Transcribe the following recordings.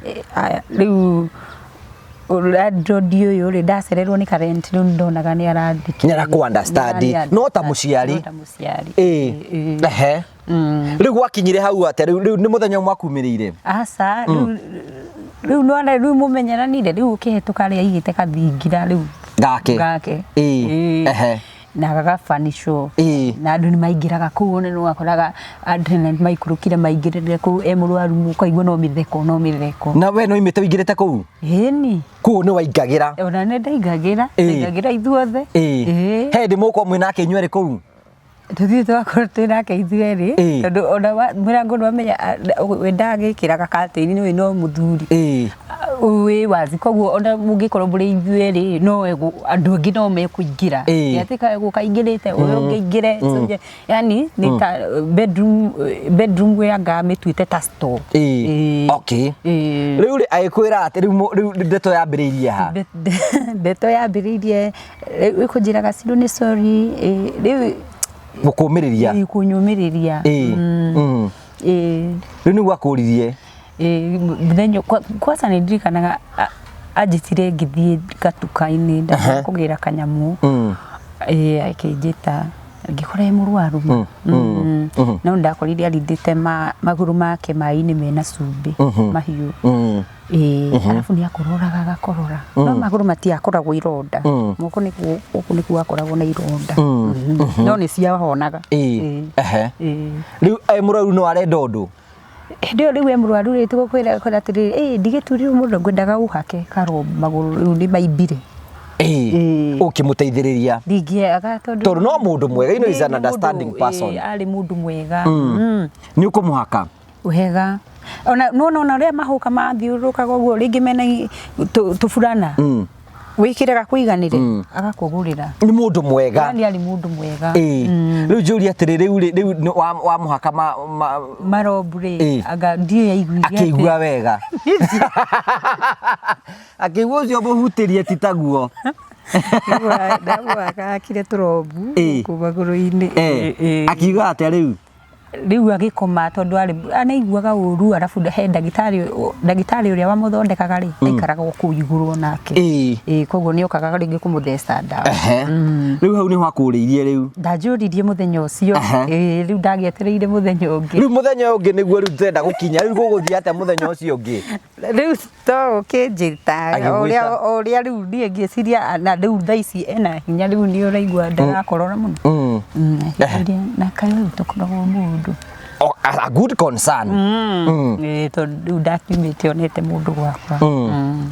Aya rĩu landlord ũyũ rĩ, ndacererwo nĩ karent rĩu ndonaga nĩ arathikĩrĩria. Nĩ arakũ understand. No ta mũciari. No ta mũciari. Ĩĩ. Ehe. Rĩu gwakinyire hau atĩa? Rĩu nĩ mũthenya ũmwe akumĩrĩire? Aca, rĩu rĩu nĩwona rĩu mũmenyeranire rĩu ũkĩhĩtũka rĩ aigĩte kathingira rĩu Gake. Gake. Ĩĩ. Ehe. Na gagabanĩcwo. Ĩĩ. Na andũ nĩ maingĩraga kũu ona nĩ wakoraga andũ nĩ maikũrũkire maingĩrĩre kũu e mũrwaru ũkaigua no mĩtheko no mĩtheko. Na we nĩ waimĩte ũingĩrĩte kũu? Ĩni. Kũu nĩ waingagĩra? Ona nĩ ndaingagĩra, ndaingagĩra ithuothe. Ĩĩ. Ĩĩ. He hĩndĩ mũgũkorwo mwĩ nake inyuerĩ kũu? Tũthiĩ twakorwo twĩ nake ithuerĩ tondũ ona mũrango nĩwamenya we ndagĩkĩraga katĩini nĩũĩ no mũthuri. Wĩ wazi koguo ona mũngĩkorwo mũrĩ ithuerĩ no andũ angĩ no mekũingĩra. Ti atĩ egũka aingĩrĩte ũyũ ũngĩ aingĩre yani nĩ ta bedroom bedroom we anga amĩtuĩte ta store. Okay. Rĩu rĩ agĩkwĩra atĩ rĩu ndeto yambĩrĩirie ha? Ndeto yambĩrĩirie rĩu kũnjĩra Gacirũ nĩ sorry rĩu Gũkũmĩrĩria. Ĩĩ kũnyũmĩrĩria. Ĩĩ. Rĩu nĩguo akũririe. Ĩĩ mũthenya kwanza nĩ ndirikanaga anjĩtire ngĩthiĩ gatuka-inĩ ndathiĩ kũgĩra kanyamũ. Ĩĩ akĩnjĩta ngĩkora e mũrwaru. No nĩndakorire arindĩte magũrũ make maĩ-inĩ mena cumbĩ mahiũ. Ĩĩ arabu nĩ akororaga agakorora no magũrũ matiakoragwo ironda. Moko nĩguo gũkũ nĩkuo akoragwo na ironda. No nĩ ciahonaga. Ĩĩ. Ehe. Rĩu e mũrwaru no arenda ũndũ? Hĩndĩ ĩyo rĩu e mũrwaru rĩ tũgũkwĩra kwĩra atĩrĩrĩ ĩ ndigĩturirwo mũno ngwendaga ũhake karo magũrũ rĩu nĩ maimbire. Ĩĩ. Ũkĩmũteithĩrĩria. Ndingĩaga tondũ Tondũ no mũndũ mwega, you know he's an Nĩ mũndũ, understanding person. Ĩĩ, arĩ mũndũ mwega. Nĩ ũkũmũhaka? Wega. Ona nĩwona ona ũrĩa mahũka mathiũrũrũkaga ũguo rĩngĩ mena tũburana. Wĩkĩre gakũiganĩre agakũgũrĩra. Nĩ mũndũ mwega. Yani arĩ mũndũ mwega. Ĩĩ. Rĩu njũrie atĩrĩ, rĩu rĩ, rĩu nĩ wamũhaka marobu rĩ, anga ndiũĩ aiguire atĩa. Akĩigua wega. Akĩigua ũcio mũhutĩrie ti taguo. Ndamũhaka akire tũrobu gũkũ magũrũ-inĩ. Akiuga atĩa rĩu? Rĩu agĩkoma tondũ arĩ anaiguaga ũru arabu he ndagĩtarĩ ndagĩtarĩ ũrĩa wamũthondekaga rĩ aikaraga o kũu igũrũ onake. Ĩĩ koguo nĩ okaga rĩngĩ kũmũtheca ndawa. Rĩu hau nĩho akũrĩirie rĩu? Ndanjũririe mũthenya ũcio. Ĩĩ rĩu ndagĩetereire mũthenya ũngĩ. Rĩu mũthenya ũyũ ũngĩ nĩguo rĩu tũrenda gũkinya rĩu gũgũthiĩ atĩa mũthenya ũcio ũngĩ? Rĩu to ũkĩnjĩta Agĩgwĩta. o ũrĩa rĩu niĩ ngĩciria na rĩu thaa ici ena hinya rĩu nĩ ũraigua ndarakorora mũno. Akĩnjĩra na kaĩ ũyũ tũkoragwo mũndũ. Oh, a good concern. Ĩĩ tondũ rĩu ndakiumĩte onete mũndũ gwakwa.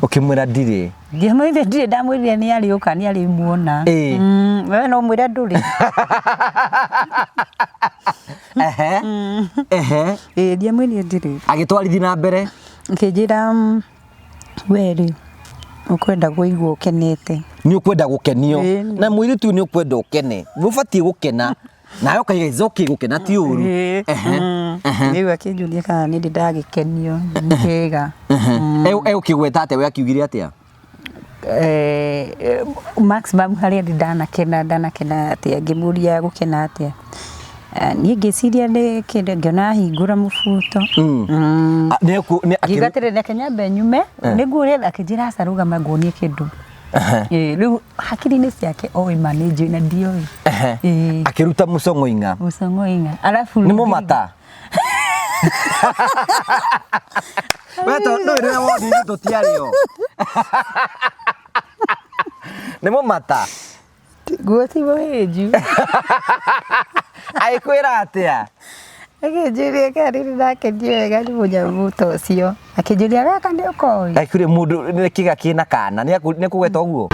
Ũkĩmwĩra ndirĩ. Ndiamwĩrire ndirĩ, ndamwĩrire nĩ arĩũka nĩ arĩmuona. We no ũmwĩre ndũrĩ. Ehe. Ehe. Ĩĩ ndiamwĩrire ndirĩ. Agĩtwarithi na mbere. Akĩnjĩra we rĩ ũkwenda kũigua ũkenete. Nĩ ũkwenda gũkenio. Ĩĩ. Na mũirĩtu nĩ ũkwenda ũkene. Nĩ ũbatiĩ gũkena. Nawe ũkaiga it's okay gũkena ti ũru. Ĩĩ. Ehe. Rĩu akĩnjũria kana nĩ ndĩ ndagĩkenio nĩ kĩga. Egũkĩgweta atĩa we akiugire atĩa? Maximum harĩa ndĩ ndanakena ndanakena atĩa ngĩmũria gũkena atĩa. Niĩ ngĩciria nĩ kĩndũ ngĩona ahingũra mũbuto. Ngiuga atĩrĩrĩ reke nyambe nyume nĩguo ũrĩa akĩnjĩra aca rũgama nguonie kĩndũ. Rĩu hakiri-inĩ ciake oĩ ma nĩ njũĩ na ndioĩ. Akĩruta mũcong'oing'a. Mũcong'oing'a. Arabu Nĩ mũmata. We to ndũĩ rĩrĩa wonire tũtiarĩ ho. Nĩ mũmata. Nguo ti mũhĩnju. Agĩkwĩra atĩa? Akĩnjũria kana nĩ ndakenio wega nĩ mũnyamũ ta ũcio. Akĩnjũria gaka nĩ ũkoĩ? Akĩũria mũndũ nĩ kĩga kĩna kana nĩ akũgweta ũguo?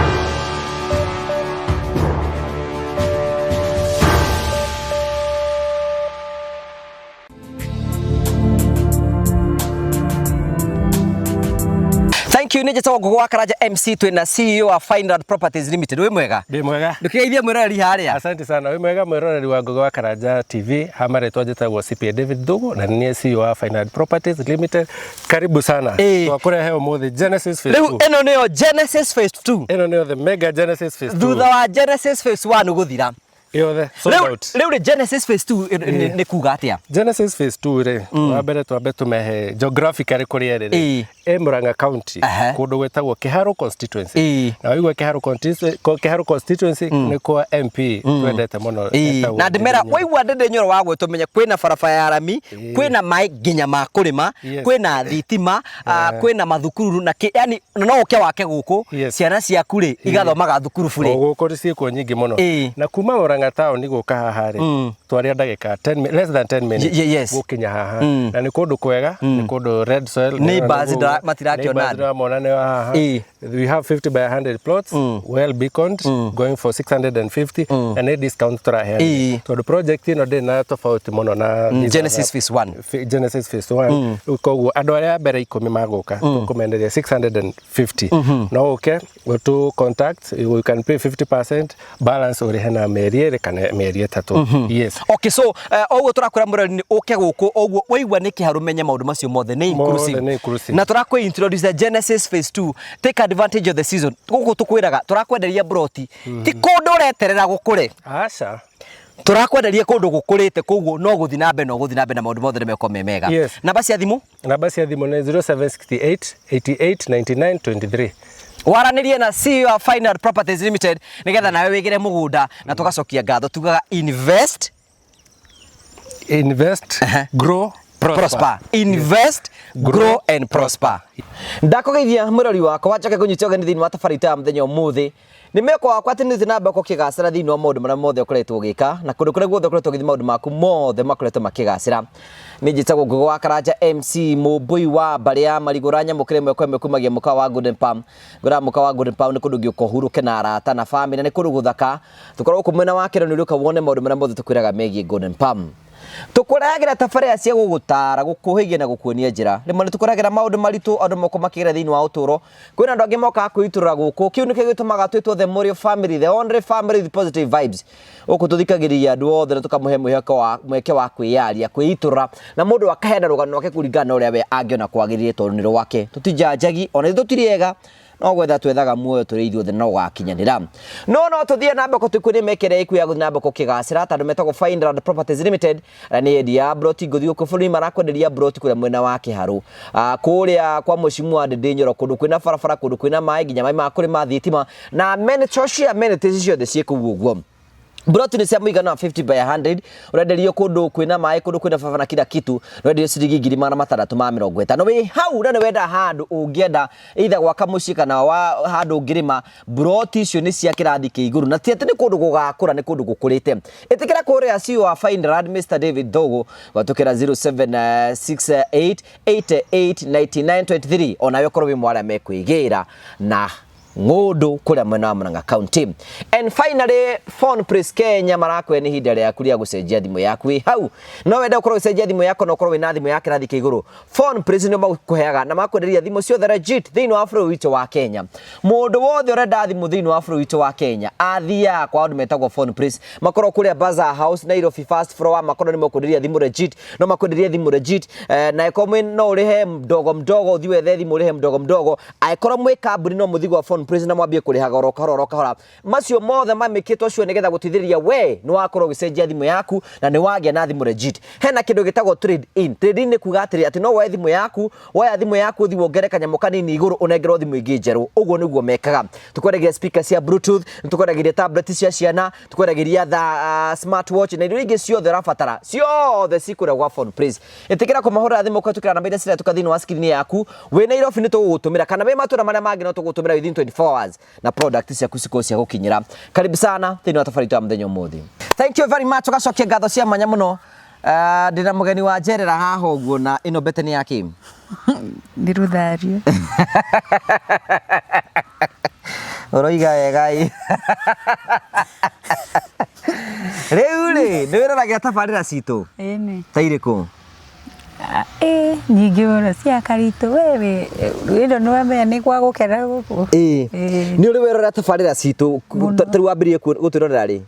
Thank you nĩ njĩtagwo Ngũgũ wa Karanja MC twĩna CEO wa Fineland Properties Limited. Wĩ mwega? Ndĩ mwega. Ndũkĩgeithie mwĩroreri harĩa. Asante sana. Wĩ mwega mwĩroreri wa Ngũgĩ wa Karanja TV. Ha marĩtwa njĩtagwo CPA David Thugu na nĩ niĩ CEO wa Fineland Properties Limited. Karibu sana. Ĩĩ. Twakũrehe ũmũthĩ Genesis Phase Rĩu 2. ĩno nĩyo Genesis Phase 2. Ĩno nĩyo the mega Genesis Phase 2. Thutha wa Genesis Phase 1 gũthira. Yothe sold Rĩu out. rĩu rĩ Genesis phase 2 nĩ kuga atĩa? Genesis phase 2 rĩ, wa mbere twambe tũmehe geographically kũrĩa ĩrĩ rĩ, ĩ Murang'a County, kũndũ gwĩtagwo Kĩharũ constituency. Na waigua Kĩharũ constituency, Kĩharũ constituency nĩ kwa MP twendete mũno etagwo Na ndĩmera Ndindi Nyoro. waigua Ndindi Nyoro wa gwĩtwo menye kwĩna barabara ya rami, kwĩna maĩ nginya ma kũrĩma, kwĩna thitima, kwĩna mathukuru na kĩ, yani na no ũke wake gũkũ, ciana ciaku rĩ igathomaga thukuru O burĩ. gũkũ ciĩkuo nyingĩ mũno. Na kuma Murang'a town gũka haha rĩ, twaria ndagĩka 10 less than 10 minutes gũkinya haha. Na nĩ kũndũ kwega, nĩ kũndũ red soil. Neighbors matirakĩona Neighbors andũ. ndĩramona nĩ haha. We have 50 by 100 plots, well beaconed, going for 650, na nĩ discount tũraheana. Tondũ project ĩno ndĩrĩ na tofauti mũno na these Genesis other phase 1. Genesis phase 1. Rĩu koguo andũ arĩa a mbere 10 magũka tũkũmenderia 650. No ũke ũtũ contact, you can pay 50% balance ũrĩhe na mĩeri 2 kana mĩeri 3. Yes. Okay, so oguo tũrakwĩra mũrori nĩ ũke gũkũ oguo waigua nĩ Kĩharũ menye maũndũ macio mothe nĩ inclusive. Mothe nĩ inclusive. Na tũrakwĩ introduce Genesis phase 2, take advantage of the season. Gũkũ tũkwĩraga tũrakwenderia broti ti kũndũ ũreterera gũkũre. Aca. Tũrakwenderia kũndũ gũkũrĩte, koguo no gũthiĩ na mbere, no gũthiĩ na mbere na maũndũ mothe nĩ mekorwo me mega. Namba cia thimũ? Namba cia thimũ nĩ 0768 88 99 23. Waranĩrie na CEO wa Final Properties Limited nĩgetha nawe wĩgĩre mũgũnda, na tũgacokia ngatho tugaga invest, Invest, grow, prosper. Prosper. Invest, grow and prosper. Ndakũgeithia mũrori wakwa, njoke ngũnyite ũgeni thĩinĩ wa tabarĩra itũ ya mũthenya ũmũthĩ. Nĩ meko wakwa atĩ nĩ na mbere ũkĩgacĩra thĩinĩ wa maũndũ marĩa mothe ũkoretwo ũgĩka, na kũndũ kũrĩa guothe ũkoretwo ũgĩthiĩ maũndũ maku mothe makoretwo makĩgacĩra. Nĩ njĩtagwo Ngũgĩ wa Karanja MC Mũmbũi wa mbarĩ ya Marigũra nyamũkĩre ĩmwe kwa ĩmwe kumagia mũkawa wa Golden Palm. Ngũraga mũkawa wa Golden Palm nĩ kũndũ ũngĩũka ũhurũke na arata na famĩlĩ, na nĩ kũndũ gũthaka. Tũkoragwo gũkũ mwena wa Kĩrani, ũrĩũka wone maũndũ marĩa mothe tũkwĩraga megiĩ Golden Palm. Tũkũrehagĩra tabarĩra cia gũgũtara, gũkũhĩgia na gũkuonia njĩra. Rĩmwe nĩ tũkũrehagĩra maũndũ maritũ andũ moko makĩgera thĩinĩ wa ũtũũro. Kwĩna andũ angĩ mokaga kwĩitũrũra gũkũ. Kĩu nĩkĩo gĩtũmaga twĩtwo the Morio family, the only family with positive vibes. Gũkũ tũthikagĩrĩria andũ othe na tũkamũhe mweke wa kwĩyaria, kwĩitũrũra, na mũndũ akaheana rũgano rwake kũringana na ũrĩa we angĩona kwagĩrĩire tondũ nĩ rwake. Tũtijanjagi, ona ithuĩ tũtirĩ ega, no gwetha twethaga muoyo tũrĩ ithuothe no ũgakinyanĩra. No no tũthiĩ na mbere tũkuonie mĩeke ĩrĩa ĩkuo ya gũthiĩ na mbere gũkĩgacĩra, tondũ metagwo Fineland Properties Limited, na nĩ endia broti ngũthi gũkũ bũrũri, marakwenderia broti kũrĩa mwena wa Kĩharũ, kũrĩa kwa Mheshimiwa Ndindi Nyoro, kũndũ kwĩna barabara, kũndũ kwĩna maĩ, nginya maĩ ma kũrĩma, thitima na social amenities ciothe ciĩ kũu ũguo. Broti nĩ cia mũigana wa 50 by 100, ũrenderio kũndũ kwĩna maĩ, kũndũ kwĩna barabara na kila kitu, ũrenderio ciringi 650,000. Wĩ hau na nĩ wenda handũ ũngĩenda either gwaka mũciĩ kana wa handũ ũngĩrĩma, broti icio nĩ cia kĩrathi kĩa igũrũ, na ti atĩ nĩ kũndũ gũgakũra, nĩ kũndũ gũkũrĩte. Ĩtĩkĩra kũrĩa CEO wa Fineland Mr David Thogo gwatũkĩra 0768 88 99 23, onawe ũkorwo wĩ mwarĩa mekwĩgĩra na ng'ũndũ kũrĩa mwena wa Murang'a County. And finally, Phone Place Kenya marakwĩra nĩ ihinda rĩaku rĩa gũcenjia thimũ yaku. Wĩ hau no wende ũkorwo ũgĩcenjia thimũ yaku na ũkorwo wĩna thimũ ya kĩrathi kĩa igũrũ. Phone Place nĩo makũheaga na makwenderia thimũ ciothe legit thĩinĩ wa bũrũri witũ wa Kenya. Mũndũ wothe ũrenda thimũ thĩinĩ wa bũrũri witũ wa Kenya athiaga kwa andũ metagwo Phone Place, makorwo kũrĩa Bazaar House Nairobi first floor, makorwo nĩ makwenderia thimũ legit, no makwenderia thimũ legit, na ĩkorwo mwĩ no ũrĩhe mdogo mdogo, ũthiĩ wethe thimũ ũrĩhe mdogo mdogo. Angĩkorwo mwĩ kambuni no mũthiĩ gwa Phone Place na mwambie kũrĩhaga oro kahora oro kahora. Macio mothe mamĩkĩtwo cio nĩgetha gũteithĩrĩria we nĩ wakorwo ũgĩcenjia thimũ yaku na nĩ wagĩa na thimũ legit. Hena kĩndũ gĩtagwo trade in. Trade in nĩ kuga atĩrĩ, atĩ no woe thimũ yaku, woya thimũ yaku ũthiĩ wongere kanyamũ kanini igũrũ ũnengerwo thimũ ĩngĩ njerũ. Ũguo nĩguo mekaga. Tũkwendagia speaker cia bluetooth, nĩtũkwendagĩria tablet cia ciana, tũkwendagĩria tha smartwatch na indo ingĩ ciothe ũrabatara, ciothe cikũrĩa gwa Phone Place. Ĩtĩkĩra kũmahũrĩra thimũ kũhetũkĩra namba iria ciretũka thĩinĩ wa screen yaku. Wĩ Nairobi nĩ tũgũgũtũmĩra, kana wĩ matũra marĩa mangĩ no tũgũtũmĩra within 24 hours na product ciaku cikorwo cia gũkinyĩra. Karibu sana thĩinĩ wa tabarĩra itũ ya mũthenya ũmũthĩ. Thank you very much, ũgacokia ngatho cia mwanya mũno. Ndĩna mũgeni wa njerera haha ũguo, na ĩno mbete nĩ ya kĩ? Nĩ rũthario. Ũroiga wega ĩ. Rĩu rĩ, nĩ wĩroragĩra tabarĩra citũ? Ĩni. Ta irĩkũ? Nyingĩ mũno cia Karitũ wewe, ĩno nĩ wamenya nĩ gwa gũkena gũkũ. Nĩ ũrĩ werorera tabarĩra citũ? Ta rĩu wambĩrĩirie gũtwĩrorera rĩ?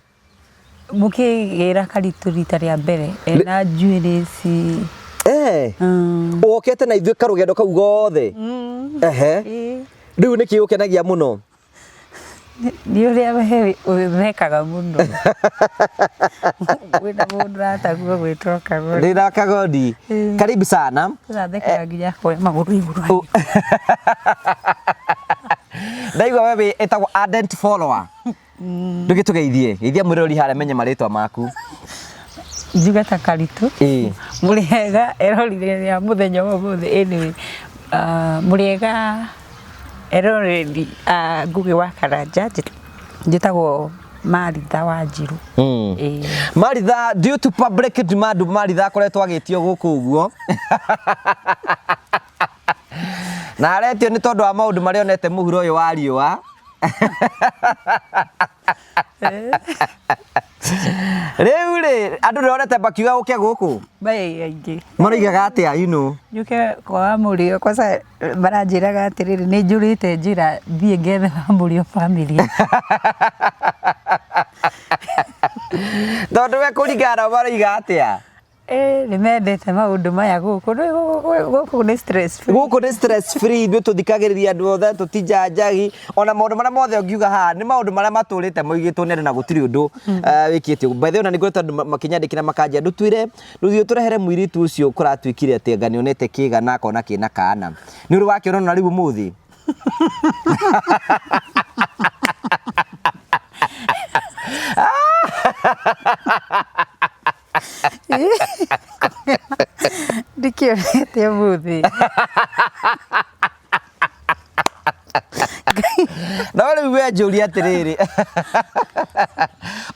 Mũkĩgĩra Karitũ rita rĩa mbere ena njuĩrĩ ici. Ũkĩte na ithuĩ karũgendo kau gothe? Ehe. Rĩu nĩkĩ gũkenagia mũno? Nĩ ũrĩa we ũthekaga mũno. Kwĩna mũndũ ũrataguo gwĩtwo Kagoni. Ndĩna Kagoni. Karibu sana. Ũrathekaga nginya akoya magũrũ igũrũ. Ndaigua we wĩ ĩtagwo ardent follower. Ndũgĩtũgeithie. Geithia mwĩrori harĩa menye marĩtwa maku. Njuge ta Karitũ. Ĩĩ. Mũrĩega erori a mũthenya wa ũmũthĩ anyway. Mũrĩega eroreri a Ngũgĩ wa Karanja, njĩtagwo Maritha Wanjirũ. Ĩĩ. Maritha, due to public demand, Maritha akoretwo agĩtio gũkũ ũguo. Na aretio nĩ tondũ wa maũndũ marĩa onete mũhuro ũyũ wa riũa. Rĩu rĩ, andũ nĩonete makiuga ũke gũkũ? Mai aingĩ. Maroigaga atĩa you know? Njũke kwa Wamũrio kwanza maranjĩraga atĩrĩrĩ nĩ njũrĩte njĩra thiĩ ngethe Wamũrio family. Tondũ we kũringana nao maroiga atĩa? Ĩĩ nĩ mendete maũndũ maya gũkũ. Rĩu gũkũ nĩ stress free. Gũkũ nĩ stress free, ithuĩ tũthikagĩrĩria andũ othe, tũtijanjagi, ona maũndũ marĩa mothe ũngiuga haha nĩ maũndũ marĩa matũrĩte moigĩtwo nĩ andũ na gũtirĩ ũndũ wĩkĩte. By the way, ona nĩ ngoretwo andũ makĩnyandĩkĩra makanjĩra ndũtwĩre, ndũthiĩ ũtũrehere mũirĩtu ũcio kũratuĩkire atĩ anga nĩonete kĩga na akona kĩna kana. Nĩ ũrĩ wakĩona ona rĩu ũmũthĩ? Ndikĩonete ũmũthĩ. No rĩu we njũrie atĩrĩrĩ,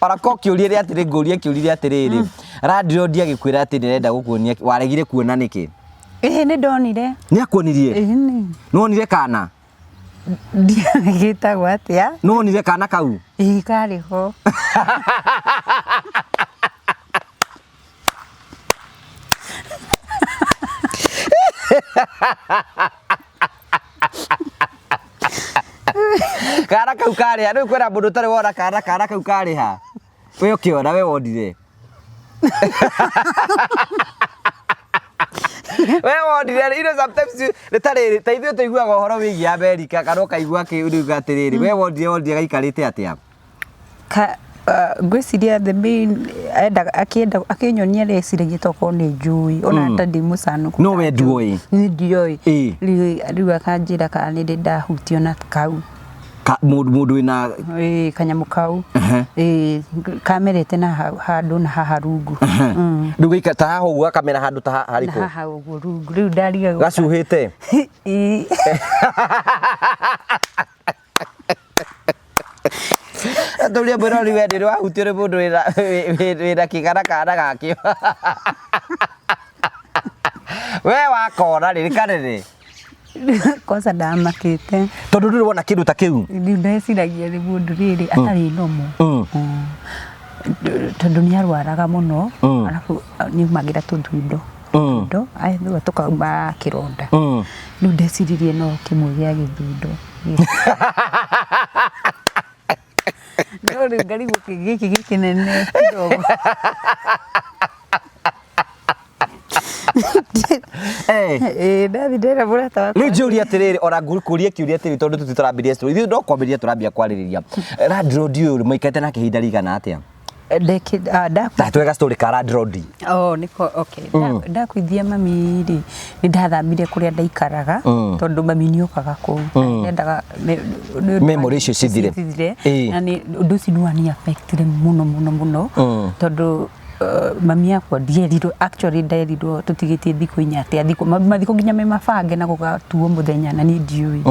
ona ko kĩũria rĩ atĩrĩ ngũrie kĩũria rĩ atĩrĩrĩ, landlord agĩkwĩra atĩ nĩ arenda gũkuonia waregire kuona nĩkĩ? Ĩĩ nĩ ndonire. Nĩ akuonirie? Ĩĩ nĩ. Nĩ wonire kana? Ndiũĩ gĩtagwo atĩa. Nĩ wonire kana kau? Ĩĩ karĩ ho. Kana kau karĩ ha? Rĩu kwĩna mũndũ ũtarĩ wona kana, kana kau karĩ ha? We ũkĩona we wonire. We wonire, you know sometimes you, nĩ ta rĩrĩ, ta ithuĩ tũiguaga ũhoro wĩgiĩ Amerika kana ũkaigua kĩ atĩrĩrĩ, we wonire wonire gaikarĩte atĩa? Ka, ngwĩciria the main endaga akĩenda akĩnyonia reciragia tokorwo nĩ njũĩ ona mm. ndĩ mũcanũku no we nduoĩ niĩ ndioĩ rĩu rĩu akanjĩra kana nĩ ndĩ ndahutio na kau Ka, mũndũ mũndũ wĩna ĩĩ kanyamũ kau ĩĩ kamerete na handũ na haha rungu rĩu gĩika ta haha ũguo gakamera handũ ta na harĩkũ haha ũguo rungu rĩu ndarigagwo gacuhĩte ĩĩ Tũria mwĩrori we nĩ wahutio nĩ mũndũ wĩna kĩgana kana gakĩo. We wakona rĩ kanene. Kwanza ndamakĩte. Tondũ ndũrĩ wona kĩndũ ta kĩu. Rĩu ndeciragia nĩ mũndũ rĩrĩ atarĩ nomo. Tondũ nĩ arwaraga mũno arabu nĩaumagĩra tũthundo. Tũthundo aethua tũkauma kĩronda. Rĩu ndeciririe no kĩmwe gĩa gĩthundo. No rĩu ngarigwo gĩkĩ gĩkĩnene kidogo. Eh. Ndathi ndera mũrata wakwa. Rĩu njũrie atĩrĩrĩ ona ngũkũrie kĩũria atĩrĩrĩ tondũ tũtirĩ tũrambĩrĩria story ithuĩ no kwambĩrĩria tũrambia kwarĩrĩria landlord ũyũ mũikarĩte nake ihinda rĩigana atĩa? Ndekĩ Ta twega story ka landlord. Oh, niko okay. Ndakuithia mami rĩ nĩ ndathamire kũrĩa ndaikaraga tondũ mami nĩ okaga kũu. Ndendaga Memory icio cithire. Na nĩ ũndũ ũcio nĩ wani affectire mũno mũno mũno tondũ mami akwa ndierirwo actually nderirwo tũtigĩtie thikũ inya atĩa thikũ mathiko nginya me mabange na gũgatuo mũthenya na niĩ ndiũĩ.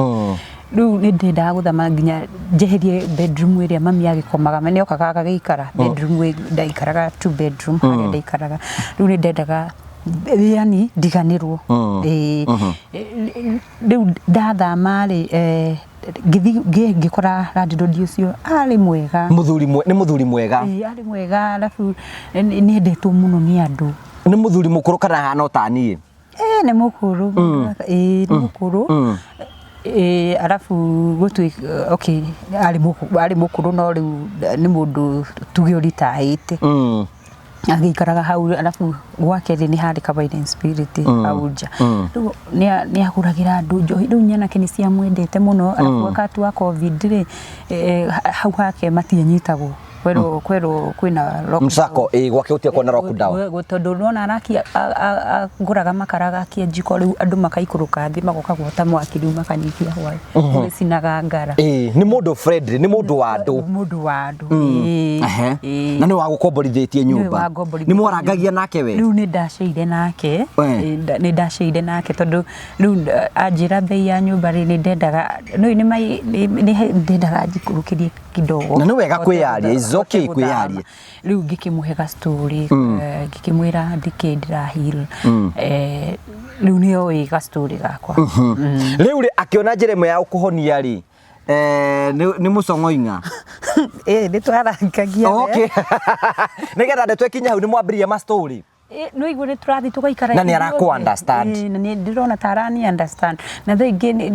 Rĩu nĩ ndendaga gũthama nginya njeherie bedroom ĩrĩa mami agĩkomaga nĩ okaga agagĩikara bedroom ndaikaraga two bedroom harĩa ndaikaraga rĩu nĩ ndendaga yani ndiganĩrwo. Rĩu ndathama rĩ ngĩthiĩ ngĩkora landlord ũcio arĩ mwega. Mũthuri nĩ mũthuri mwega. Ĩĩ arĩ mwega arabu nĩ endetwo mũno nĩ andũ. Nĩ mũthuri mũkũrũ kana ahana o ta niĩ? Ĩĩ nĩ mũkũrũ. Ĩĩ nĩ mũkũrũ. Ĩĩ arabu gũtuĩka okay arĩ mũkũrũ no rĩu nĩ mũndũ tuge ũritaĩte. Agĩikaraga hau, arabu gwake rĩ, nĩ harĩ ka violent spirit hau nja. Rĩu nĩ agũragĩra andũ njohi. Rĩu nyanake nĩ ciamwendete mũno. Arabu wakati wa COVID rĩ, hau hake matianyitagwo, kwerwo kwĩna lockdown. Msako ĩ gwake gũtiakorwo na lockdown. Tondũ nona arakia, agũraga makara, agakia njiko, rĩu andũ makaikũrũka thĩ, magoka gwota mwaki, rĩu makanyihia hwaĩ gũgĩcinaga ngara. Ĩ, nĩ mũndũ friendly, nĩ mũndũ wa andũ. Mũndũ wa andũ, ĩĩ. Na nĩ wagũkomborithĩtie Nĩwe nyũmba? wangomborithĩtie. Nĩ mwarangagia nake we? Rĩu nĩ ndaceire nake. Nĩ ndaceire nake tondũ rĩu anjĩra bei ya nyũmba rĩ, nĩ ndendaga no nĩ mai nĩ ndendaga njikũrũkĩrie kidogo. Na nĩ wega Hote kwĩyaria, it's okay hote gũthama. kwĩyaria. Rĩu ngĩkĩmũhe ga story, ngĩkĩmwĩra ndĩkĩ ndĩra heal. Rĩu nĩ oĩ ga story gakwa. Rĩu rĩ, akĩona njĩra ĩmwe ya gũkũhonia rĩ, nĩ mũcong'oing'a. Ĩ, nĩ twarangagia we. Okay, nĩgetha ndeto ĩkinye hau, nĩ mwambĩrĩria ma story. No igua nĩ tũrathiĩ tũgaikara Na nĩ ithuothe. arakũ understand. Ĩ, na nĩ ndĩrona ta arani understand, na thaa ingĩ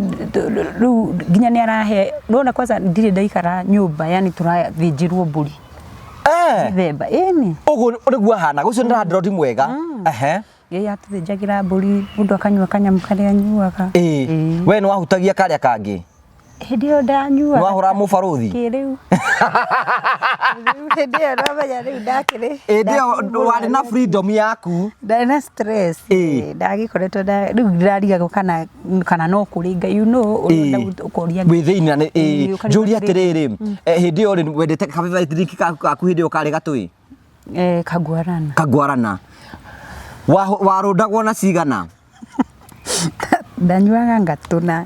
rĩu nginya nĩ arahe nona. Kwanza ndirĩ ndaikara nyũmba, yani tũrathĩnjĩrwo mbũri. Mĩthemba ĩni. Ũguo nĩguo ahana ũcio, nĩ landlord mwega. Ehe. Ĩ, atũthĩnjagĩra mbũri, mũndũ akanyua kanyamũ karĩa anyuaga. Ĩ, we nĩ wahutagia karĩa kangĩ? Hĩndĩ ĩyo ndanyuaga. Nĩ wahũraga mũbarũthi? Kĩrĩu rĩu hĩndĩ ĩyo nomenya rĩu ndakĩrĩ Hĩndĩ ĩyo warĩ na freedom yaku. Ndarĩ na stress. Ndagĩkoretwo rĩu ndĩrarigagwo kana no kũrĩ Ngai, ũrenda ũkoria. Wĩ thĩinĩ na nĩ Ĩ, ũkarigwo. Njũrie Atĩrĩrĩ. Atĩrĩrĩ, hĩndĩ ĩyo rĩ, wendete ka favorite drink kaku hĩndĩ ĩyo karĩ gatũĩ? Kagwarana. Kagwarana. Warũndagwo na cigana? Ndanyuaga ngatũna.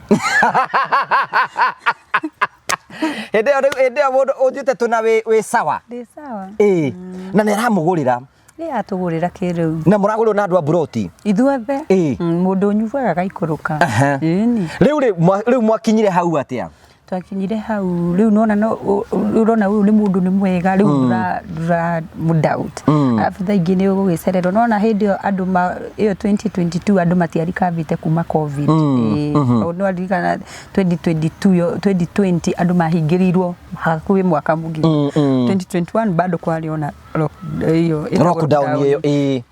Hĩndĩ ĩyo rĩu, hĩndĩ ĩyo mũndũ ũnjĩte tũna wĩ sawa? Ndĩ sawa. Ĩ, na nĩ aramũgũrĩra? Nĩ atũgũrĩra kĩrĩu. Na mũragũrĩrwo na andũ a mburoti? Ithuothe. Mũndũ ũnyuaga agaikũrũka. Ĩni. Rĩu rĩ, rĩu mwakinyire hau atĩa? Twakinyire hau rĩu nona no ũrona ũyũ nĩ mũndũ nĩ mwega, rĩu ndũra doubt. Arabu thaa ingĩ nĩ ũgũgĩcererwo, nona hĩndĩ ĩyo andũ ma ĩyo 2022 andũ matiarikavĩte kuma COVID. Ĩĩ, no aririkana 2022 yo, 2020 andũ mahingĩrĩirwo hakuhĩ mwaka mũgima. 2021 bado kwarĩ ona ĩyo ĩtagwo lockdown ĩyo, ĩ.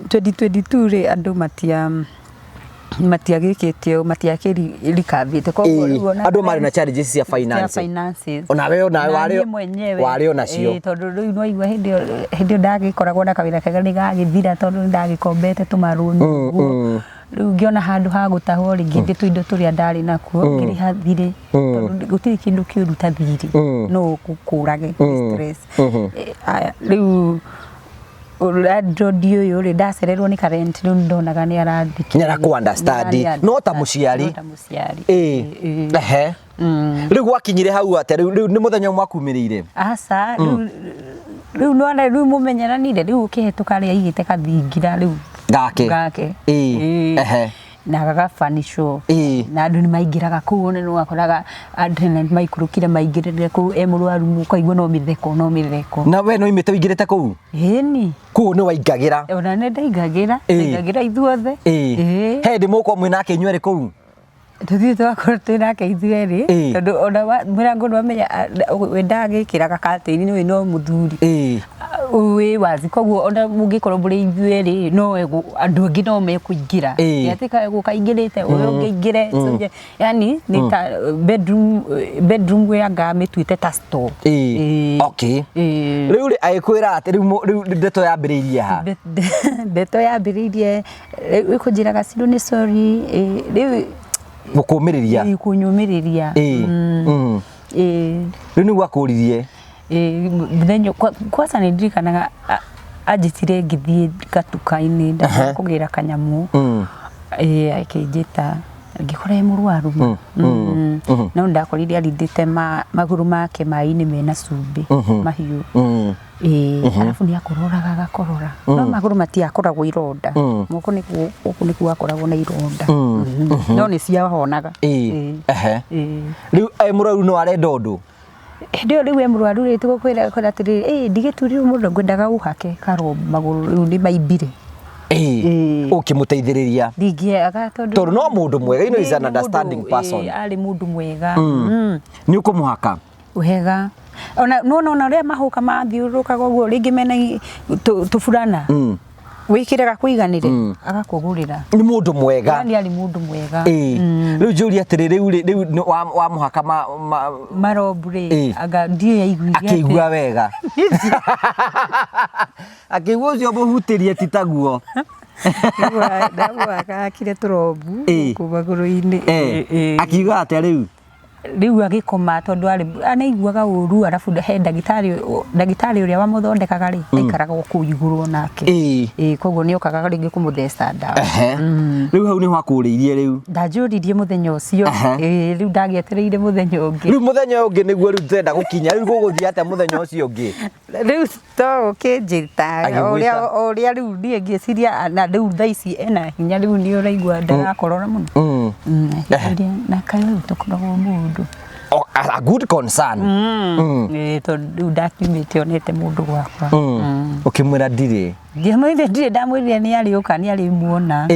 2022 rĩ, andũ matiagĩkĩte, matiakĩrikavĩte, koguo rĩu ona Andũ marĩ na challenges cia cia finance. Finances. Onawe onawe Na warĩ niĩ mwenyewe. Warĩ onacio. Ĩ, tondũ rĩu nĩwaigua hĩndĩ ĩyo ndagĩkoragwo na kawĩra kega, nĩ gagĩthira tondũ nĩ ndagĩkombete tũmarũni ũguo. Rĩu ngĩona handũ ha gũtahwo rĩ, ngĩthiĩ tũindo tũrĩa ndarĩ nakuo ngĩrĩha thirĩ, tondũ gũtirĩ kĩndũ kĩũru ta thirĩ, no ũkũrage nĩ stress. Aya, rĩu landlord ũyũ rĩ, ndacererwo nĩ karent, rĩu ndonaga nĩ arathikĩrĩria. Nĩ arakũ understand. No ta mũciari. No ta mũciari. Ĩ, ehe, rĩu gwakinyire hau atĩa? Rĩu nĩ mũthenya ũmwe akumĩrĩire? Aca, rĩu nona rĩu mũmenyeranire, rĩu ũkĩhetũka rĩ, aigĩte kathingira rĩu gake. Gake. Ĩ, ehe. Na gagabanicwo. Na andũ nĩ maingĩraga kũu, ona nĩ wakoraga andũ nĩ maikũrũkire maingĩrĩre kũu, e mũrwaru, ũkaigua no mĩtheko, no mĩtheko. Na we no imĩte ũingĩrĩte kũu? Ĩni. Kũu nĩ waingagĩra? Ona nĩ ndaingagĩra. Ndaingagĩra ithuothe. Ĩ, he hĩndĩ mũgũkorwo mwĩ nake inyuerĩ kũu? Tũthiĩ twakorwo twĩ nake ithuerĩ. Tondũ ona mũrango nĩwamenya we ndagĩkĩraga katĩini, nĩ no mũthuri wĩ wazi, koguo ona mũngĩkorwo mũrĩ ithuerĩ, no andũ angĩ no mekũingĩra. Ti atĩ gũka aingĩrĩte ũyũ ũngĩ aingĩre. So, yani nĩ ta bedroom we anga amĩtuĩte ta store. Okay. Rĩu rĩ, agĩkwĩra atĩ rĩu rĩu ndeto yambĩrĩirie ha? Ndeto yambĩrĩirie rĩu ĩkũnjĩra Gacirũ nĩ sorry, rĩu gũkũmĩrĩria. Kũnyũmĩrĩria. Rĩu nĩguo akũririe? Ĩ, mũthenya kwanza nĩ ndirikanaga anjĩtire ngĩthiĩ gatuka-inĩ, ndathiĩ kũgĩra kanyamũ. Ĩ, akĩnjĩta, ngĩkora e mũrwaru ma. No ndakorire arindĩte magũrũ make maĩ-inĩ mena cumbĩ mahiũ. Ĩ, arabu nĩ akororaga, agakorora, no magũrũ matiakoragwo ironda, moko nĩguo, gũkũ nĩkuo akoragwo na ironda. No nĩ ciahonaga. Ehe. Rĩu e mũrwaru no arenda ũndũ? Hĩndĩ ĩyo rĩu e mũrwaru rĩ, tũgũkwĩra kwĩra atĩrĩrĩ, ĩ ndigĩturirwo mũno, ngwendaga ũhake karo magũrũ rĩu nĩ maimbire. Ũkĩmũteithĩrĩria? Ndingĩaga tondũ Tondũ no mũndũ mwega, you know, is an Nĩ mũndũ, understanding person. Arĩ mũndũ mwega. Nĩ ũkũmũhaka? Wega ona nona ona ũrĩa mahũka mathiũrũrũkaga ũguo rĩngĩ mena tũburana wĩkĩre gakũiganĩre agakũgũrĩra. Nĩ mũndũ mwega. Yani arĩ mũndũ mwega. Ĩĩ. Rĩu njũrie atĩrĩ, rĩu rĩ, rĩu nĩ wa mũhaka marobu rĩ, Ĩĩ. anga ndiĩ yaiguire atĩ- Akĩigua wega, akĩigua ũcio mũhutĩrie ti taguo. Ndamũhakire tũrobu Ĩĩ. gũkũ magũrũ-inĩ. Eh, Ĩĩ, ĩĩ. Akiuga atĩa rĩu? Rĩu agĩkoma tondũ arĩ anaiguaga ũru, arabu he ndagĩtarĩ, ndagĩtarĩ ũrĩa wamũthondekaga rĩ, aikaraga o kũu igũrũ onake. Ĩĩ, koguo nĩ okaga rĩngĩ kũmũtheca ndawa. Ehe. Rĩu hau nĩho akũrĩirie rĩu? Ndanjũririe mũthenya ũcio. Ĩĩ, rĩu ndagĩetereire mũthenya ũngĩ. Rĩu mũthenya ũyũ ũngĩ nĩguo rĩu tũrenda gũkinya. Rĩu gũgũthiĩ atĩa mũthenya ũcio ũngĩ? Rĩu to ũkĩnjĩta Agĩgwĩta. ũrĩa ũrĩa rĩu niĩ ngĩciria na rĩu thaa ici ena hinya, rĩu nĩ ũraigua ndarakorora mũno. Akĩnjũria, na kaĩ ũyũ tũkoragwo mũndũ. Oh, a good concern. Ĩĩ, tondũ rĩu ndakiumĩte onete mũndũ gwakwa. Ũkĩmwĩra ndirĩ? Ndiamwĩrire ndirĩ, ndamwĩrire nĩ arĩũka, nĩ arĩmuona.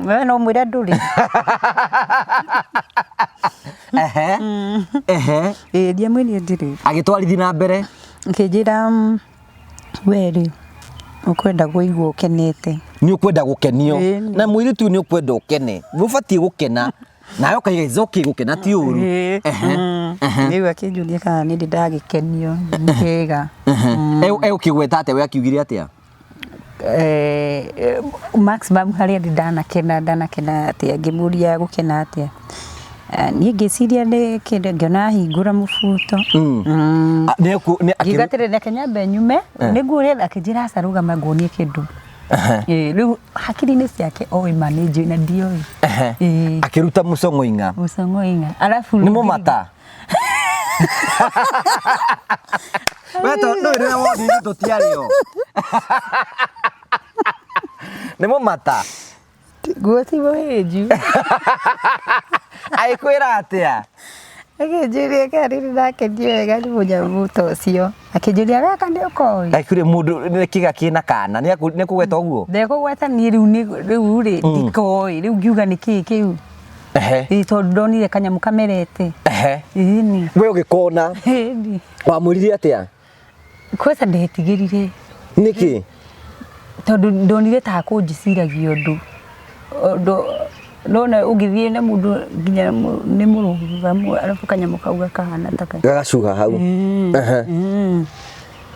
We no mwĩre ndũrĩ. Ehe. Ehe. Ĩĩ, ndiamwĩrire ndirĩ. Agĩtwarithi na mbere. Akĩnjĩra, we rĩ, ũkwenda kũigua ũkenete. Nĩ ũkwenda gũkenio. Ĩĩ. Na mũirĩtu nĩ ũkwenda ũkene. Nĩ ũbatiĩ gũkena. Nawe ũkaiga it's okay, gũkena ti ũru. Ĩĩ. Rĩu akĩnjũria kana nĩ ndĩ ndagĩkenio nĩ kĩga. Egũkĩgweta atĩa? We akiugire atĩa? Maximum harĩa ndĩ ndanakena, ndanakena atĩa, ngĩmũria gũkena atĩa. Niĩ ngĩciria nĩ kĩndũ ngĩona ahingũra mũbuto. Ngiuga atĩrĩrĩ, reke nyambe nyume nĩguo ũrĩa, akĩnjĩra aca, rũgama nguonie kĩndũ. Rĩu hakiri-inĩ ciake oĩ ma nĩ njũĩ na ndioĩ. Ĩĩ. Akĩruta mũcong'oing'a. Mũcong'oing'a. Arabu Nĩ mũmata. We to ndũĩ rĩrĩa wonire tũtiarĩ o. Nĩ mũmata. Nguo ti mũhĩnju. Agĩkwĩra atĩa? Akĩnjũria kana nĩ ndĩrakenio wega nĩ mũnyamũ ta ũcio. Akĩnjũria gaka nĩ ũkoĩ? Akĩũria mũndũ nĩ kĩga kĩna kana nĩ akũgweta ũguo? Ndekũgweta niĩ rĩu rĩu rĩ ndikoĩ, rĩu ngiuga nĩ kĩĩ kĩu? Ĩĩ, tondũ ndonire kanyamũ kamerete. Ĩni. We ũgĩkona? Ĩni. Wamwĩrire atĩa? Kwanza ndetigĩrire. Nĩkĩ? Tondũ ndonire ta akũnjĩciragia ũndũ. Ũndũ nona ũngĩthiĩ na mũndũ nginya nĩ mũrũgamu, arabu kanyamũ kau gakahana ta gagacuha hau.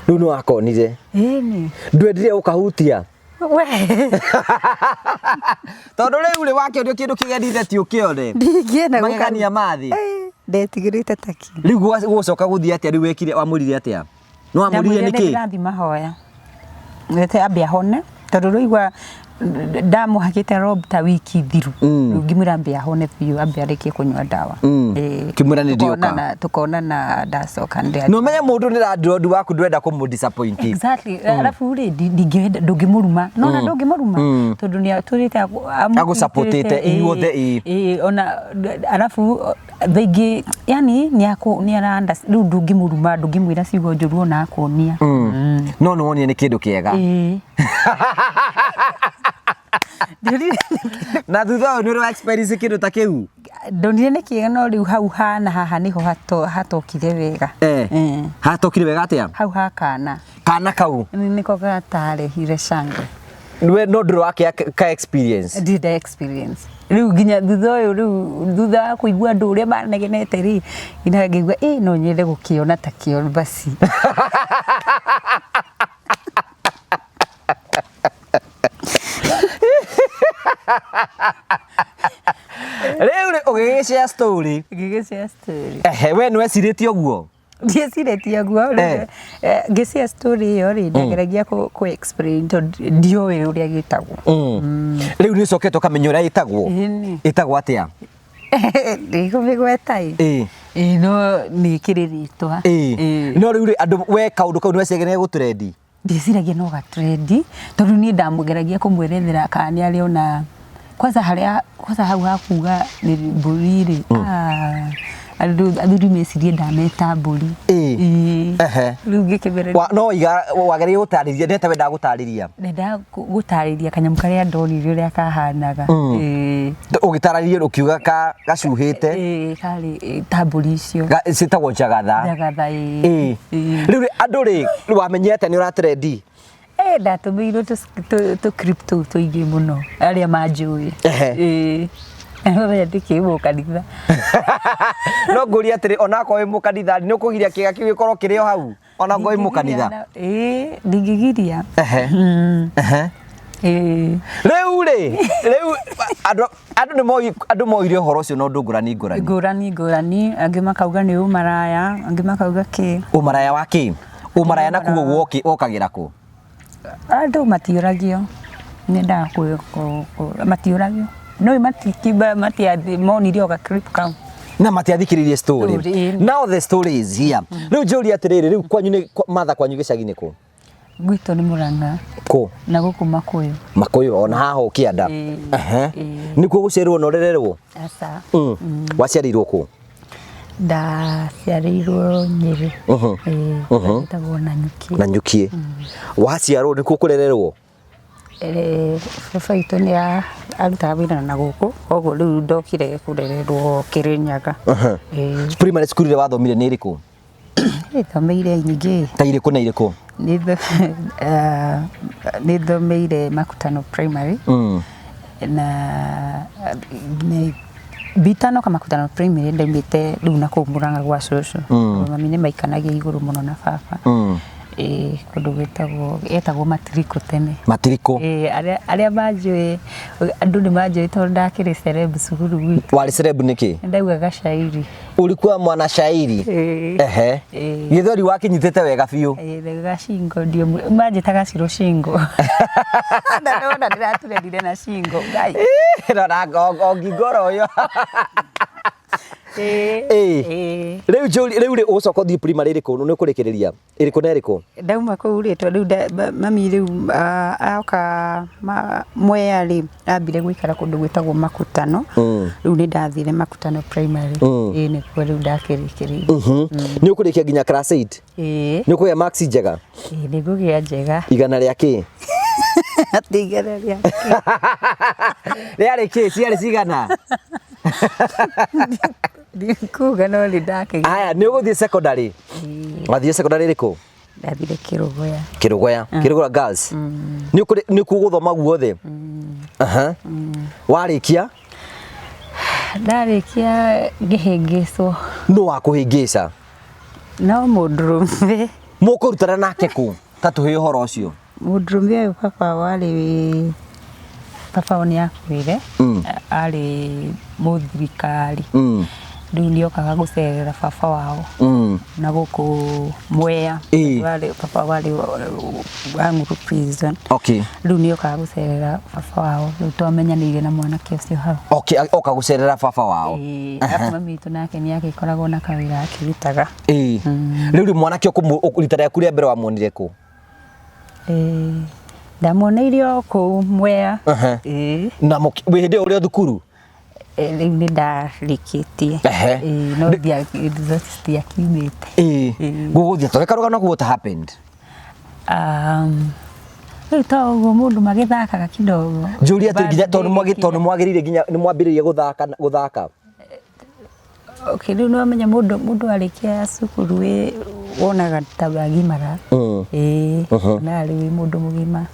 Rĩu nĩ wakonire? Ĩni. Ndwendire gũkahutia? We. Tondũ rĩu rĩ wakĩonio kĩndũ kĩgenire ti ũkĩone. Ndingĩenda Magegania ma thĩ. Ndetigĩrĩte taki. Rĩu gũcoka gũthiĩ atĩa? Rĩu wekire wamwĩrire atĩa? Nĩ wamwĩrire nĩkĩ? Ndĩrathiĩ mahoya. Reke ambe ahone tondũ rũigua ndamũhakĩte rob ta wiki thiru. Rĩu ngĩmwĩra ambe ahone biũ, ambe arĩkie kũnyua ndawa. Ĩĩ. Ngĩmwĩra nĩ ndĩũka. Tukonana ndacoka ndĩ. Na ũmenye mũndũ nĩ landlord waku, ndũrenda kũmũ disappoint. Exactly. Arabu rĩ, ndingĩenda ndũngĩmũruma. Nona ndũngĩmũruma tondũ nĩ atũrĩte Agũsupportĩte inyuothe, ĩĩ. Ĩĩ, ona arabu thaa ingĩ yani nĩ akũ nĩ ara rĩu ndũngĩmũruma, ndũngĩmwĩra ciugo njũru ona akuonia. No nĩ wonire nĩ kĩndũ kĩega. Ĩĩ. Ndonire Na thutha ũyũ nĩ ũrĩ experience kĩndũ ta kĩu? Ndonire nĩ kĩega, no rĩu hau hana haha nĩho hatokire wega. Hatokire wega atĩa? Hau ha kana. Kana kau? Nĩko gatarehire cangwe. We no ndũrĩ wakĩa ka experience? Ndirĩ nda experience. Rĩu nginya thutha ũyũ, rĩu thutha wa kũigua andũ ũrĩa manegenete rĩ, nginya ngĩigua ĩ no nyende gũkĩona ta kĩo basi. Rĩu rĩ ũgĩgĩ share story. Ngĩgĩ share story. Ehe, we nĩ wecirĩtie ũguo? Ndiecirĩtie ũguo. Ngĩ share story ĩyo rĩ, ndageragia kũ explain tondũ ndioĩ ũrĩa gĩtagwo. Rĩu nĩ ũcokete ũkamenya ũrĩa ĩtagwo? Ĩni. Ĩtagwo atĩa? Ndikũmĩgweta ĩ. Ĩĩ, no nĩ ĩkĩrĩ rĩtwa. Ĩĩ. No rĩu rĩ, andũ we kaũndũ kau nĩ weciragia nĩ gegũtrendi? Ndĩciragia no gatrendi tondũ niĩ ndamũgeragia kũmwerethera kana nĩ arĩ ona kwanza harĩa kwanza hau hakuga nĩ mbũri rĩ, ah, Andũ athuri mecirie ndameta mbũri. Ĩĩ. Rĩu ngĩkĩmera No iga wagĩrĩire gũtarĩria nĩ ta wendaga gũtarĩria. Ndendaga gũtarĩria kanyamũ karĩa ndonire ũrĩa kahanaga. Ĩĩ. Ũgĩtarĩria ũkiuga ka gacuhĩte. Ĩĩ, karĩ ta mbũri icio. Ciĩtagwo njagatha. Njagatha, ĩĩ. Ĩĩ. Rĩu rĩ, andũ rĩ, wamenyire atĩa nĩ ũratrendi? Eh, ndatũmĩirwo tũ clip tũu tũingĩ mũno arĩa manjũĩ. Ĩĩ. Mũthenya ndĩkĩ mũkanitha. No ngũrie atĩrĩ, onakorwo wĩ mũkanitha nĩ ũkũgiria kĩga kĩu gĩkorwo kĩrĩ o hau? Onakorwo wĩ mũkanitha? Ĩĩ, ndingĩgiria. Ĩĩ. Rĩu rĩ, rĩu andũ andũ nĩ moi andũ moire ũhoro ũcio na ũndũ ngũrani ngũrani. Ngũrani ngũrani, angĩ makauga nĩ ũmaraya, angĩ makauga kĩ. Ũmaraya wa kĩ? Ũmaraya na kuo wokagĩra kũ? Andũ matiũragio, nyendaga matiũragio. No matiathi monire o ga clip kau. Na matiathikĩrĩirie story. Story. Now the story is here. Rĩu njũrie atĩrĩrĩ, rĩu kwanyu nĩ Martha kwanyu gĩcagi nĩ kũ? Gwitũ nĩ Mũrang'a. Kũ? Na gũkũ Makũyũ. Makũyũ ona haha ũkĩanda. Nĩkuo gũciarĩrwo na ũrererwo? Aca. Waciarĩirwo kũ? Ndaciarĩirwo Nyĩrĩ. Ĩĩ, ĩtagwo Nanyuki. Nanyuki. Waciarwo nĩkuo kũrererwo? Baba witũ nĩ arutaga wĩra na gũkũ, koguo rĩu ndokire kũrererwo Kĩrĩnyaga. Primary school ĩrĩa wathomire nĩ ĩrĩkũ? Thomeire nyingĩ. Ta irĩkũ na irĩkũ? Nĩ thomeire Makutano Primary. Na nditanoka Makutano Primary ndaumĩte rĩu na kũu Mũrang'a gwa cũcũ. Mami nĩ maikanagia igũrũ mũno na baba. Kũndũ gwĩtagwo etagwo Matirikũ tene. Matirikũ. Arĩa manjũĩ andũ nĩ manjũĩ tondũ ndakĩrĩ celeb cukuru gwitũ. Warĩ celeb nĩkĩ? Ndaugaga shairi. Ulikuwa mwana shairi? Ehe. Gĩthweri wakinyitĩte wega biũ. Ndaugaga shingo ndio manjĩtaga Shiro shingo. Na ndona ndĩraturerire na shingo Ngai. Rora o ngingo oro ĩyo. Rĩu njũrie rĩu rĩ ũgũcoka ũthiĩ primary ĩrĩkũ nĩ ũkũrĩkĩrĩria? Ĩrĩkũ na ĩrĩkũ? Ndauma kũu rĩ tondũ rĩu mami rĩu oka Mwea rĩ ambire gũikara kũndũ gwĩtagwo Makutano. Rĩu nĩ ndathire Makutano Primary. Ĩĩ nĩkuo rĩu ndakĩrĩkĩrĩirie. Nĩ ũkũrĩkia nginya class 8? Ĩĩ. Nĩ ũkũgĩa marks njega? Ĩĩ nĩ ngũgĩa njega. Igana rĩa kĩ? Atĩ igana rĩa kĩ? Rĩarĩ kĩ? Ciarĩ cigana? Ndikuga no nĩ ndakĩgĩa. Aya, nĩ ũgũthiĩ secondary? Wathiĩ secondary ĩrĩkũ? Ndathire Kĩrũgũya. Kĩrũgũya. Kĩrũgũya Girls. Nĩ nĩkuo gũthoma guothe? Aha. Warĩkia? Ndarĩkia ngĩhĩngĩcwo. Nũ wakũhĩngĩca? No mũndũrũme. Mũkũrutana nake kũ? Ta tũhe ũhoro ũcio. Mũndũrũme ũyũ baba warĩ baba wao nĩ akuire, arĩ mũthirikari. Rĩu nĩ okaga gũcerera baba wao na gũkũ Mwea. Warĩ baba warĩ wa Nguru prison. Rĩu nĩ okaga gũcerera baba wao, rĩu twamenyanĩire na mwanake ũcio hau. Okay, oka gũcerera baba wao. Ĩĩ, arabu mami witũ nake nĩ agĩkoragwo na kawĩra akĩrutaga. Ĩĩ. Rĩu rĩ mwanake rita rĩaku rĩa mbere wamuonire kũ? Ĩĩ, ndamuoneire o kũu Mwea. Ĩĩ. Na wĩ hĩndĩ ĩyo ũrĩ o thukuru? Rĩu nĩ ndarĩkĩtie. Ĩĩ, no results citiakiumĩte. Ĩĩ. Gũgũthiĩ tũhe karũgano what happened? Rĩu to ũguo mũndũ magĩthakaga kidogo. Njũrie atĩ nginya tondũ nĩ mwagĩrĩire nginya nĩ mwambĩrĩirie gũthaka gũthaka. Okay, rĩu nĩwamenya mũndũ mũndũ arĩkia cukuru wĩ wonaga ta wagimara. Ĩĩ, wonaga rĩu wĩ mũndũ mũgima.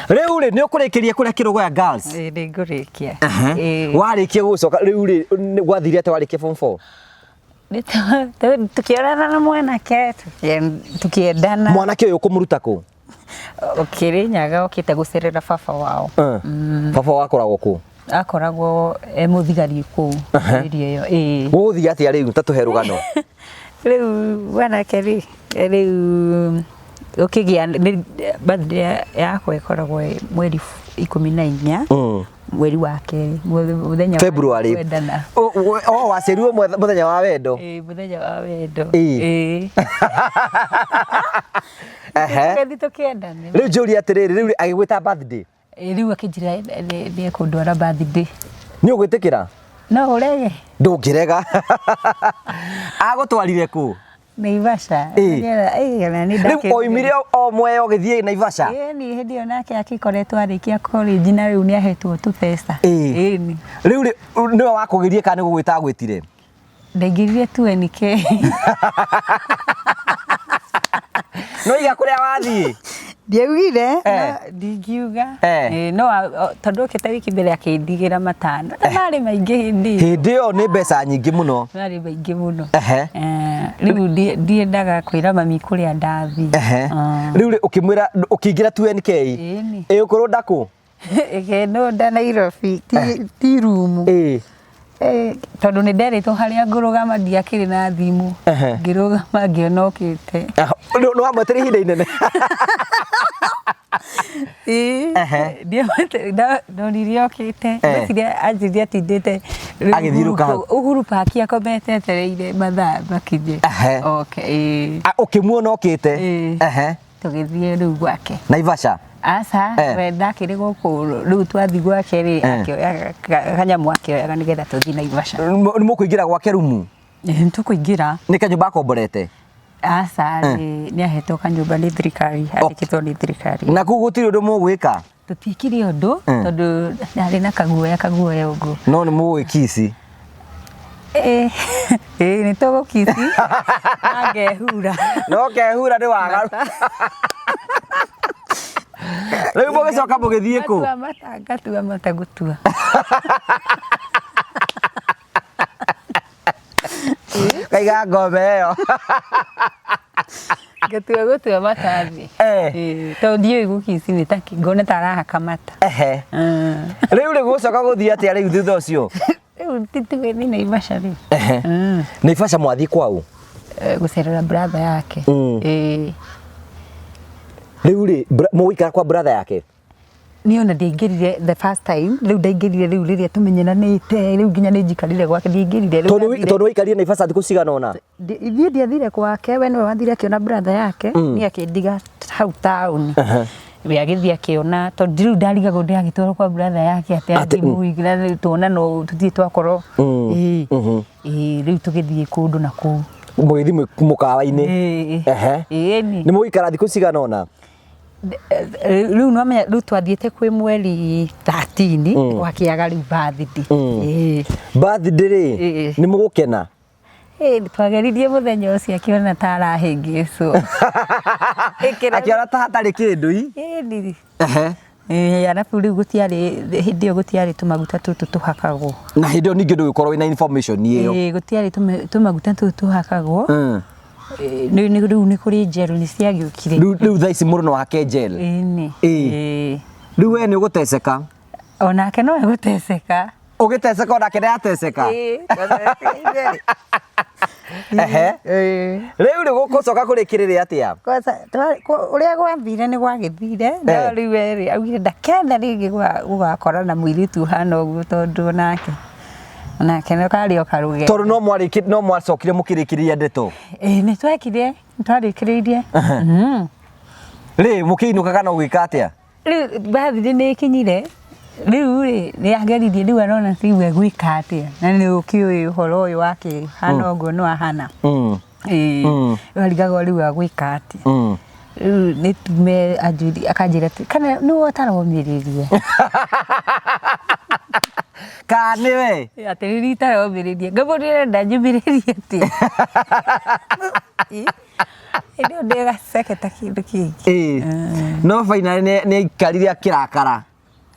Rĩu rĩ nĩ ũkũrĩkĩria kũrĩa Kĩrũgũya Girls? Ĩĩ nĩ ngũrĩkia. Warĩkia gũcoka rĩu rĩ gwathire atĩa warĩkia form 4? Tũkĩonana na mwanake tũkĩendana. Mwanake ũyũ ũkũmũruta kũ? Kĩrĩnyaga okĩte gũcerera baba wao. Baba wao akoragwo kũ? Akoragwo e mũthigari kũu area ĩyo. Ĩĩ. Gũgũthiĩ atĩa rĩu ta tũhe rũgano? Rĩu mwanake rĩ, rĩu ũkĩgĩa birthday yakwa ĩkoragwo mweri 14 mweri wa kerĩ mũthenya wa February. kwendana. O waciarirwo mũthenya wa wendo? Ĩĩ, mũthenya wa wendo. Ĩĩ. Tũgĩthiĩ tũkĩendane. Rĩu njũrie atĩrĩrĩ, rĩu agĩgwĩta birthday? Ĩĩ, rĩu akĩnjĩra nĩ ekũndwara birthday. Nĩ ũgwĩtĩkĩra? No ũrege. Ndũngĩrega. Agũtwarire kũ? Naivasha. Ĩĩ. Nĩgetha ĩĩ ona nĩ Rĩu ndakĩrire. oimire o Mwea ũgĩthiĩ Naivasha? Ĩni hĩndĩ ĩyo nake akĩkoretwo arĩkia college na rĩu nĩ ahetwo tũbeca. Ĩĩ. Ĩni. Rĩu rĩ nĩwe wakũgĩrie kana nĩ gũgwĩta agwĩtire? Ndaingĩrire 2NK. No iga kũrĩa wathiĩ? Ndiaugire, Eh. no ndingiuga. Eh. Ĩĩ, no tondũ okĩte wiki mbere akĩndigĩra matano. Ta marĩ maingĩ hĩndĩ ĩyo. Hĩndĩ ĩyo nĩ mbeca nyingĩ mũno. Marĩ maingĩ mũno. Ehe. Eh, rĩu ndiendaga kwĩra mami kũrĩa ndathiĩ. Ehe. Ah. Rĩu rĩ ũkĩmwĩra ũkĩingĩra 2NK. Ĩni. Ĩ ũkũrũ ndakũ? Ĩkĩnũnda Nairobi ti rumu. Ĩ. Eh, tondũ nĩ nderĩtwo harĩa ngũrũgama ndiakĩrĩ na thimũ. Ehe. Ngĩrũgama ngĩona okĩte. Nĩ wamwetereire ihinda inene? Ĩĩ. Ehe. Ndonire okĩte. Eh. Ngwĩciria anjĩrire atindĩte rĩu Agĩthiũrũrũka hau. Uhuru Park akomete etereire mathaa makinye. Ehe. Oke, ĩĩ. Ũkĩmuona okĩte? Ĩĩ. Ehe. Tũgĩthiĩ rĩu gwake. Naivasha? Aca, Eh. we ndakĩrĩ gũkũ rĩu twathiĩ gwake rĩ, Eh. akĩoya kanyamũ akĩoyaga nĩgetha tũthiĩ Naivasha. Nĩ mũkũingĩra gwake rumu? Nĩ tũkũingĩra. Nĩ kanyũmba akomborete? Aca, nĩ ahetwo kanyũmba nĩ thirikari, andĩkĩtwo nĩ thirikari. Na kũu gũtirĩ ũndũ mũgwĩka? Tũtiekire ũndũ, tondũ ndarĩ na kaguoya kaguoya ũguo. No nĩ mũgwĩkici? Ĩĩ, nĩ tũgũkici na ngehura. No kehura nĩ wagaru. Rĩu mũgĩcoka mũgĩthiĩ kũ? Ngatua mata, ngatua mata gũtua. Kaiga ngombe ĩyo. Ngatua gũtua mata thĩ. Eh. Ĩĩ, tondũ ndiũĩ gũkici nĩ takĩ, ngona ta arahaka mata. Ehe. Rĩu rĩ gũcoka gũthiĩ atĩa rĩu thutha ũcio? Rĩu tũgĩthiĩ Naivasha rĩu. Ehe. Naivasha mwathiĩ kwaũ? Gũcerera brother yake. Ĩĩ. Rĩu rĩ mũgũikara kwa brother yake? Niĩ ona ndiaingĩrire the first time, rĩu ndaingĩrire rĩu rĩrĩa tũmenyeranĩte, rĩu nginya nĩ njikarire gwake ndiaingĩrire. Rĩu Tondũ ndathire- tondũ waikarire Naivasha thikũ cigana ũna? Ithuĩ ndiathire kwake, we nĩwe wathire akĩona brother yake, niĩ akĩndiga hau taũni. We agĩthiĩ akĩona, tondũ rĩu ndarigagwo ndĩragĩtwarwo kwa brother yake atĩa Atĩ, ndimũigĩra rĩu tuona no tũthiĩ twakorwo. Ĩĩ. Ĩĩ, rĩu tũgĩthiĩ kũndũ na kũu. Mũgĩthiĩ mũkawa-inĩ? Ĩĩ. Ehe. Ĩĩ Nĩ mũgũikara thikũ cigana ũna? Rĩu nĩwamenya rĩu twathiĩte kwĩ mweri 13 gwakĩaga rĩu birthday. Ĩĩ. Birthday rĩ, Ĩĩ. nĩ mũgũkena? Ĩĩ, twageririe mũthenya ũcio akĩona ta arahĩngĩcwo. Ĩkĩra- Akĩona ta hatarĩ kĩndũ i? Ĩĩ, Ehe. Ĩĩ, arabu rĩu gũtiarĩ hĩndĩ ĩyo gũtiarĩ tũmaguta tũtũ tũhakagwo. Na hĩndĩ ĩyo ningĩ ndũgĩkorwo wĩna information ĩyo. Ĩĩ, gũtiarĩ tũmaguta tũtũ tũhakagwo. Ĩĩ, rĩu nĩ kũrĩ njerũ nĩ ciagĩũkire. Rĩu thaa ici mũndũ no ahake gel. Ĩĩ. Ĩĩ. Ĩĩ. Rĩu we nĩ ũgũteceka. Onake no egũteceka. Ũgĩteceka onake nĩateceka. Ĩĩ. Ehe. Ĩĩ. Rĩu rĩ gũgũcoka kũrĩkĩrĩria atĩa? Kwanza ũrĩa gwathire nĩ gwagĩthire no Eh. rĩu we rĩ augire ndakenda rĩngĩ gũgakora na mũirĩtu ũhana ũguo tondũ onake no karĩ o karũgendo. Tondũ no mwarĩki no mwacokire mũkĩrĩkĩrĩria ndeto. Ĩĩ nĩ twekire nĩ twarĩkĩrĩirie. Rĩ mũkĩinũka kana ũgĩka atĩa? Rĩu birthday nĩ ĩkinyire rĩu rĩ nĩ ageririe rĩu arona rĩu egwĩka atĩa na nĩ ũkĩũĩ ũhoro ũyũ wake hana ũguo no ahana. Ĩĩ rĩu arigagwo rĩu agwĩka atĩa. Rĩu nĩ tume anjũrie akanjĩra atĩ kana nĩwe ũtaromĩrĩria. Kana nĩwe? Atĩ nĩ niĩ itaromĩrĩria. Ngamwĩra ũrenda nyũmĩrĩrie atĩa? Ĩĩ hĩndĩ ĩyo ndĩgaceketa kĩndũ kĩngĩ. Ĩĩ. No finally nĩ aikarire akĩrakara.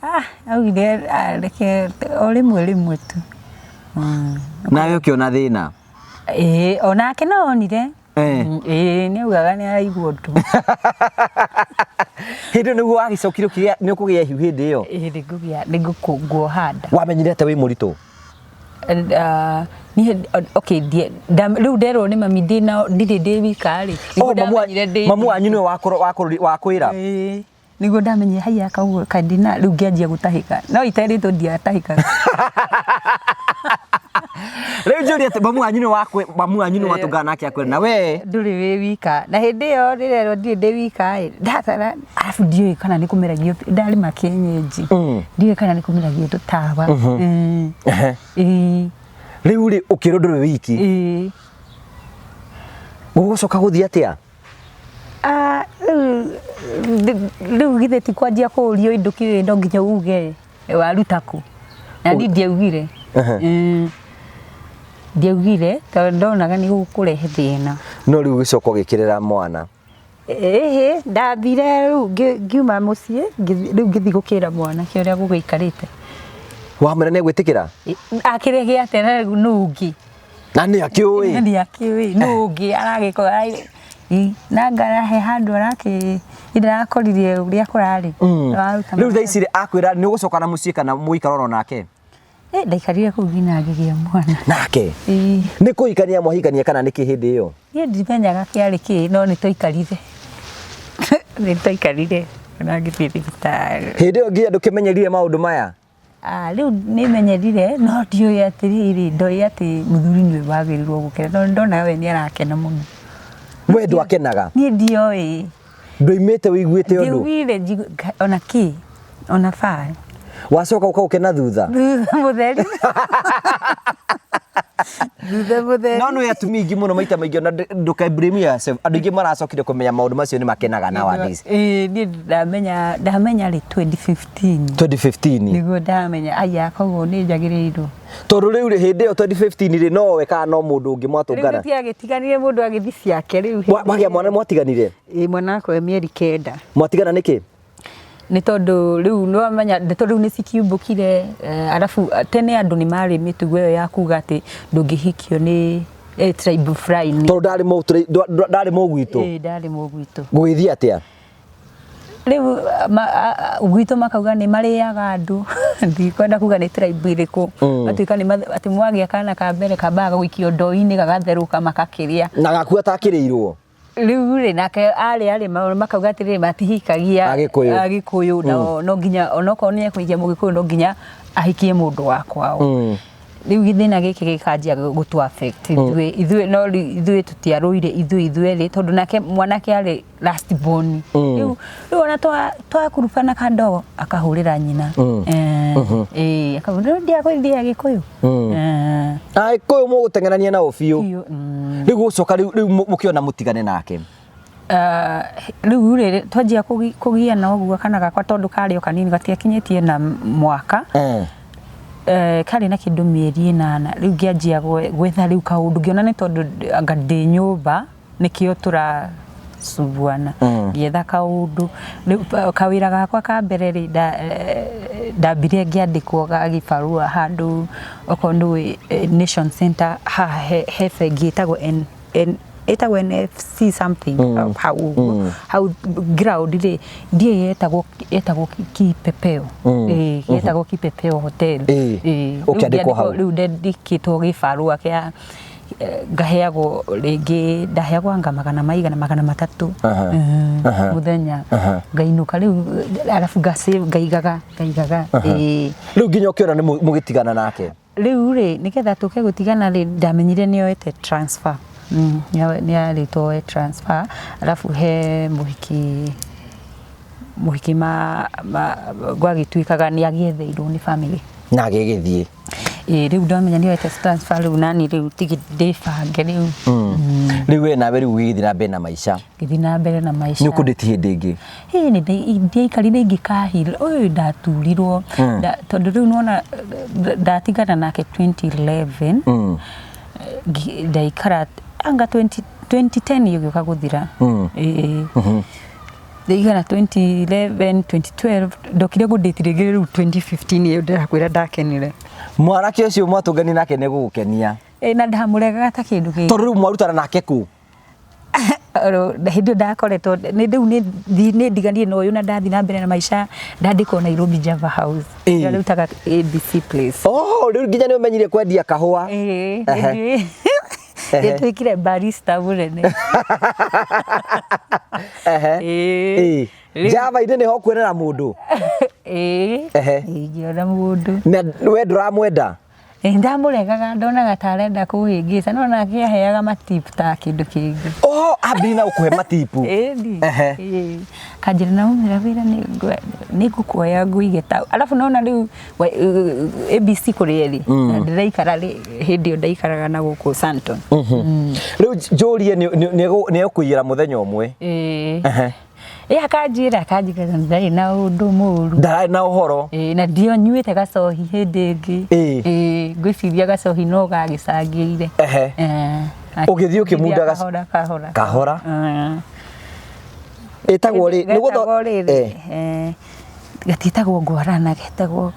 Ah, augire reke o rĩmwe rĩmwe tu. Nawe ũkĩona thĩna. Ĩĩ onake no onire. Eh. Ĩĩ nĩ augaga nĩ araigua ũndũ. Hĩndĩ ĩyo nĩguo wagĩcokire ũkĩgĩa nĩ ũkũgĩa ihu hĩndĩ ĩyo. Ĩĩ nĩ ngũgĩa nĩ nguoha nda. Wamenyire atĩa wĩ mũritũ? Niĩ okay rĩu nderwo nĩ mami ndĩna ndirĩ ndĩ wika rĩ. Oh, Nĩguo ndamenyire ndĩ mamu wanyu nĩwe wakwĩra? Ĩĩ. Nĩguo ndamenyire haiya kauguo kandina rĩu ngĩanjia gũtahĩka no iterĩtwo ndiatahĩkaga. Rĩu njũrie atĩ mamu wanyu nĩ wakwe mamu wanyu nĩ watũngana nake akwĩra na we ndũrĩ wĩ wika na hĩndĩ ĩyo rĩrerwo ndirĩ ndĩ wika ĩ ndatara arabu ndiũĩ kana nĩ kũmeragio ndarĩma kĩenyenji ndiũĩ kana nĩ kũmeragio tũtawa. Ĩĩ. Rĩu rĩ ũkĩrwo ndũrĩ wiki Ĩĩ. Gũgũcoka gũthiĩ atĩa? Ah, rĩu rĩu githĩ ti kwanjia kũũrio indo kĩ no nginya uge waruta kũ na niĩ ndiaugire. Ndiaugire tondũ ndonaga nĩ gũkũrehe thĩna. No rĩu ũgĩcoka ũgĩkĩrera mwana. Ĩhĩ ndathire rĩu ngiuma mũciĩ rĩu ngĩthiĩ gũkĩra mwanake ũrĩa gũgĩikarĩte. Wamwĩra nĩ egwĩtĩkĩra? Akĩrege atĩa na rĩu nũ ũngĩ? Na nĩ akĩũĩ? Na nĩ akĩũĩ nũ ũngĩ aragĩkora na anga he handũ arakĩ ndĩrakoririe ũrĩa kũrarĩ. Rĩu thaa ici rĩ akwĩra nĩ ũgũcoka na mũciĩ kana mũikare oro nake? Eh, ndaikarire kũu nginya ngĩgĩa mwana. Nake? Ĩĩ. Nĩ kũhikania mwahikania kana nĩkĩ hĩndĩ ĩyo? Niĩ ndimenyaga kĩarĩ kĩ no nĩ twaikarire. Nĩ twaikarire na ngĩthiĩ thibitarĩ. Hĩndĩ ĩyo nginya ndũkĩmenyerire maũndũ maya? Ah, rĩu nĩ menyerire no ndiũĩ atĩrĩrĩ, ndoĩ atĩ mũthuri nĩwe wagĩrĩirwo gũkena tondũ ndonaga we nĩ arakena mũno. We ndwakenaga? Niĩ ndioĩ. Ndũimĩte wĩiguĩte ũndũ? Ndiaugire ona kĩ, ona ba. Wacoka ũkaũkena thutha? Thutha mũtheri. Thutha mũtheri. No nĩ atumia aingĩ mũno maita maingĩ ona ndũka blame yourself. Andũ aingĩ maracokire kũmenya maũndũ macio nĩ makenaga nowadays. Ĩĩ niĩ ndamenya ndamenya rĩ 2015. 2015. Nĩguo ndamenya aya koguo nĩ njagĩrĩirwo. Tondũ rĩu rĩ hĩndĩ ĩyo 2015 rĩ no we kana no mũndũ ũngĩ mwatũngana? Rĩu tũtiagĩtiganire mũndũ agĩthiĩ ciake rĩu. Wagĩa mwana mwatiganire? Ĩĩ mwana wakwa e mĩeri 9. Mwatigana nĩkĩ? Nĩ tondũ rĩu nĩ wamenya ndeto rĩu nĩ cikiumbũkire arabu tene andũ nĩ marĩ mĩtugo ĩyo ya kuga atĩ ndũngĩhikio nĩ tribe fulani. Tondũ ndarĩ mũgwitũ? Ĩĩ ndarĩ mũgwitũ. Gũgĩthiĩ atĩa? Rĩu gwitũ makauga nĩ marĩaga andũ ndikwenda kuga nĩ tribe ĩrĩkũ matuĩka nĩ atĩ mwagĩa kana ka mbere kambaga gũikio ndoo-inĩ gagatherũka makakĩrĩa. Na gakua atakĩrĩirwo? Rĩu rĩ nake arĩ arĩ makauga atĩrĩrĩ matihikagia Agĩkũyũ. Agĩkũyũ nao no nginya onokorwo nĩ ekũhikia Mũgĩkũyũ no nginya ahikie mũndũ wa kwao. Rĩu gĩthĩna gĩkĩ gĩkanjia gũtũ affect ithuĩ ithuĩ no ithuĩ tũtiarũire ithuĩ ithuerĩ tondũ nake mwanake arĩ last born. Rĩu rĩu ona twakurubana kandogo akahũrĩra nyina. Ĩĩ akauga rĩu ndiakwendire Agĩkũyũ. Agĩkũyũ mũgũteng'erania nao biũ. Biũ. Rĩu gũcoka rĩu rĩu mũkĩona mũtigane nake. Rĩu rĩ twanjia kũgiana ũguo kana gakwa tondũ karĩ o kanini gatiakinyĩtie na mwaka. Karĩ na kĩndũ mĩeri 8 rĩu ngĩanjia gwetha rĩu kaũndũ ngĩona nĩ tondũ anga ndĩ nyũmba nĩkĩo tũracumbuana. Ngĩetha kaũndũ rĩu kawĩra gakwa ka mbere rĩ ndambire ngĩandĩkwo ga gĩbarũa handũ okorwo nĩũĩ Nation Center haha he bengi ĩtagwo N ĩtagwo NFC something hau ũguo hau ground rĩ ndiũĩ yetagwo yetagwo Kipepeo. Ĩĩ yetagwo Kipepeo Hotel. Ĩĩ ũkĩandĩkwo hau. Rĩu ndandĩkĩtwo gĩbarũa kĩa ngaheagwo rĩngĩ ndaheagwo anga magana maigana 300 mũthenya ngainũka rĩu arabu nga save ngaigaga ngaigaga. Ĩĩ. Rĩu nginya ũkĩona nĩ mũgĩtigana nake? Rĩu rĩ nĩgetha tũke gũtigana rĩ ndamenyire nĩ oete transfer. Nĩ arĩtwo oe transfer arabu he mũhiki mũhiki gwagĩtuĩkaga nĩ agĩetheirwo nĩ family. Na agĩgĩthiĩ. Ĩĩ rĩu ndamenya nĩ oete transfer rĩu nani rĩu tigi ndĩbange rĩu. Rĩu we nawe rĩu ũgĩgĩthiĩ na mbere na maica. Ngĩthiĩ na mbere na maica. Nĩ ũkũndĩti hĩndĩ ĩngĩ? Ĩĩ nĩ ndiaikarire ingĩkahil ũyũ ndaturirwo tondũ rĩu nĩwona ndatigana nake 2011 ndaikara anga 2010 ĩgĩũka gũthira. Ĩĩ. Ndaigana 2011 2012 ndokire gũndĩti rĩngĩ rĩu 2015 ĩyo ndĩrakwĩra ndakenire. Mwanake ũcio mwatũngani nake nĩ gũgũkenia. Ĩĩ na ndamũregaga ta kĩndũ kĩngĩ. Tondũ rĩu mwarutana nake kũ? Hĩndĩ ĩyo ndakoretwo rĩu nĩ ndiganire na ũyũ na ndathiĩ na mbere na maica ndandĩkwo Nairobi Java House. Ĩrĩa rĩu ĩtaga ABC Place. Oh, rĩu nginya nĩ ũmenyire kwendia kahũa. Ĩĩ. Nĩtuĩkire barista mũnene. Ĩĩ. Java-inĩ nĩho kuonera mũndũ. Ĩĩ. Ingĩona mũndũ. Na we ndũramwenda? Ĩ, ndamũregaga ndonaga ta arenda kũhĩngĩca no nake aheaga matipu ta kĩndũ kĩngĩ. Oh, ambĩrĩria na gũkũhe matipu. Ĩni. Ehe. Ĩĩ. Kanjĩra na umĩra wĩra nĩ ngũkuoya ngũige ta alafu nona rĩu ABC kũrĩa ĩrĩ na ndĩraikara rĩ hĩndĩ ĩyo ndaikaraga na gũkũ Sandton. Rĩu njũrie nĩ egũkũiyĩra mũthenya ũmwe. Ĩĩ. Ehe. Ĩ akanjĩra akanjĩra ndarĩ na ũndũ mũru. Ndararĩ na ũhoro. Ĩĩ na ndionyuĩte gacohi hĩndĩ ĩngĩ. Ĩĩ. Ĩĩ ngwĩciria gacohi no gagĩcangĩire. Ehe. Ũgĩthiĩ ũkĩmunda kahora kahora. Kahora. Ĩĩ. Ĩtagwo rĩ? Nĩ gũtho- Getagwo rĩrĩ, Eh. gatiĩtagwo ngwarana getagwo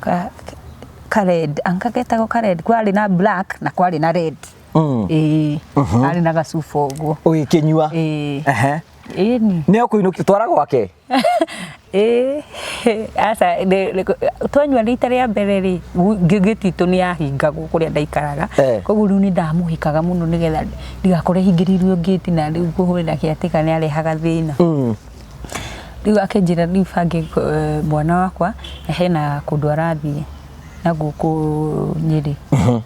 ka red anga getagwo ka red kwarĩ na black na kwarĩ na red. Ĩĩ. Arĩ na gacuba ũguo. Ũgĩkĩnyua. Ĩĩ. Ehe. Ĩni. Nĩ ũkũinũkia twara gwake? Ĩĩ. Aca twanyua rita rĩa mbere rĩ ngĩtitũ nĩ yahingagwo kũrĩa ndaikaraga. Koguo rĩu nĩ ndamũhĩkaga mũno nĩgetha ndigakore hingĩrĩirio ngĩti na rĩu kũhũrĩra kĩatĩka nĩ arehaga thĩna. Rĩu akĩnjĩra rĩu bange mwana wakwa hena kũndũ arathiĩ na gũkũ Nyĩrĩ.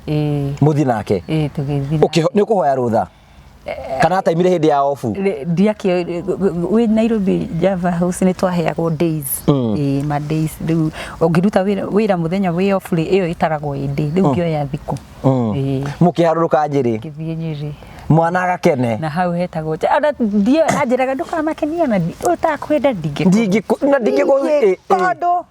Ĩĩ. Mũthiĩ nake? Ĩĩ tũgĩthiĩ nake. Nĩ ũkũhoya rũtha? Kana ataimire hĩndĩ ya obu? Ndiakĩ wĩ Nairobi Java House nĩ twaheagwo days. Ĩĩ ma days rĩu ũngĩruta wĩra mũthenya wĩ off rĩ ĩyo ĩtaragwo ĩ day rĩu ngĩoya thikũ. Ĩĩ. Mũkĩharũrũka Nyĩrĩ? Ngĩthiĩ Nyĩrĩ. Mwana agakene? Na hau hetagwo ona ndiĩ anjĩraga ndũkamakenie ona ũtakwenda ndingĩkũ. Ndingĩkũ na ndingĩkũ Tondũ.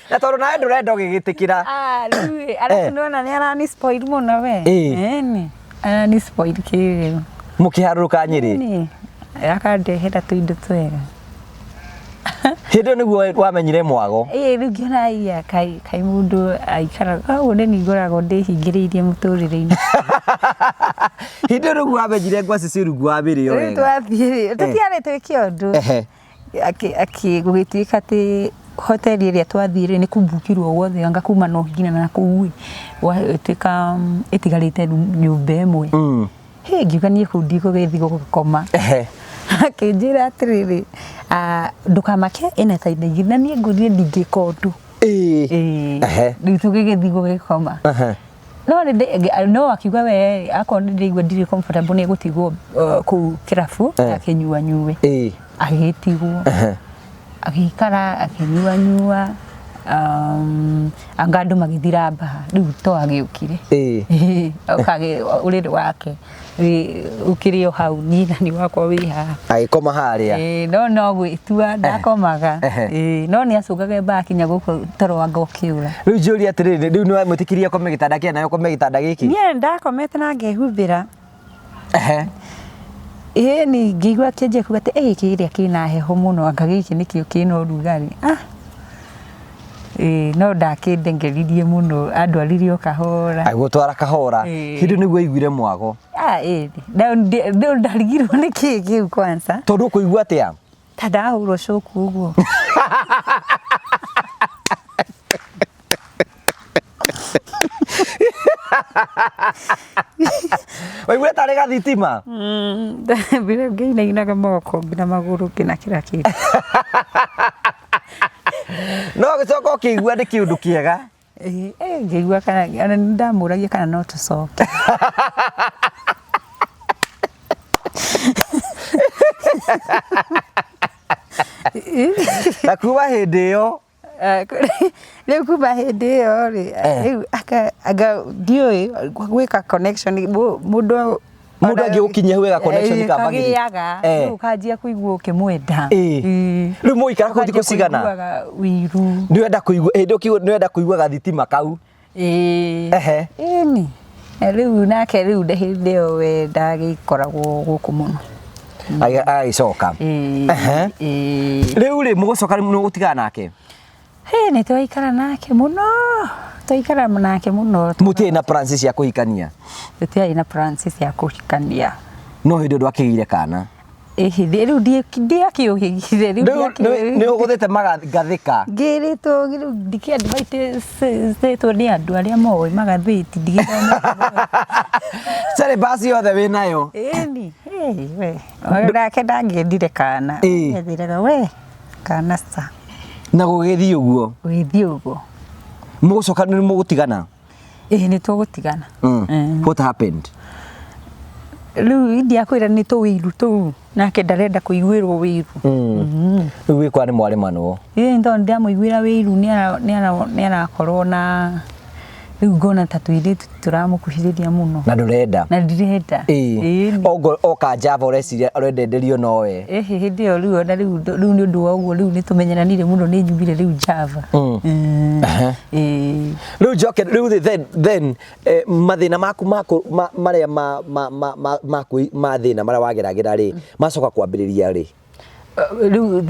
Na tondũ nawe ndũrenda ũgĩgĩtĩkĩra. Ah, rĩu ĩ, arabu nĩwona nĩ arani spoil mũno we. Ĩni. Arani spoil kĩrĩu. Mũkĩharũrũka Nyĩrĩ? Ĩni. Akandehera tũindo twega. Hĩndĩ ĩyo nĩguo wamenyire mwago? Ĩĩ rĩu ngĩona iya kaĩ mũndũ aikaraga ũguo nĩ niĩ ngoragwo ndĩhingĩrĩirie mũtũrĩre-inĩ. Hĩndĩ ĩyo nĩguo wamenyire ngwacĩ ciĩ rungu wa mĩrĩo Rĩu wega. twathiĩ tũtiarĩ twĩke ũndũ. Gũgĩtuĩka atĩ hoteli ĩrĩa twathiĩ rĩ nĩ kũmbukirwo guothe anga kuma no nginya na kũu ĩ gwatuĩka ĩtigarĩte nyũmba ĩmwe. Hĩ ngiuga niĩ kũu ndigũgĩthiĩ gũkoma. Akĩnjĩra atĩrĩrĩ ndũkamake ĩna ta indo igĩrĩ na niĩ ngwĩrire ndingĩka ũndũ. Rĩu tũgĩgĩthiĩ gũgĩkoma. No no akiuga we akorwo nĩ ndĩraigua ndirĩ comfortable nĩ egũtigwo kũu kĩrabu akĩnyuanyue. Agĩgĩtigwo. Agĩikara akĩnyuanyua anga andũ magĩthira mbaa rĩu to agĩũkire. Ũrĩrĩ wake ũkĩrĩ o hau niĩ na nĩ wakwa wĩ haha. Agĩkoma harĩa. No no gwĩtua ndakomaga. No nĩ acũngaga mbaa kinya gũkũ toro anga ũkĩũra. Rĩu njũrie atĩrĩrĩ, rĩu nĩ wamwĩtĩkĩria akome gĩtanda kĩa nawe ũkome gĩtanda gĩkĩ? Niĩ ndakomete na ngehumbĩra. Ĩĩ ni ngĩigua akĩanjia kuga atĩ ĩ kĩrĩa kĩna heho mũno anga gĩkĩ nĩkĩo kĩna ũrugarĩ. Ah! Ĩĩ no ndakĩndengeririe mũno andwarire o kahora. Agĩgũtwara kahora. Hĩndĩ ĩyo nĩguo aiguire mwago. Ah ĩĩ rĩu ndarigirwo nĩ kĩĩ kĩu kwanza. Tondũ ũkũigua atĩa? Ta ndahũrwo coku ũguo. Waiguire tarĩ gathitima? Ndambire ngĩinainaga moko nginya magũrũ nginya kĩra kĩndũ. No ũgĩcoka ũkĩigua nĩ kĩũndũ kĩega. Ngĩigua kana ona nĩ ndamũragia kana no tũcoke. Na kuma hĩndĩ ĩyo Rĩu kuma hĩndĩ ĩyo rĩ rĩu anga ndiũĩ gwĩka connection mũndũ Mũndũ angĩgũkinyia hau ega connection ka mbagiri. Kagĩaga rĩu ũkanjia kũigua ũkĩmwenda. Rĩu mũikara kũu thikũ cigana? Ũkanjia kũiguaga ũiru. Nĩwenda kũigua hĩndĩ ĩyo nĩwenda kũigua gathitima kau. Ĩĩ. Ĩni. Rĩu nake rĩu hĩndĩ ĩyo we ndagĩkoragwo gũkũ mũno. Agagĩcoka. Rĩu rĩ mũgũcoka rĩu nĩũgũtigana nake? Hĩ nĩ twaikara nake mũno. Twaikara nake mũno. Mũtiarĩ na plans cia kũhikania? Tũtiarĩ na plans cia kũhikania. No hĩndĩ ĩyo ndwakĩgĩire kana? Ĩhĩ, rĩu ndiakĩũhĩgire rĩu. Rĩu nĩ ũgũthĩte magathĩka. Ngĩrĩtwo rĩu ndikĩadvaitĩtwo nĩ andũ arĩa moĩ magathĩti ndigĩthomete. Syllabus yothe wĩ nayo. Ĩni, we nake ndangĩendire kana. Ethiraga we kana ca. Na gũgĩthiĩ ũguo. Gũgĩthiĩ ũguo. Mũgũcoka nĩ mũgũtigana? Ĩĩ, nĩ tũgũtigana. What happened? Rĩu ndiakwĩra nĩ tũwĩiru tũu, nake ndarenda kũiguĩrwo wĩiru. Rĩu gwĩkora nĩ mwaremanwo. Ĩĩ, tondũ ndamũiguĩra wĩiru nĩ arakorwo na rĩu ngona ta tũirĩtu tũramũkuhĩrĩria mũno. Na ndũrenda. Na ndirenda. Ĩĩ. Oka Java ũreciria ũrendenderio nowe. Ĩhĩ, hĩndĩ ĩyo rĩu ona rĩu rĩu nĩ ũndũ wa ũguo rĩu nĩ tũmenyeranire mũno, nĩ nyumire rĩu Java. Ĩĩ. Rĩu njoke rĩu then mathĩna maku marĩa ma thĩna marĩa wageragĩra rĩ, macoka kwambĩrĩria rĩ? Rĩu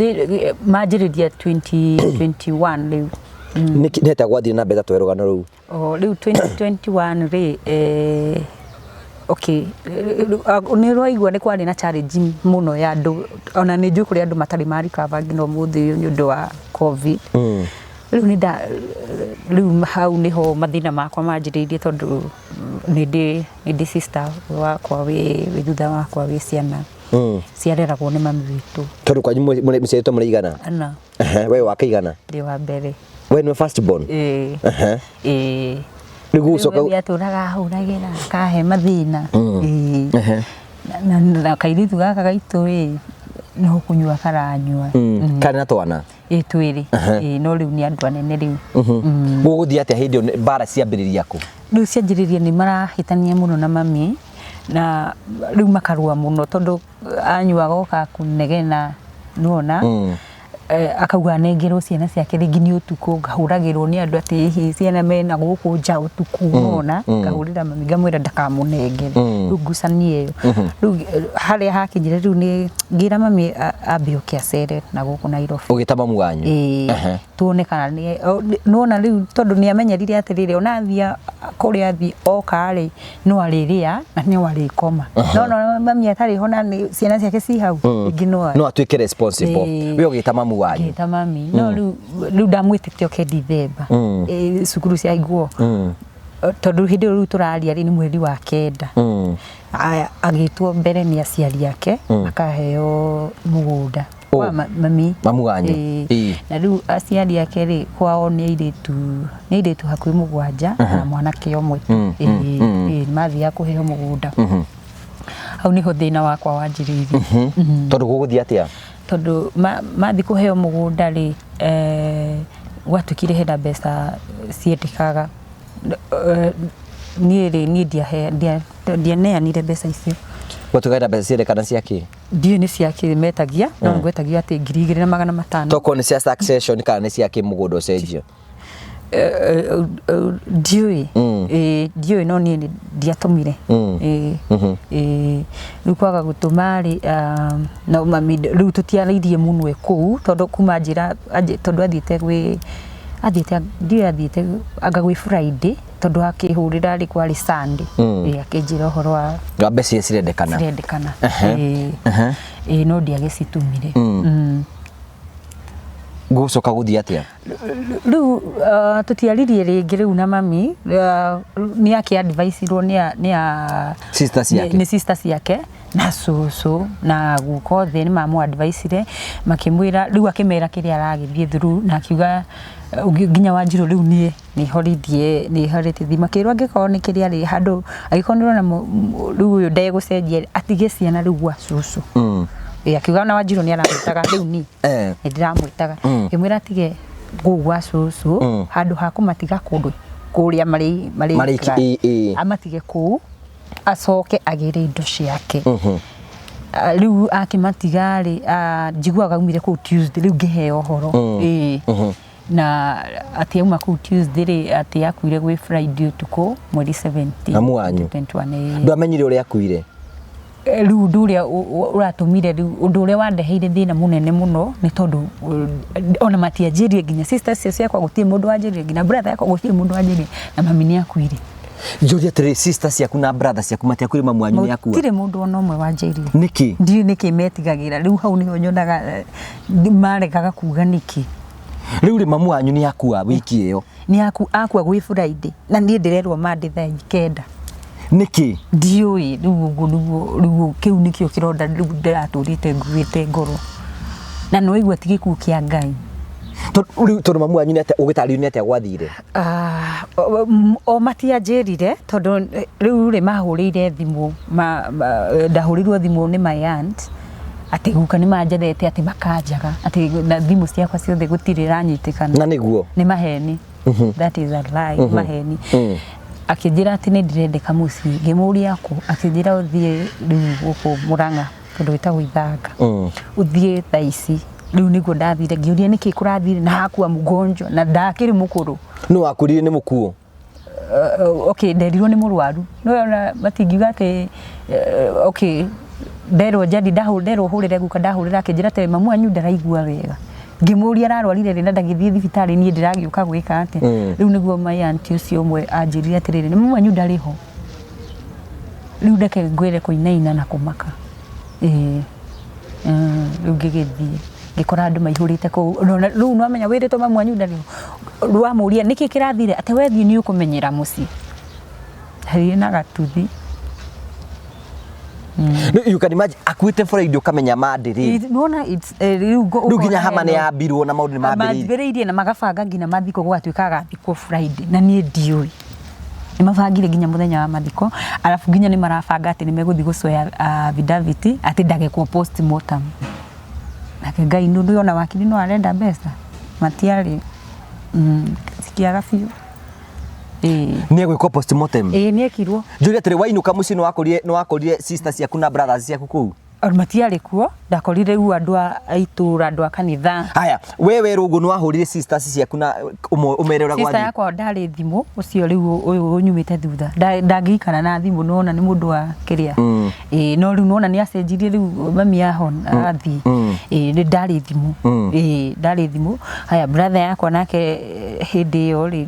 manjĩrĩria 2021 rĩu. Nĩ atĩa gwathire na mbere ta rũgano rũu? Rĩu 2021 rĩ, okay, nĩ ũraigua nĩ kwarĩ na challenge mũno ya andũ, ona nĩ njũĩ kũrĩ andũ matarĩ ma recover nginya ũmũthĩ ũyũ nĩ ũndũ wa COVID. Rĩu nĩ nda rĩu hau nĩho mathĩna makwa manjĩrĩirie, tondũ nĩ ndĩ sister wakwa wĩ thutha wakwa wĩ ciana ciareragwo nĩ mami witũ. Tondũ kwanyu mũciarĩtwo mũrĩ igana? Ana. We wa kĩigana? Ndĩ wa mbere. We nĩwe first born? Ĩĩ. Ĩĩ. Rĩu gũcoka Rĩu atũraga ahũragĩra akahe mathĩna. Ĩĩ. Na kairĩtu gaka gaitũ ĩ no kũnyua karanyua. Karĩ na twana? Ĩĩ, twĩrĩ. Ĩĩ, no rĩu nĩ andũ anene rĩu. Gũgũthiĩ atĩa hĩndĩ ĩyo mbara ciambĩrĩria kũ? Rĩu cianjĩrĩria nĩ marahĩtania mũno na mami, na rĩu makarũa mũno tondũ anyua agoka kũnegena, nĩwona? Akauga anengerwo ciana ciake rĩngĩ nĩ ũtukũ, ngahũragĩrwo nĩ andũ atĩ hihi ciana mena gũkũ nja ũtukũ, nĩwona? Ngahũrĩra mami ngamwĩra ndakamũnengere. Rĩu ngucanio ĩyo. Rĩu harĩa hakinyire rĩu nĩ ngĩra mami ambe oke acere na gũkũ Nairobi. Ũgĩta mamu wanyu? Ĩĩ. Tuone kana nĩ nĩwona rĩu tondũ nĩ amenyerire atĩrĩrĩ, ona athiĩ kũrĩa athiĩ oka rĩ, no arĩrĩa na no arĩkoma. No no mami atarĩ ho na nĩ ciana ciake ci hau, rĩngĩ no no atuĩke responsible. We ũgĩta mamu wanyu? Ngĩta mami. No rĩu ndamwĩtĩte oke Dithemba. Cukuru ciahingwo. Tondũ hĩndĩ ĩyo rĩu tũraria rĩ nĩ mweri wa 9. Agĩtwo mbere nĩ aciari ake, akaheo mũgũnda. Kwa mami. Mamu wanyu. Na rĩu aciari ake rĩ, kwao nĩ airĩtu, nĩ airĩtu hakuhĩ 7 na mwanake ũmwe tu. Ĩĩ, mathiaga kũheo mũgũnda. Hau nĩho thĩna wakwa wanjĩrĩirie. Tondũ gũgũthiĩ atĩa? Tondũ mathiĩ kũheo mũgũnda rĩ, gwatuĩkire hena mbeca ciendekaga. Niĩ rĩ, niĩ ndianeanire mbeca icio. Gwatuĩka hena mbeca ciendekana cia kĩ? Ndiũĩ nĩ cia kĩ metagia, no nĩ gwetagio atĩ 2500. Tokorwo nĩ cia succession kana nĩ cia kĩ mũgũnda ũcenjio? Ndiũĩ. Ndiũĩ, no niĩ ndiatũmire. Rĩu kwaga gũtũma rĩ, no mami rĩu tũtiarĩirie mũno e kũu, tondũ kuma njĩra, tondũ athiĩte gwĩ, athiĩte, ndiũĩ athiĩte anga gwĩ Friday, tondũ akĩhũrĩra rĩ kwarĩ Sunday. Akĩnjĩra ũhoro wa Wa mbeca iria cirendekana. Cirendekana. No ndiagĩcitumire. Gũcoka gũthiĩ atĩa? Rĩu tũtiaririe rĩngĩ rĩu na mami, nĩ akĩ advice-irwo nĩ a Sister ciake. Nĩ sister ciake na cũcũ na guka othe nĩ mamũ advice-ire, makĩmwĩra rĩu akĩmera kĩrĩa aragĩthiĩ through, na akiuga nginya Wanjirũ rĩu niĩ nĩ horithie. Makĩrwo angĩkorwo nĩ kĩrĩa rĩ handũ, angĩkorwo nĩ ũrona rĩu ũyũ ndegũcenjia, atige ciana rĩu gwa cũcũ. Akiuga ona Wanjirũ nĩ aramwĩtaga rĩu niĩ. Nĩ ndĩramwĩtaga. Ngĩmwĩra atige kũu gwa cũcũ, handũ ha kũmatiga kũndũ kũrĩa marĩ Marĩ ikara. Amatige kũu, acoke agĩre indo ciake. Rĩu akĩmatiga rĩ, njiguaga aumire kũu Tuesday, rĩu ngĩheo ũhoro. Na atĩ auma kũu Tuesday rĩ, atĩ akuire gwĩ Friday ũtukũ, mweri 17. Mamu wanyu? 21, ĩĩ. Ndwamenyire ũrĩa akuire? Rĩu ũndũ ũrĩa ũratũmire rĩu, ũndũ ũrĩa wandeheire thĩna mũnene mũno nĩ tondũ, ona matianjĩrire nginya sisters ciakwa gũtirĩ mũndũ wanjĩrire, nginya brother yakwa gũtirĩ mũndũ wanjĩrire, na mami nĩ akuire. Njũrie atĩrĩrĩ, sister ciaku na brother ciaku matiakwĩrire mamu wanyu nĩ akua? Gũtirĩ mũndũ ona ũmwe wanjĩrire. Nĩkĩ? Ndiũĩ nĩkĩ metigagĩra. Rĩu hau nĩho nyonaga maregaga kuga nĩkĩ. Rĩu rĩ mamu wanyu nĩ akua wiki ĩyo? Nĩ akua gwĩ Friday na niĩ ndĩrerwo Monday thaa 9. Nĩkĩ? Ndiũĩ rĩu ũguo nĩguo rĩu kĩu nĩkĩo kĩronda rĩu ndĩratũrĩte nguĩte ngoro. Na nĩ waigua ti gĩkuũ kĩa Ngai. Rĩu tondũ mamu wanyu nĩ atĩa ũgĩtarĩrio nĩ atĩa gwathire? Ah, o matianjĩrire tondũ rĩu rĩ mahũrĩire thimũ ndahũrĩirwo thimũ nĩ my aunt atĩ guka nĩ manjethete atĩ makanjaga atĩ na thimũ ciakwa ciothe gũtirĩ ĩranyitĩkana. Na nĩguo? Nĩ maheni. That is a lie, nĩ maheni. Akĩnjĩra atĩ nĩ ndĩrendeka mũciĩ, ngĩmũria kũ, akĩnjĩra ũthiĩ rĩu gũkũ Mũrang'a kũndũ gwĩtagwo Ithanga, ũthiĩ thaa ici. Rĩu nĩguo ndathire ngĩũria nĩkĩ kũrathire na hakua mgonjwa na ndakĩrĩ mũkũrũ. Nũ wakwĩrire nĩ mũkuũ? Okay, nderirwo nĩ mũrwaru. No ona matingiuga atĩ okay, nderwo njandi nderwo hũrĩre guka ndahũrĩra akĩnjĩra atĩ mamu wanyu ndaraigua wega. Ngĩmũria ararwarire rĩ na ndagĩthiĩ thibitarĩ niĩ ndĩragĩũka gwĩka atĩa. Rĩu nĩguo my auntie ũcio ũmwe anjĩrire atĩrĩrĩ, mamu wanyu ndarĩ ho. Rĩu reke ngwĩre kũinaina na kũmaka. Ĩĩ rĩu ngĩgĩthiĩ ngĩkora andũ maihũrĩte kũu. Rĩu nĩ wamenya wĩrĩtwo mamu wanyu ndarĩ ho, wamũria nĩkĩ kĩrathire atĩ we thiĩ nĩ ũkũmenyera mũciĩ. Ndathiĩ na gatuthi. You can imagine akuĩte Friday ũkamenya Monday rĩ. Nĩwona rĩu Rĩu nginya hama nĩ yambirwo na maũndũ nĩ mambĩrĩirie. Mambĩrĩirie na magabanga nginya mathiko gũgatuĩka agathikwo Friday na niĩ ndiũĩ. Nĩ mabangire nginya mũthenya wa mathiko arabu nginya nĩ marabanga atĩ nĩ megũthiĩ gũcoya affidavit atĩ ndagekwo postmortem. Nake Ngai nĩ ũndũ ona wakiri no arenda mbeca matiarĩ cikĩaga biũ. Ĩĩ. Nĩ egwĩkwo postmortem? Ĩĩ nĩ ekirwo. Njũrie atĩrĩ, wainũka mũciĩ nĩ wakorire sister ciaku na brothers ciaku kũu? Matiarĩ kuo, ndakorire rĩu andũ a itũra, andũ a kanitha. Haya, we werwo ũguo nĩ wahũrire sisters ciaku na ũmere ũrĩa Sister gwathiĩ? yakwa ndarĩ thimũ, ũcio rĩu ũyũ ũnyumĩte thutha, ndangĩikara na thimũ nĩ wona nĩ mũndũ wa kĩrĩa. Ĩĩ no rĩu nĩ wona nĩ acenjirie rĩu mami ahona athiĩ. Ĩĩ ndarĩ thimũ. Ĩĩ ndarĩ thimũ. Haya brother yakwa nake hĩndĩ ĩyo rĩ,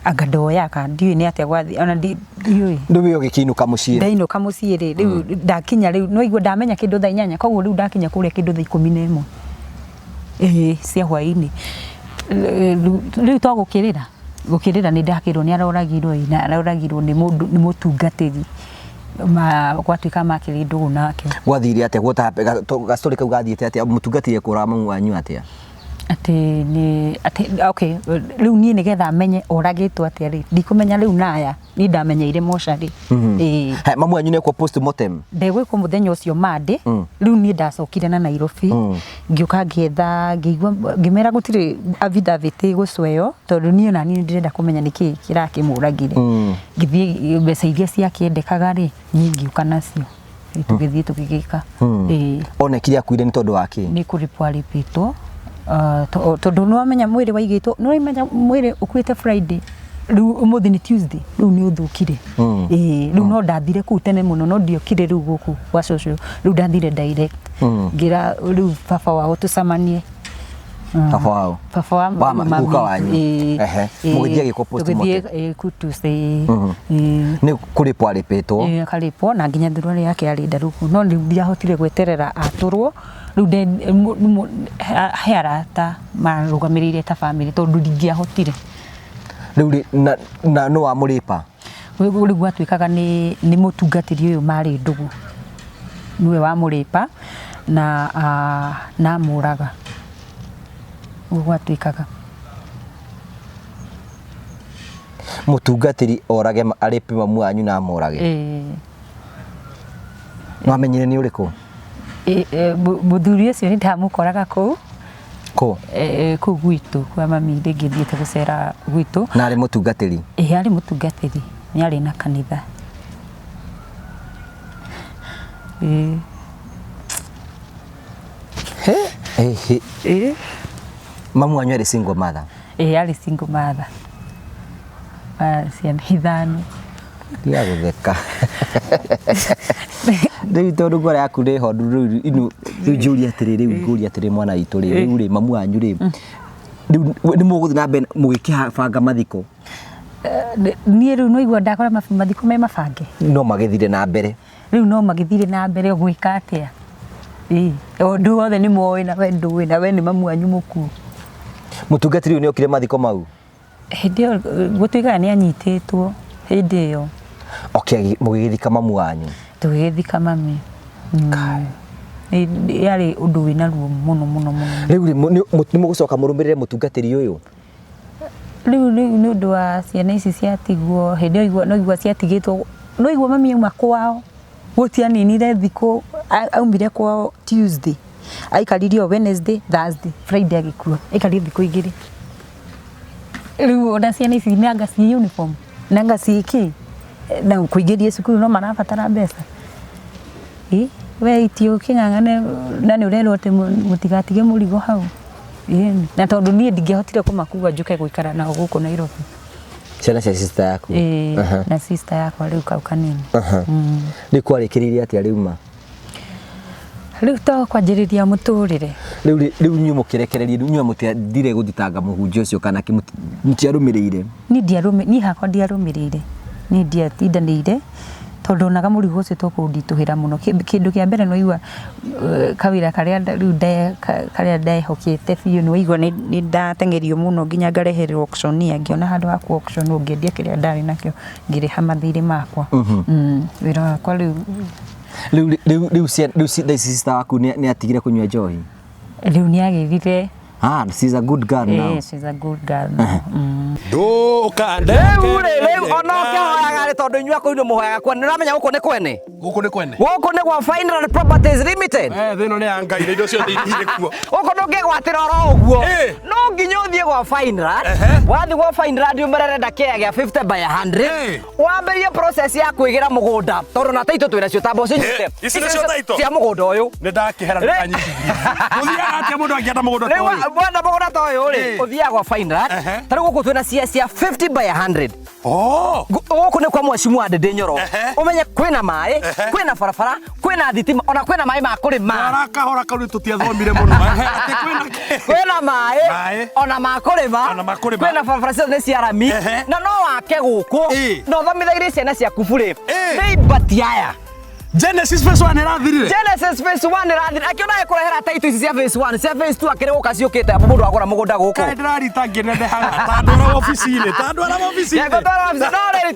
anga ndoyaga, ndiũĩ nĩ atĩa gwathiĩ, ona ndiũĩ. Rĩu we ũgĩkĩinũka mũciĩ? Ndainũka mũciĩ rĩ, rĩu ndakinya rĩu, nĩ waigua ndamenya kĩndũ thaa 8, koguo rĩu ndakinya kũrĩa kĩndũ thaa 11 ĩĩ cia hwainĩ. Rĩu to gũkĩrĩra, gũkĩrĩra nĩ ndakĩrwo nĩ aroragirwo ĩ, na aroragirwo nĩ mũndũ, nĩ mũtungatĩri gwatuĩka makĩrĩ ndũgũ nake. Gwathire atĩa? Gastory kau gathiĩte atĩa? Mũtungatĩri ekũraga mamu wanyu atĩa? Atĩ nĩ atĩ okay, rĩu niĩ nĩgetha menye oragĩtwo atĩa rĩ, ndikũmenya rĩu naya, niĩ ndamenyeire mocarĩ. Ĩĩ. Haya, mamu wanyu nĩekwo postmortem? Ndegwĩkwo mũthenya ũcio Monday, rĩu niĩ ndacokire na Nairobi, ngĩũka ngĩetha, ngĩigua, ngĩmera gũtirĩ affidavit ĩgũcweo, tondũ niĩ ona niĩ nĩndĩrenda kũmenya nĩkĩ kĩrakĩmũragire. Ngĩthiĩ mbeca iria ciakĩendekaga rĩ, niĩ ngĩũka nacio. Tũgĩthiĩ tũgĩgĩka. Ĩĩ. Onekire akuire nĩ tondũ wa kĩ? Nĩ kũrĩpwo arĩpĩtwo, tondũ nĩ wamenya mwĩrĩ waigĩtwo, nĩ wamenya mwĩrĩ ũkuĩte Friday, rĩu ũmũthĩ nĩ Tuesday, rĩu nĩ ũthũkire. Ĩĩ, rĩu no ndathire kũu tene mũno, no ndiokire rĩu gũkũ gwa cũcũ, rĩu ndathire direct. Ngĩra rĩu baba wao tũcemanie. Baba wao? Baba wa Wa mami. guka wanyu. Ĩĩ. Ehe. Ĩĩ. Mũgĩthiĩ agĩkwo postmortem. Tũgĩthiĩ ĩĩ, ku Tuesday. Ĩĩ. Nĩ kũrĩpwo arĩpĩtwo. Ĩĩ, akarĩpwo na nginya thuruarĩ yake yarĩ ndarũku no rĩu ndiahotire gweterera atũrwo rĩu he arata marũgamĩrĩire ta bamĩrĩ tondũ ndingĩahotire. Rĩu rĩ, na, na nũ wamũrĩpa? Rĩu rĩu gwatuĩkaga nĩ, nĩ mũtungatĩri ũyũ marĩ ndũgũ nĩwe wamũrĩpa na na amũraga. Ũguo gwatuĩkaga. Mũtungatĩri orage arĩpe mamu wanyu na amũrage? Ĩĩ. Nwamenyire nĩ ũrĩkũ? Mũthuri ũcio nĩ ndamũkoraga kũu. Kũ? Kũu gwitũ kwa mami rĩngĩ thiĩte gũcera gwitũ. Na arĩ mũtungatĩri? Ĩĩ arĩ mũtungatĩri, nĩ arĩ na kanitha. Ĩĩ. He, Ĩĩ. Mamu wanyu arĩ single mother? Ĩĩ arĩ single mother. Wa ciana 5. Tiga gũtheka. Rĩu tondũ ngoro yaku nĩ hondu rĩu inu rĩu njũrie atĩrĩ rĩu ngũrie atĩrĩ mwana witũ rĩ rĩu rĩ mamu wanyu rĩ rĩu nĩ mũgũthiĩ na mbere mũgĩkĩbanga mathiko? Niĩ rĩu no igua ndakora mathiko me mabange. No magĩthire na mbere. Rĩu no magĩthire na mbere ũgwĩka atĩa? Ĩĩ, ũndũ wothe nĩ moĩ na we ndũĩ na we nĩ mamu wanyu mũkuũ. Mũtungatĩri ũyũ nĩ okire mathiko mau? Hĩndĩ ĩyo gũtuĩkaga nĩ anyitĩtwo hĩndĩ ĩyo. Okay, mũgĩgĩthika mamu wanyu? Tũgĩgĩthika mami. Yarĩ ũndũ wĩna ruo mũno mũno mũno. Rĩu rĩ, nĩ mũgũcoka mũrũmĩrĩre mũtungatĩri ũyũ? Rĩu rĩu nĩ ũndũ wa ciana ici ciatigwo hĩndĩ ĩyo igua no igua ciatigĩtwo no igua mami auma kwao gũtianinire thikũ aumire kwao Tuesday aikarire o Wednesday Thursday Friday agĩkua aikarire thikũ igĩrĩ rĩu ona ciana ici nanga ci uniform nanga ci kĩ na kũingĩria cukuru no marabatara mbeca. Ĩ we iti ũkĩng'ang'ane na nĩ ũrerwo atĩ mũtigatige mũrigo hau. Ĩni na tondũ niĩ ndingĩahotire kũmakua njũke gũikara nao gũkũ Nairobi. Ciana cia sister yaku? Ĩĩ, na sister yakwa rĩu kau kanini. Rĩu kwarĩkĩrĩirie atĩa rĩu ma? Rĩu to kwanjĩrĩria mũtũrĩre. Rĩu rĩu inyuĩ mũkĩrekereria rĩu inyuĩ mũtiathire gũthitanga mũhunjia ũcio kana kĩ mũtiarũmĩrĩire? Niĩ ndiarũmĩ niĩ hakwa ndiarũmĩrĩire. Niĩ ndiatindanĩire tondũ onaga mũrigo ũcio tũkũnditũhĩra mũno. Kĩndũ kĩa mbere nĩ waigua kawĩra karĩa rĩu karĩa ndehokete biũ nĩ waigua nĩ ndateng'erio mũno nginya ngareherwo auctioneer ngĩona handũ ha kũ auction ngĩendia kĩrĩa ndarĩ nakĩo ngĩrĩha mathirĩ makwa. Wĩra wakwa rĩu Rĩu rĩu rĩu rĩu thaa ici sister waku nĩ atigire kũnyua njohi? Rĩu nĩ agĩrire. Ah, she's a good girl now. Eh, she's a good girl now. Ndũkandeke. Rĩu rĩ, rĩu ona ũkĩhoyaga rĩ, tondũ inyuĩ akũu nĩ mũhoyaga kwene, nĩ ũramenya gũkũ nĩ kwene? Gũkũ nĩ kwene. Gũkũ nĩ gwa Fineland Properties Limited. Eh, thĩ ĩno nĩ ya Ngai na indo ciothe irĩ kuo. Gũkũ ndũngĩgwatĩra oro ũguo. Eh. No nginya ũthiĩ gwa Fineland. Wathiĩ gwa Fineland ũmerere ndakĩaya gĩa 50 by 100. Eh. Wambĩrĩrie process ya kwĩgĩra mũgũnda tondũ na taitũ twĩna cio tamba ũcinyite. Eh, ici nĩcio title? Cia mũgũnda ũyũ. Nĩ ndakĩhera ndũkanyitithie. Gũthiaga atĩa mũndũ angĩenda mũgũnda ta Rĩu ũyũ? wenda mũgũnda ta ũyũ rĩ, Eh. ũthiaga gwa Fineland. Ehe. Ta rĩu gũkũ twĩna cia cia 50 by 100. Oh! Gũkũ nĩ kwa mheshimiwa Ndindi Nyoro. Ehe. Ũmenye kwĩna maĩ, Ehe. kwĩna barabara, kwĩna thitima, ona kwĩna maĩ ma kũrĩma. Twara kahora kau nĩ tũtiathomire mũno. Ehe, atĩ kwĩna kĩ? Kwĩna maĩ, Maĩ. ona ma kũrĩma, Ona ma kũrĩma. kwĩna barabara ciothe nĩ cia rami, Ehe. na no wake gũkũ, Ĩ. na ũthomithagĩrie ciana ciaku burĩ. Ĩ. Nĩ ibati aya. Genesis phase 1 ĩrathirire. Genesis phase 1 ĩrathira. Akĩona ekũrehera title ici cia phase 1, cia phase 2 akĩrĩ gũka ciũkĩte abu mũndũ agũra mũgũnda gũkũ. Kaĩ ndĩrarita ngĩnenehaga. Ta ndwara wabici-inĩ, ta ndwara wabici-inĩ. Ngũtwara wabici, no rĩrĩ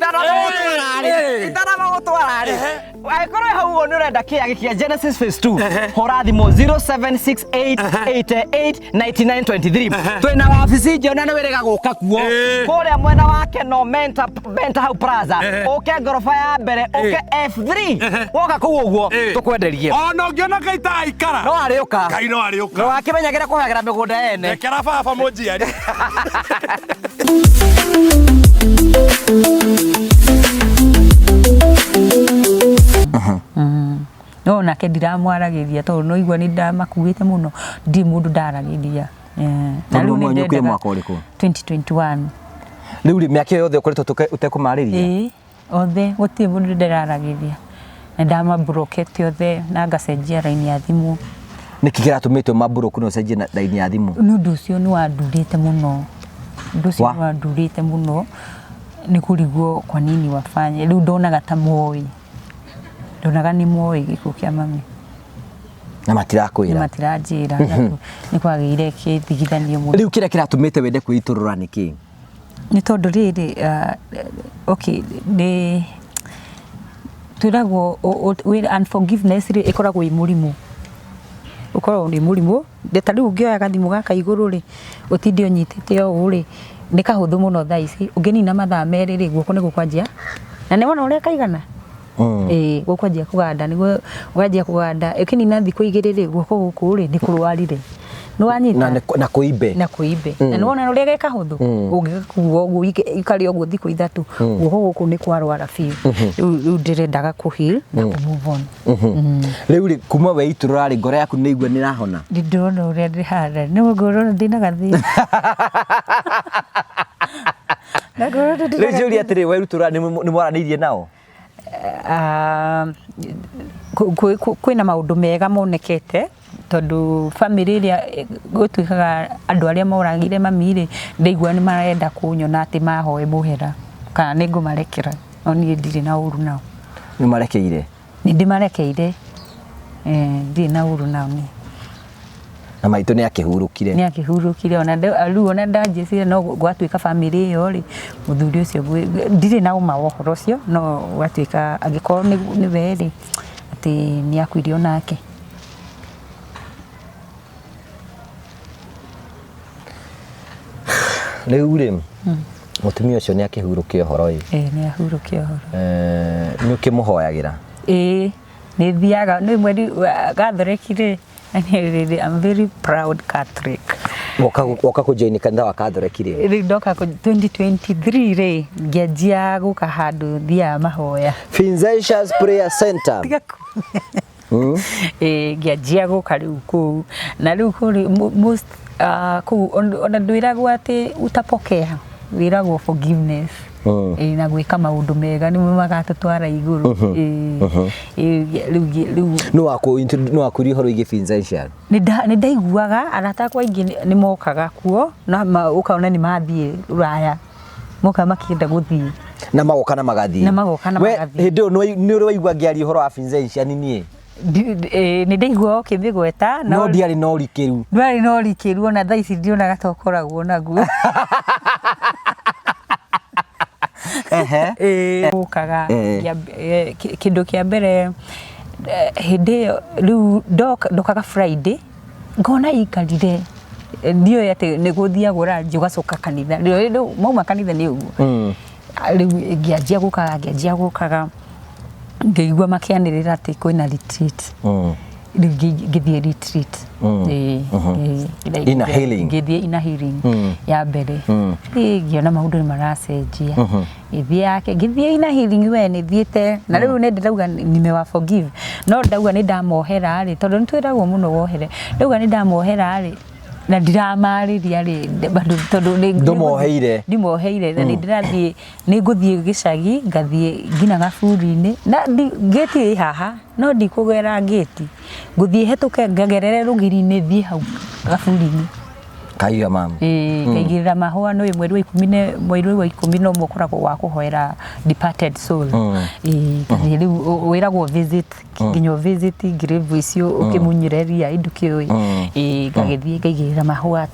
Eh. itanamba gũtwara rĩ. Angĩkorwo hau ũguo nĩ ũrenda kĩage kĩa Genesis phase 2, Ehe. hũra thimũ 0768889923. Twĩna wabici njerũ na nĩ wĩrĩga gũka kuo. Eh. Kũrĩa mwena wa Keno Menta Menta hau Plaza. Ehe. Ũke ngoroba ya mbere, ũke F3. Woka kũu ũguo Eh. tũkwenderie. Ona ũngĩona Ngai ta aikara. No arĩũka. Ngai no arĩũka. No akĩmenyagĩra kũhagĩra mĩgũnda ene. Rekera baba mũnjiari. No nake ndiramwaragĩria tondũ no igua nĩ ndamakuĩte mũno ndirĩ mũndũ ndaragĩria. Eh, na Tondũ rĩu nĩ mwanyu ũkire ndendaga- mwaka ũrĩkũ? 2021. Rĩu rĩ, mĩaka ĩyo yothe ũkoretwo ũtekũmarĩria? Ĩĩ, othe gũtirĩ mũndũ ndĩraragĩria na ndamamburokete othe na ngacenjia raini ya thimũ. Nĩkĩ kĩratũmĩte ũmamburoku na ũcenjie raini ya thimũ? Nĩ ũndũ ũcio nĩ wandurĩte mũno, ũndũ ũcio Wa? nĩ wandurĩte mũno nĩ kũrigwo kwa nini wafanye. Rĩu ndonaga ta moĩ, ndonaga nĩ moĩ gĩkuũ kĩa mami Na matirakwĩra. Nĩ matiranjĩra. Nĩ kwagĩire kĩthigithanio mũno. Rĩu kĩrĩa kĩratũmĩte wende kwĩitũrũra nĩ kĩ? Nĩ tondũ rĩrĩ, okay, nĩ twĩragwo unforgiveness rĩ ĩkoragwo ĩ mũrimũ. Ũkoragwo nĩ mũrimũ. Ta rĩu ũngĩoya gathimũ gaka igũrũ rĩ, ũtinde ũnyitĩte ũũ rĩ, nĩ kahũthũ mũno thaa ici. Ũngĩnina mathaa merĩ rĩ, guoko nĩ gũkwanjia. Na nĩ wona ũrĩa kaigana? Ĩĩ, gũkwanjia kũganda, nĩguo ũganjia kũganda. Ũkĩnina thikũ igĩrĩ rĩ, guoko gũkũ rĩ, nĩ kũrwarire. Nĩ wanyita? Na na kũimbe. Na kũimbe. Na nĩ wona ũrĩa ge kahũthũ? Ũngĩgakua ũguo, ikare ũguo thikũ ithatũ, guoko gũkũ nĩ kwarwara biũ. Rĩu ndĩrendaga kũ heal na kũ move on. Rĩu rĩ, kuma weitũrũra rĩ, ngoro yaku nĩ igua nĩ ĩrahona? Nĩ ndĩrona ũrĩa ndĩhana. Nĩ ngorwo ndĩna gathĩna. Na ngorwo ndĩna Rĩu njũrie atĩrĩ, werutũrũra nĩ mwaranĩirie nao? Kwĩna maũndũ mega monekete tondũ family ĩrĩa gũtuĩkaga andũ arĩa moragire mami rĩ, ndaigua nĩ marenda kũnyona atĩ mahoe mũhera. Kana nĩ ngũmarekera, no niĩ ndirĩ na ũru nao. Nĩ marekeire? Nĩ ndĩmarekeire. Ndirĩ na ũru nao niĩ. Na maitũ nĩ akĩhurũkire? Nĩ akĩhurũkire. Ona rĩu ona ndanjĩcire no gwatuĩka bamĩrĩ ĩyo rĩ, mũthuri ũcio ndirĩ na ũma wa ũhoro ũcio, no gwatuĩka angĩkorwo nĩwe rĩ, atĩ nĩ akuire onake. Rĩu rĩ, mũtumia ũcio nĩ akĩhurũke ũhoro ĩ? Ĩĩ, nĩ ahurũke ũhoro. Nĩ ũkĩmũhoyagĩra? Ĩĩ, nĩ thiaga, nĩ mweri Gathoreki rĩ, I'm very proud Catholic. Woka kũjoin kanitha wa Catholic rĩ? Rĩu ndoka 2023 rĩ, ngĩanjia gũka handũ thiaga mahoya. Vincentius Prayer Center. Tiga Ngĩanjia gũka rĩu kũu, na rĩu kũu most kũu ona ndwĩragwo atĩ utapokea, wĩragwo forgiveness. Na gwĩka maũndũ mega nĩmo magatũtwara igũrũ. Rĩu Nĩ wakwĩrio ũhoro wĩgiĩ Vincentian? Nĩ ndaiguaga arata akwa aingĩ nĩ mokaga kuo, na ũkona nĩ mathiĩ Rũraya, moka makĩenda gũthiĩ. Na magoka na magathiĩ. Na magoka na magathiĩ. Hĩndĩ ĩyo nĩ ũrĩ waigua ngĩaria ũhoro wa Vincentian niĩ? Nĩ ndaigua ũkĩmĩgweta. No ndiarĩ na ũrikĩru. Ndwarĩ na ũrikĩru, ona thaa ici ndionaga ta ũkoragwo naguo. Gũkaga kĩndũ kĩa mbere hĩndĩ ĩyo rĩu ndokaga Friday, ngona ikarire ndiũĩ atĩ nĩ gũthiagwo ranji ũgacoka kanitha, rĩu mauma kanitha nĩ ũguo. Rĩu ngĩanjia gũkaga, ngĩanjia gũkaga, ngĩigua makĩanĩrĩra atĩ kwĩna retreat. Rĩu ngĩthiĩ retreat. Inner healing. Ngĩthiĩ inner healing ya mbere. Ngĩona maũndũ nĩ maracenjia. Ngĩthiĩ yake, ngĩthiĩ inner healing we nĩ thiĩte, na rĩu nĩ ndĩrauga nimewa forgive. No ndauga nĩ ndamohera rĩ, tondũ nĩ twĩragwo mũno wohere. Ndauga nĩ ndamohera rĩ, na ndiramarĩria rĩ, bado tondũ nĩ Ndũmoheire. Ndimoheire, na nĩ ndĩrathiĩ, nĩ ngũthiĩ gĩcagi, ngathiĩ nginya gaburi-inĩ, na ngĩti ĩ haha, no ndikũgera ngĩti. Ngũthiĩ hetũke ngagerere rũgiri-inĩ thiĩ hau gaburi-inĩ. Kaiga mama. Ngaigĩrĩra mahũa, nĩ mweri wa ikũmi na, mweri wa ikũmi na ũmwe ũkoragwo wa kũhoera departed soul. Ngathiĩ rĩu wĩragwo visit, nginya visit grave icio ũkĩmunyĩre ria indo kĩũĩ. Ngagĩthiĩ ngaigĩrĩra mahũa,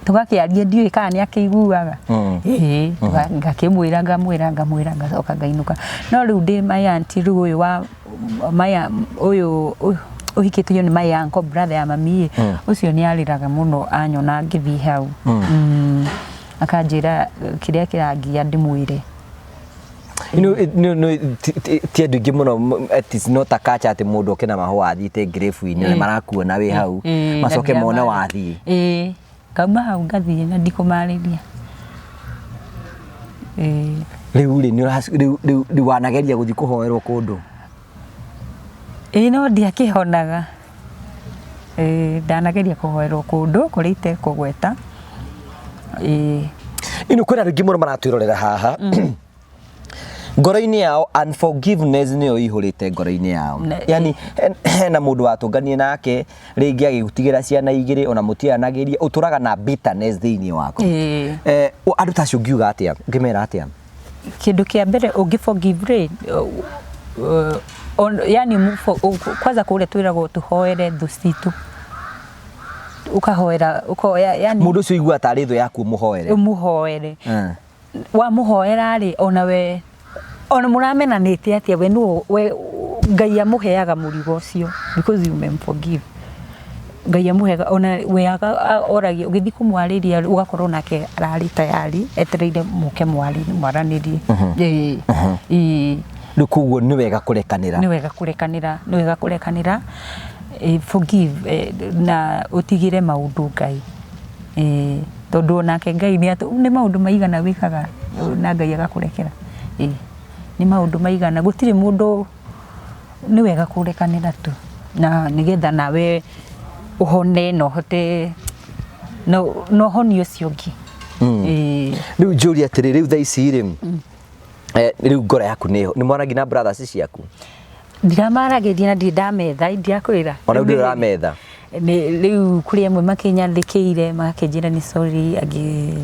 tũgakĩaria, ndiũĩ kana nĩ akĩiguaga. Ngakĩmwĩra, ngamwĩra, ngamwĩra, ngacoka ngainũka. No rĩu ndĩ my auntie, rĩu ũyũ wa my ũyũ ũhikĩtio nĩ my uncle, brother ya mami, ũcio nĩ arĩraga mũno anyona ngĩthiĩ hau. Akanjĩra kĩrĩa kĩrangia ndĩmwĩre. Ti andũ aingĩ mũno, it is not a culture atĩ mũndũ oke na mahũa athiĩte grave-inĩ na marakuona wĩ hau, macoke mone wathiĩ. Ngauma hau ngathiĩ na ndikũmarĩria. Rĩu rĩ, rĩu wanageria gũthiĩ kũhoerwo kũndũ? No ndiakĩhonaga. Ndanageria kũhoerwo kũndũ kũrĩa itekũgweta. Ino kwĩna andũ aingĩ mũno maratwĩrorera haha. Ngoro-inĩ yao unforgiveness nĩyo ĩihũrĩte ngoro-inĩ yao. Yani hena mũndũ watũnganie nake rĩngĩ agĩgũtigĩra ciana igĩrĩ ona mũtiaranagĩria, ũtũraga na bitterness thĩinĩ waku. Andũ ta acio ũngiuga atĩa? Ũngĩmera atĩa? Kĩndũ kĩa mbere ũngĩ forgive rĩ, yani kwanza kũrĩa twĩragwo tũhoere thũ citũ. Ũkahoera, ũkoya, yani mũndũ ũcio ũigua tarĩ thũ yaku ũmũhoere. Ũmũhoere. Wamũhoera rĩ, ona we, ona mũramenanĩte atĩa, we nũ, we, Ngai amũheaga mũrigo ũcio, because you may forgive. Ngai amũheaga, ona we oragia, ũgĩthiĩ kũmwarĩria, ũgakorwo nake ararĩ tayari, etereire mũke mwaranĩrie. Rĩu koguo nĩ wega kũrekanĩra. Nĩ wega kũrekanĩra, nĩ wega kũrekanĩra. Forgive, na ũtigĩre maũndũ Ngai. Tondũ onake Ngai nĩ nĩ maũndũ maigana wĩkaga na Ngai agakũrekera. Nĩ maũndũ maigana, gũtirĩ mũndũ, nĩ wega kũrekanĩra tu, na nĩgetha nawe ũhone na ũhote, na ũhonie ũcio ũngĩ. Rĩu njũrie atĩrĩ, rĩu thaa ici rĩ, rĩu ngoro yaku nĩ nĩ mwaragia na brothers ciaku? Ndiramaragĩria na ndirĩ ndametha, ndirakwĩra. Ona rĩu ndũrĩ ũrametha? Nĩ rĩu kũrĩ amwe makĩnyandĩkĩire magakĩnjĩra nĩ sorry, angĩ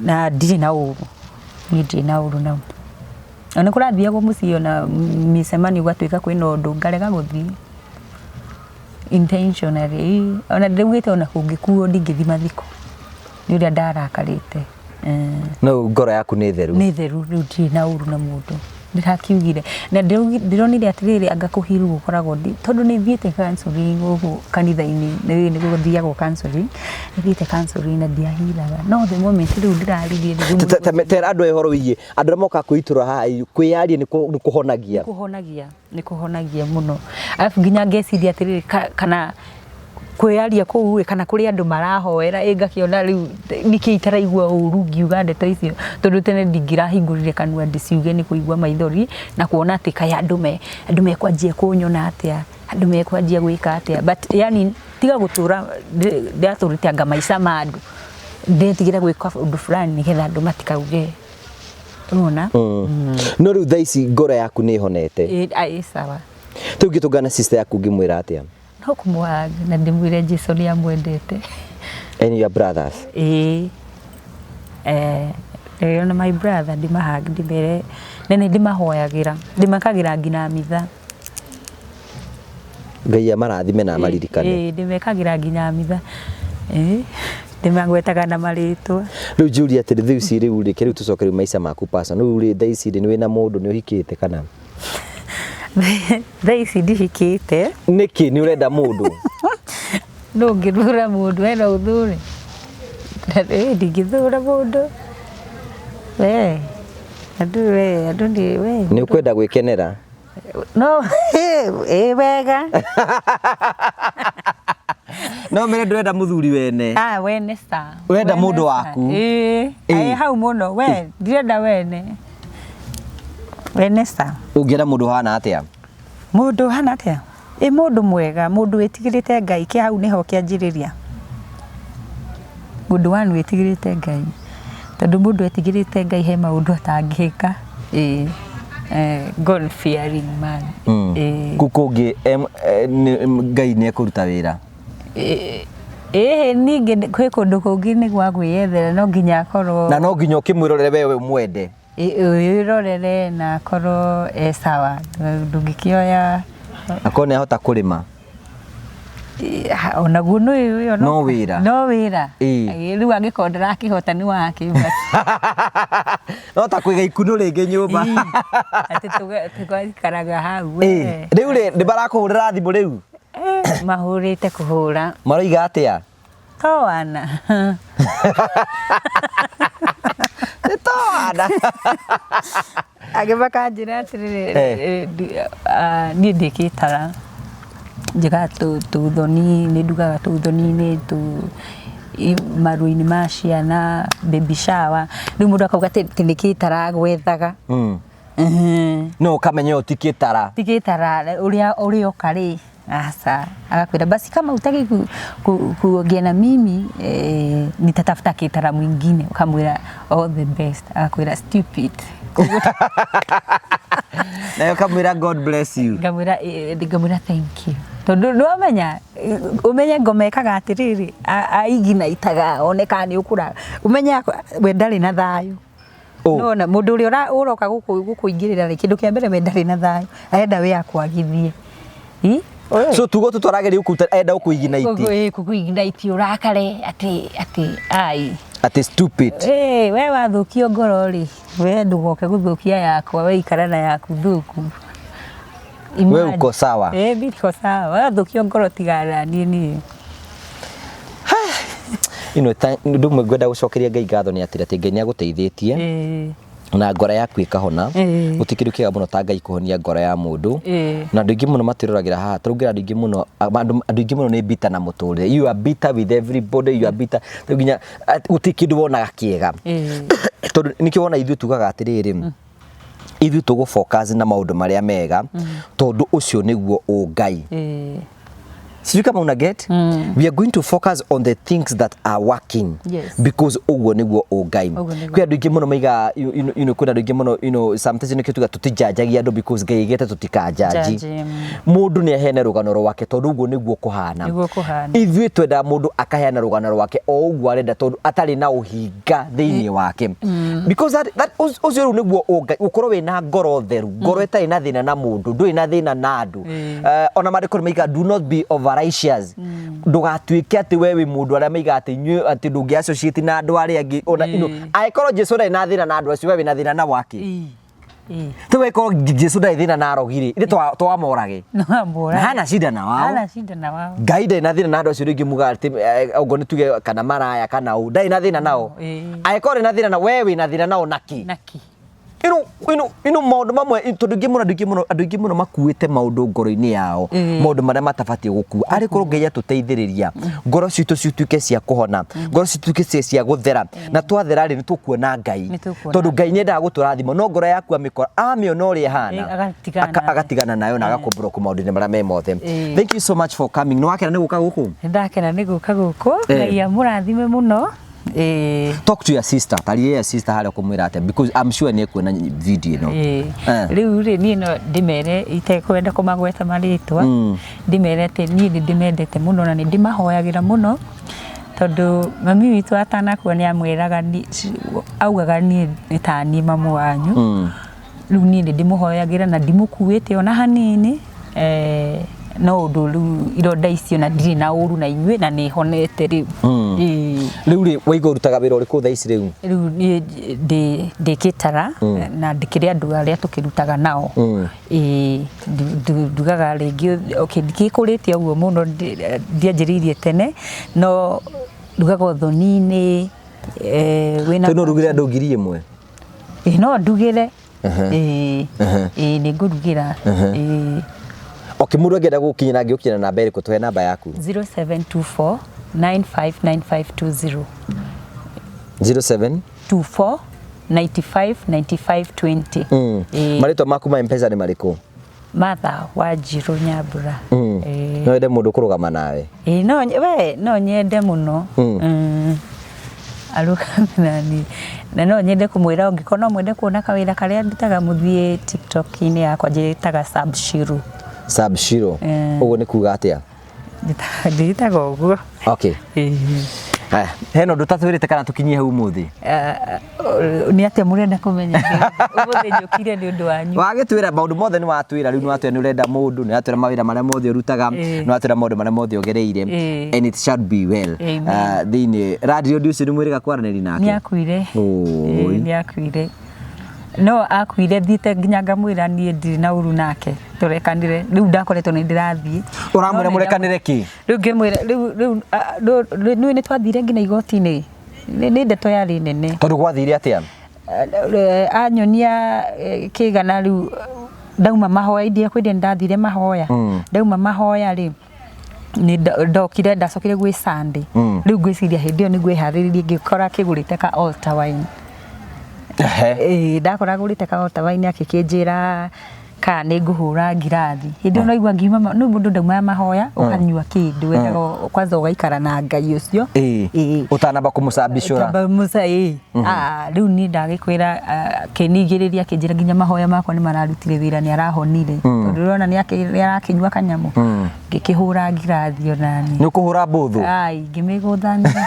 Na ndirĩ na ũru, niĩ ndirĩ na ũru nao. Na nĩ kũrathiagwo mũciĩ ona mĩcemanio gwatuĩka kwĩna ũndũ ngarega gũthiĩ intentionally. Ona ndaugĩte ona kũngĩkuo ndingĩthiĩ mathiko nĩ ũrĩa ndarakarĩte. No ngoro yaku nĩ theru? Nĩ theru rĩu, ndirĩ na ũru na mũndũ. Ndĩrakiugire na ndĩronire atĩrĩrĩ, anga kũhirwo gũkoragwo tondũ nĩ thiĩte counseling gũkũ kanitha-inĩ, nĩ gũthiagwo counseling, nĩ thiĩte counseling na ndiahiraga, no the moment rĩu ndĩraririe rĩ. Tera andũ aya ũhoro wĩgiĩ andũ arĩa mokaga kwĩitũrũra haha, kwĩyaria nĩ kũhonagia. Kũhonagia, nĩ kũhonagia mũno. Arabu nginya ngeciria atĩrĩrĩ, kana kwĩyaria kũu ĩ, kana kũrĩ andũ marahoera ĩ, ngakĩona rĩu nĩkĩ itaraigua ũru ngiuga ndeto icio, tondũ tene ndingĩrahingũrire kanua ndĩciuge nĩ kũigua maithori na kuona atĩ kaĩ andũ mekwanjia kũnyona atĩa, andũ mekwanjia gwĩka atĩa. But yani tiga gũtũra ndĩratũrĩte anga maica ma andũ, ndetigĩra gwĩka ũndũ fulani nĩgetha andũ matikauge, ũrona. No rĩu thaa ici ngoro yaku nĩ ĩhonete? Ĩ sawa. Rĩu ũngĩtũngana na sister yaku ũngĩmwĩra atĩa? No kũmũhug na ndĩmwĩre Jesũ nĩ amwendete. And your brothers? Ĩĩ, eh, na my brother ndĩmahug ndĩmere na nĩ ndĩmahoyagĩra, ndĩmekagĩra nginya mitha. Ngai amarathime na amaririkane. Ĩĩ, ndĩmekagĩra nginya mitha. Ĩĩ, ndĩmagwetaga na marĩtwa. Rĩu njũrie atĩrĩ, rĩu ici rĩu reke rĩu tũcoke rĩu maica maku personal. Rĩu rĩ thaa ici rĩ nĩ wĩna mũndũ, nĩ ũhikĩte kana? Thaa ici ndihikĩte. Nĩkĩ nĩ ũrenda mũndũ? Nũ ũngĩthura mũndũ? We no ũthure? Ndingĩthura mũndũ. We andũ, we andũ nĩ we. Nĩ ũkwenda gwĩkenera? No ĩ wega. No mere ndũrenda mũthuri wene. Ah, wene ca. Ũrenda mũndũ waku. Ĩĩ. Ĩ hau mũno we ndirenda wene. Wene ca. Ũngĩenda mũndũ ũhana atĩa? Mũndũ ũhana atĩa? Ĩ mũndũ mwega, mũndũ wĩtigĩrĩte Ngai, kĩa hau nĩho kĩanjĩrĩria. Mũndũ one wĩtigĩrĩte Ngai, tondũ mũndũ etigĩrĩte Ngai he maũndũ atangĩka. Ĩĩ, God fearing man. Ĩĩ. Kũu kũngĩ Ngai nĩ ekũruta wĩra? Ĩĩ ningĩ kwĩ kũndũ kũngĩ nĩ gwa kwĩyethera, no nginya akorwo. Na no nginya ũkĩmwĩrorere we ũmwende. Wĩrorere na akorwo e sawa, ndũngĩkĩoya. Akorwo nĩ ahota kũrĩma. Onaguo nĩ ũyũ. No wĩra. No wĩra. Rĩu angĩkorwo ndarakĩhota nĩ wake. No ta kũiga ikunũ rĩngĩ nyũmba. Atĩ tũgaikaraga hau. Rĩu rĩ, nĩ marakũhũrĩra thimũ rĩu? Mahũrĩte kũhũra. Maroiga atĩa? Toana. Nĩ toana. Angĩ makanjĩra atĩrĩrĩ, niĩ ndĩ kĩtara, njĩkaga tũthoni, nĩ ndugaga tũthoni-inĩ, marũa-inĩ ma ciana, baby shower, rĩu mũndũ akauga atĩ nĩ kĩtara agwethaga. No ũkamenya ũyũ ti kĩtara. Ti kĩtara, ũrĩa ũrĩoka rĩ, aca. Agakwĩra basi kama hutaki kuongea na mimi, nitatafuta kĩtara mwingine. Ũkamwĩra all the best. Agakwĩra stupid. Nawe ũkamwĩra God bless you. Ngamwĩra ngamwĩra thank you. Tondũ nĩ wamenya, ũmenye ngoma ĩkaga atĩrĩrĩ, aiginaitaga one kana nĩ ũkũra. Ũmenye we ndarĩ na thayũ. Nona mũndũ ũrĩa ũroka gũkũingĩrĩra rĩ, kĩndũ kĩa mbere we ndarĩ na thayũ, arenda we akwagithie. So tugo tũtwarageria gũkũruta, arenda gũkũignite. Gũkũignite ũrakare atĩ atĩ ai. Atĩ stupid. Ĩĩ, we wathũkio ngoro rĩ, we ndũgoke gũthũkia yakwa, we ikara na yaku thũku. We uko sawa. Ĩĩ, mi niko sawa. Wathũkio ngoro tigana niĩ niĩ. Ino ũndũ ũmwe ngwenda gũcokeria Ngai ngatho nĩ atĩrĩ, atĩ Ngai nĩ agũteithĩtie na ngoro yaku ĩkahona. Gũtirĩ kĩndũ kĩega mũno ta Ngai kũhonia ngoro ya mũndũ. Na andũ aingĩ mũno matwĩroragĩra haha, tũraugĩra andũ aingĩ mũno, andũ aingĩ mũno nĩ bitter na mũtũrĩre. You are bitter with everybody, you are bitter. Rĩu nginya gũtirĩ kĩndũ wonaga kĩega. Tondũ nĩkĩo wona ithuĩ tugaga atĩrĩrĩ, ithuĩ tũgũ focus na maũndũ marĩa mega, tondũ ũcio nĩguo ũngai. Sijui kama una get. We are going to focus on the things that are working. Because ũguo nĩguo ũngai. Ũguo nĩguo. Kwĩ andũ aingĩ mũno maiga kwĩna andũ aingĩ mũno sometimes nĩkĩo tuga tũtijanjagia andũ because Ngai aigĩte tũtikanjanji. Judge. Mũndũ nĩ aheane rũgano rwake tondũ ũguo nĩguo kũhana. Nĩguo kũhana. Ithuĩ twendaga mũndũ akaheana rũgano rwake o ũguo arenda tondũ atarĩ na ũhinga thĩinĩ wake. Because that ũcio rĩu nĩguo ũngai, ũkorwo wĩna ngoro theru, ngoro ĩtarĩ na thĩna na mũndũ, ndũrĩ na thĩna na andũ. Ona maandĩko nĩ maiga do not be overrighteous. Ndũgatuĩke atĩ we wĩ mũndũ arĩa maiga atĩ inyuĩ atĩ ndũngĩ associate na andũ arĩa angĩ ona angĩkorwo Jesu ndarĩ na thĩna na andũ acio, we wĩna thĩna na wake. Ti we korwo Jesu ndarĩ thĩna na arogi rĩ, ithuĩ twamorage. No amorage. Na hana shida na wao. Hana shida na wao. Ngai ndarĩ na thĩna na andũ acio rĩngĩ mugaga atĩ okorwo nĩ tuge kana maraya kana ũ, ndarĩ na thĩna nao. Angĩkorwo ndarĩ na thĩna na we wĩna thĩna nao naki? Naki. Ino maũndũ mamwe, tondũ aingĩ mũno, andũ aingĩ mũno, andũ aingĩ mũno makuĩte maũndũ ngoro-inĩ yao, maũndũ marĩa matabatiĩ gũkua. Arĩ korwo Ngai atũteithĩrĩria, ngoro citũ cituĩke cia kũhona, ngoro citũ cituĩke cia gũthera, na twathera rĩ, nĩ tũkuona Ngai. Nĩ tũkuona. Tondũ Ngai nĩ endaga gũtũrathima, no ngoro yaku amĩkora, amĩona ũrĩa ĩhana, Agatigana nayo. agatigana nayo na agakũblock maũndũ-inĩ marĩa me mothe. Thank you so much for coming. Nĩ wakena nĩ gũka gũkũ? Nĩ ndakena nĩ gũka gũkũ. Ngai amũrathime mũno. Talk to your sister. Taria your sister harĩa ũkũmwĩra atĩa, because I'm sure nĩ ekuona video ĩno. Rĩu rĩ, niĩ no ndĩmere itekwenda kũmagweta marĩtwa, ndĩmere atĩ niĩ nĩ ndĩmendete mũno na nĩ ndĩmahoyagĩra mũno, tondũ mami witũ atanakua nĩ amwĩraga augaga niĩ nĩ ta niĩ mamu wanyu. Rĩu niĩ nĩ ndĩmũhoyagĩra na ndimũkuĩte ona hanini, no ũndũ rĩu ironda icio na ndirĩ na ũru na inyuĩ na nĩ honete rĩu. Rĩu rĩ, waigua ũrutaga wĩra ũrĩkũ thaa ici rĩu? Rĩu niĩ ndĩ Kĩtara na ndĩkĩrĩ andũ arĩa tũkĩrutaga nao. Ndugaga rĩngĩ, okay, ndikĩkũrĩte ũguo mũno, ndianjĩrĩirie tene, no ndugaga ũthoni-inĩ, wĩna Tondũ no ũrugĩre andũ ngiri ĩmwe? No ndugĩre. Nĩ ngũrugĩra. Okay, mũndũ angĩenda gũkinyĩra, angĩgũkinyĩra namba ĩrĩkũ? Tũhe namba yaku. 0724 959520. 07 24 95 95 20. Marĩtwa maku ma M-Pesa nĩ marĩkũ? Martha Wanjirũ Nyambura. No wende mũndũ kũrũgama nawe? No we, no nyende mũno. Arũgame na niĩ. Na no nyende kũmwĩra ũngĩkorwo no mwende kuona kawĩra karĩa ndutaga mũthiĩ TikTok-inĩ yakwa njĩtaga Sab Shiro. Sab Shiro. Ũguo nĩ kuga atĩa? Njĩtaga ũguo. Okay. Haya, hena ũndũ ũtatwĩrĩte kana tũkinyie hau ũmũthĩ? Nĩ atĩa mũrenda kũmenya? Ũmũthĩ njũkire nĩ ũndũ wanyu. Wagĩtwĩra maũndũ mothe nĩ watwĩra, rĩu nĩ watwĩra nĩ ũrenda mũndũ, nĩ watwĩra mawĩra marĩa mothe ũrutaga, nĩ watwĩra maũndũ marĩa mothe ũgereire. And it shall be well. Amen. Thĩinĩ radio ũcio nĩ mwĩrĩga kwaranĩria nake? Nĩ akuire. Oi. Nĩ akuire. No akuire thiĩte nginya ngamwĩra niĩ ndirĩ na ũru nake. Tũrekanire. Rĩu ndakoretwo nĩ ndĩrathiĩ. Ũramwĩra No nĩ mũrekanĩre kĩ? Rĩu ngĩmwĩra, rĩu, rĩu, a, rĩu, rĩu, nĩ twathire nginya igoti-inĩ. Nĩ ndeto yarĩ nene. Tondũ gwathire atĩa? Anyonia kĩgana rĩu ndauma mahoya, ndiakwĩrire nĩ ndathire mahoya. Ndauma mahoya rĩ, nĩ ndokire, ndacokire gwĩ Sunday. Rĩu ngwĩciria hĩndĩ ĩyo nĩguo eharĩrĩrie, ngĩkora akĩgũrĩte ka altar wine. Ndakora agũrĩte ka altar wine akĩkĩnjĩra kana nĩ ngũhũra ngirathi. Hĩndĩ ĩyo naigua ngiuma nĩ mũndũ ndaumaga mahoya, ũkanyua kĩndũ, wendaga kwanza ũgaikara na Ngai ũcio. Ũtanamba kũmũcambicũra. Ũtamba mũca, ĩĩ. Rĩu niĩ ndagĩkwĩra, akĩningĩrĩria, akĩnjĩra nginya mahoya makwa nĩ mararutire wĩra, nĩ arahonire. Tondũ ũrona nĩ arakĩnyua kanyamũ. Ngĩkĩhũra ngirathi ona niĩ. Nĩ ũkũhũra mbũthũ? Ai, ngĩmĩgũthania.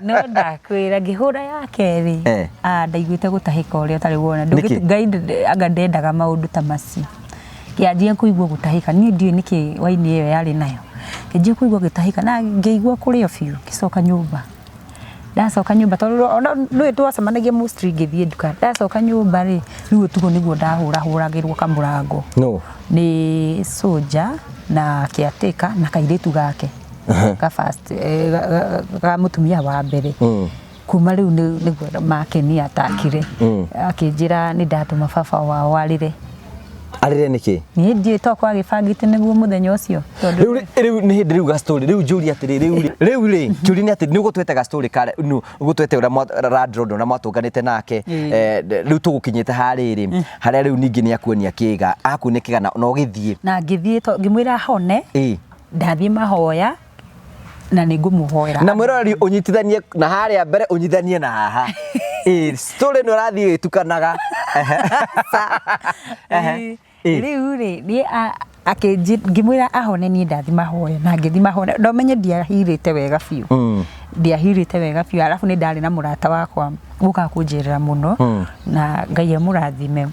No ndakwĩra, ngĩhũra ya kerĩ. Ndaiguĩte gũtahĩka ũrĩa ũtarĩ wona. Nĩkĩ? Ngai anga ndendaga maũndũ ta macio. Ngĩanjia kũigua gũtahĩka. Niĩ ndiũĩ nĩkĩ waini ĩyo yarĩ nayo. Ngĩanjia kũigua gũtahĩka na ngĩigua kũrĩo biũ, ngĩcoka nyũmba. Ndacoka nyũmba, tondũ ona nĩũĩ twacemanagia mostly ngĩthiĩ nduka. Ndacoka nyũmba rĩ, rĩu ũtukũ nĩguo ndahũrahũragĩrwo kamũrango. No. Nĩ soldier na caretaker na kairĩtu gake. Ga first, ga mũtumia wa mbere. Kuma rĩu nĩguo makenia atakire. Akĩnjĩra nĩ ndatũma baba wao arĩre. Arĩre nĩkĩ? Niĩ ndiũĩ tokorwo agĩbangĩte nĩguo mũthenya ũcio. Tondũ Rĩu rĩu nĩ hĩndĩ rĩu ga story, rĩu njũria atĩrĩ, rĩu rĩ, rĩu rĩ, kĩũria nĩ atĩ nĩ ũgũtwete ga story ka, nũ, ũgũtwete ũrĩa landlord ũrĩa mwatũnganĩte nake, rĩu tũgũkinyĩte harĩrĩ, harĩa rĩu ningĩ nĩ akuonia kĩga, akuonia kĩga na ũgĩthiĩ. Na ngĩthiĩ to, ngĩmwĩra hone. Ndathiĩ mahoya na nĩ ngũmũhoera. Na mwĩroreri ũnyitithanie na harĩa mbere ũnyitithanie na haha. Ĩĩ, story ĩno ĩrathiĩ ĩgĩtukanaga. Ehe. Ĩĩ. Rĩu rĩ, niĩ ngĩmwĩra ahone niĩ ndathi mahoya na ngĩthi mahoya na ũmenye ndiahirĩte wega biũ. Ndiahirĩte wega biũ arabu nĩ ndarĩ na mũrata wakwa ũkaga kũnjerera mũno na Ngai amũrathime.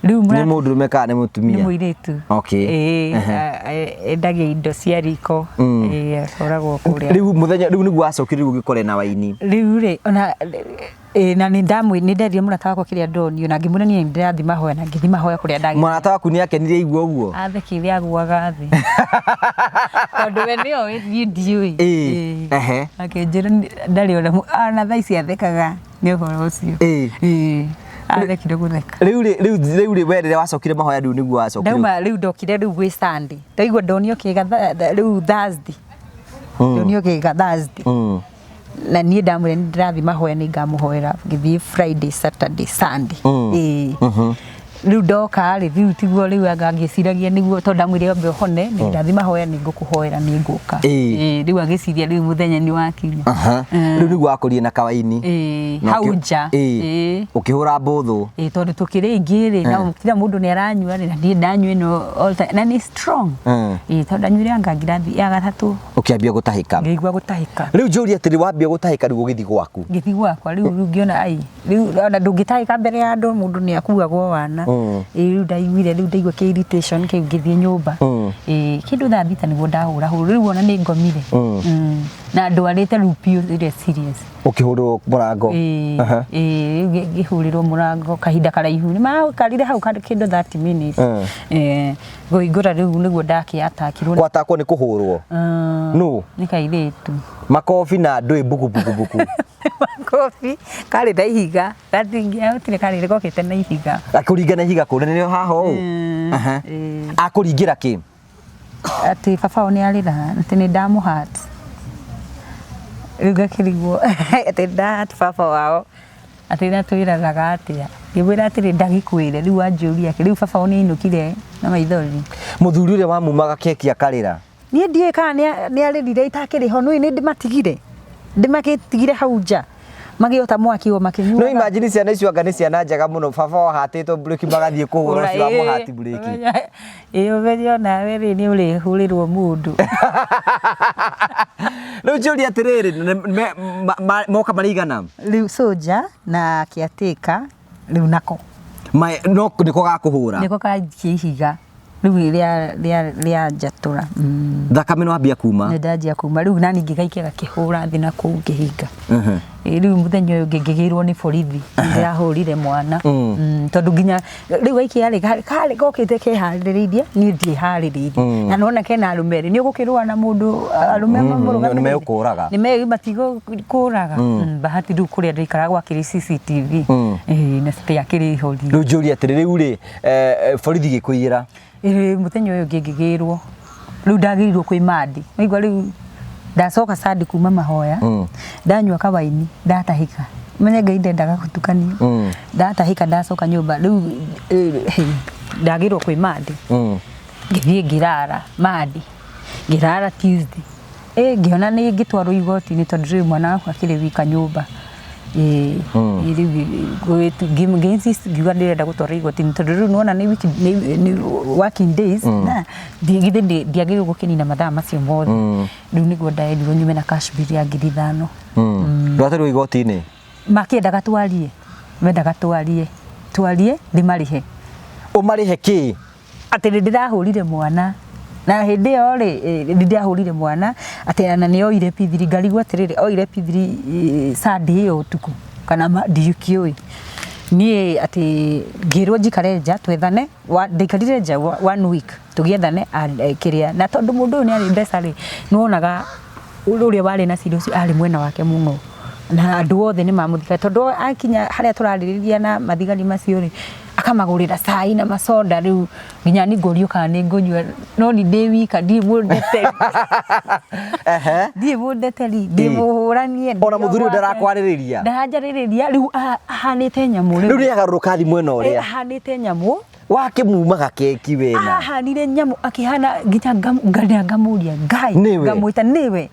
Rĩu Nĩ mũrata mũndũrũme kana nĩ nĩ mũtumia? mũirĩtu. Okay. Ĩĩ, endagia indo cia riko. Ĩĩ, akoragwo kũrĩa. Rĩu mũthenya rĩu nĩguo wacokire rĩu ũgĩkore na waini. Rĩu rĩ, ona ĩĩ na nĩ ndenderire mũrata wakwa kĩrĩa ndonio na ngĩmwĩra niĩ nĩ ndĩrathiĩ mahoya na ngĩthiĩ mahoya kũrĩa ndagĩrĩire. Mũrata waku nĩ akenire aigua ũguo? Athekire agũaga thĩ. Tondũ we nĩ oĩ niĩ ndiũĩ. Ĩĩ, ehe. Akĩnjĩra ndarĩ ona ona thaa ici athekaga nĩ ũhoro ũcio. Ĩĩ. Ĩĩ. Athekire gũtheka. Rĩu rĩ rĩu rĩu rĩ we rĩrĩa wacokire mahoya rĩu nĩguo wacokire. Ndauma rĩu ndokire rĩu gwĩ Sunday. Ndaigua ndonio kĩga rĩu Thursday. Ndonio kĩga Thursday. Na niĩ ndamwĩra nĩ ndĩrathiĩ mahoya nĩ ngamũhoera ngĩthiĩ Friday, Saturday, Sunday. Ĩĩ. Rĩu ndoka rĩ rĩu tiguo rĩu anga ngĩciragia nĩguo tondũ ndamwĩre ambe ũhone nĩ ndathiĩ mahoya nĩ ngũkũhoera nĩ ngũka. Ĩĩ. Ĩĩ, rĩu agĩciria rĩu mũthenya nĩ wakinya. Aha. Rĩu nĩguo wakũrire na kawaini. Ĩĩ, Na hau nja. Ĩĩ. Ĩĩ. Ũkĩhũra mbũthũ. Ĩĩ, tondũ tũkĩrĩ aingĩ rĩ na kila mũndũ nĩ aranyua rĩ na niĩ ndanyua ĩno all time na nĩ strong. Ĩĩ, tondũ ndanyuire anga ngirathi ya gatatũ. Ũkĩambia gũtahĩka. Ngĩigua gũtahĩka. Rĩu njũrie atĩrĩ wambia gũtahĩka rĩu ũgĩthiĩ gwaku. Ngĩthiĩ gwakwa rĩu rĩu ngĩona ai rĩu ona ndũngĩtahĩka mbere ya andũ mũndũ nĩ akuagwo wana. Ĩĩ rĩu ndaiguire rĩu ndaigua kĩ irritation kĩu ngĩthiĩ nyũmba. Ĩĩ kĩndũ thaa thita nĩguo ndahũra hũra rĩu ona nĩ ngomire. Na ndwarĩte rĩu biũ ĩrĩa serious. Ũkĩhũrĩrwo mũrango. Ĩĩ ĩĩ rĩu ngĩhũrĩrwo mũrango kahinda karaihu. Nĩ maikarire hau kĩndũ 30 minutes. Ĩĩ kũhingũra rĩu nĩguo ndakĩatakirwo. Gwatakwo nĩ kũhũrwo? Nũ? Nĩ kairĩtu. Makobi na ndũĩ mbuku mbuku mbuku. Makobi karĩ na ihiga gatingĩahotire karĩ gokĩte na ihiga. Akũringa na ihiga kũ nĩrĩo haha ũũ? Akũringĩra kĩ? Atĩ baba wao nĩ arĩra atĩ nĩ ndamũ hurt. Rĩu ngakĩrigwo atĩ nda hurt baba wao atĩ na twĩranaga atĩa. Ngĩmwĩra atĩrĩ ndagĩkwĩre rĩu wanjũria kĩ rĩu baba wao nĩ ainũkire na maithori. Mũthuri ũrĩa wamumaga keki akarĩra. Niĩ ndiũĩ kana nĩ arĩrire itakĩrĩ ho nĩũĩ nĩ ndĩmatigire ndĩmatigire hau nja magĩota mwaki o makĩnyuaga. No imagine ciana icio anga nĩ ciana njega mũno baba wao ahatĩtwo mburĩki magathiĩ kũhũra ũcio wamũhati mburĩki. Ĩĩ ũmenye onawe rĩ nĩ ũrĩhũrĩrwo mũndũ. Rĩu njũrie atĩrĩrĩ moka marĩ igana? Rĩu soldier na caretaker rĩu nako. No nĩko gakũhũra? Nĩko kanjikia ihiga rĩu rĩa rĩa rĩa njatũra. Thakame nĩ wambia kuma? Nĩ ndanjia kuma rĩu nani ngĩgaikia gakĩhũra thĩ na kũu ngĩhinga. Ĩĩ rĩu mũthenya ũyũ ũngĩ ngĩgĩrwo nĩ borithi ndĩrahũrire mwana. Tondũ nginya rĩu gaikia rĩ karĩ gokĩte keharĩrĩirie niĩ ndiĩharĩrĩirie. Na nĩwona kena arũme erĩ nĩ ũgũkĩrũa na mũndũ arũme mamũrũgamĩrĩire. Nĩ megũkũraga. Nĩ matigũkũraga. Bahati rĩu kũrĩa ndaikaraga gwakĩrĩ CCTV. Ĩĩ na citiakĩrĩ horie. Rĩu njũrie atĩrĩ rĩu rĩ borithi gĩkũiyĩra? Ĩĩ mũthenya ũyũ ũngĩ ngĩgĩrwo rĩu ndagĩrĩirwo kwĩ Mandi waigua rĩu ndacoka Sunday kuma mahoya ndanyua kawaini ndatahĩka menye Ngai ndendaga gũtukania ndatahĩka ndacoka nyũmba rĩu ndagĩrwo kwĩ Mandi ngĩthiĩ ngĩrara Mandi ngĩrara Tuesday Ĩ ngĩona nĩ ingĩtwarwo igoti-inĩ tondũ rĩu mwana wakwa akĩrĩ wika nyũmba. Ĩ rĩu ngĩ insist ngiuga ndĩrenda gũtwarwo igoti-inĩ tondũ rĩu nĩwona nĩ wiki nĩ working days na githĩ ndiagĩrĩirwo gũkĩnina mathaa macio mothe. Rĩu nĩguo nderirwo nyume na cash bail ya 5,000. Ndwatwarirwo igoti-inĩ? Makĩendaga twarie, mendaga twarie, twarie ndĩmarĩhe. Ũmarĩhe kĩ? Atĩ nĩ ndĩrahũrire mwana na hĩndĩ ĩyo rĩ nĩ ndĩrahũrire mwana atĩ na nĩ oire P3 ngarigwo atĩrĩrĩ oire P3 Sunday ĩyo ũtukũ kana ndikĩũĩ. Niĩ atĩ ngĩrwo njikare nja twethane, ndaikarire nja one week tũgĩethane kĩrĩa na tondũ mũndũ ũyũ nĩ arĩ mbeca rĩ, nĩ wonaga ũrĩa warĩ na cira ũcio arĩ mwena wake mũno na andũ othe nĩ mamũthikagĩrĩria tondũ akinya harĩa tũrarĩrĩria na mathigari macio rĩ, akamagũrĩra cai na macoda rĩu nginya niĩ ngorio kana nĩ ngũnyua no niĩ ndĩ wika ndirĩ mũndeteri ndirĩ mũndeteri ndĩ mũhũranie Ona mũthuri ũyũ ndarakwarĩrĩria. Ndaranjarĩrĩria rĩu ahanĩte nyamũ rĩu. Rĩu nĩ agarũrũka athi mwena ũrĩa. Ahanĩte nyamũ. Wakĩmumaga keki wena. Ahanire nyamũ akĩhana nginya nginya ngamũria Ngai. Nĩwe. Ngamwĩta nĩwe.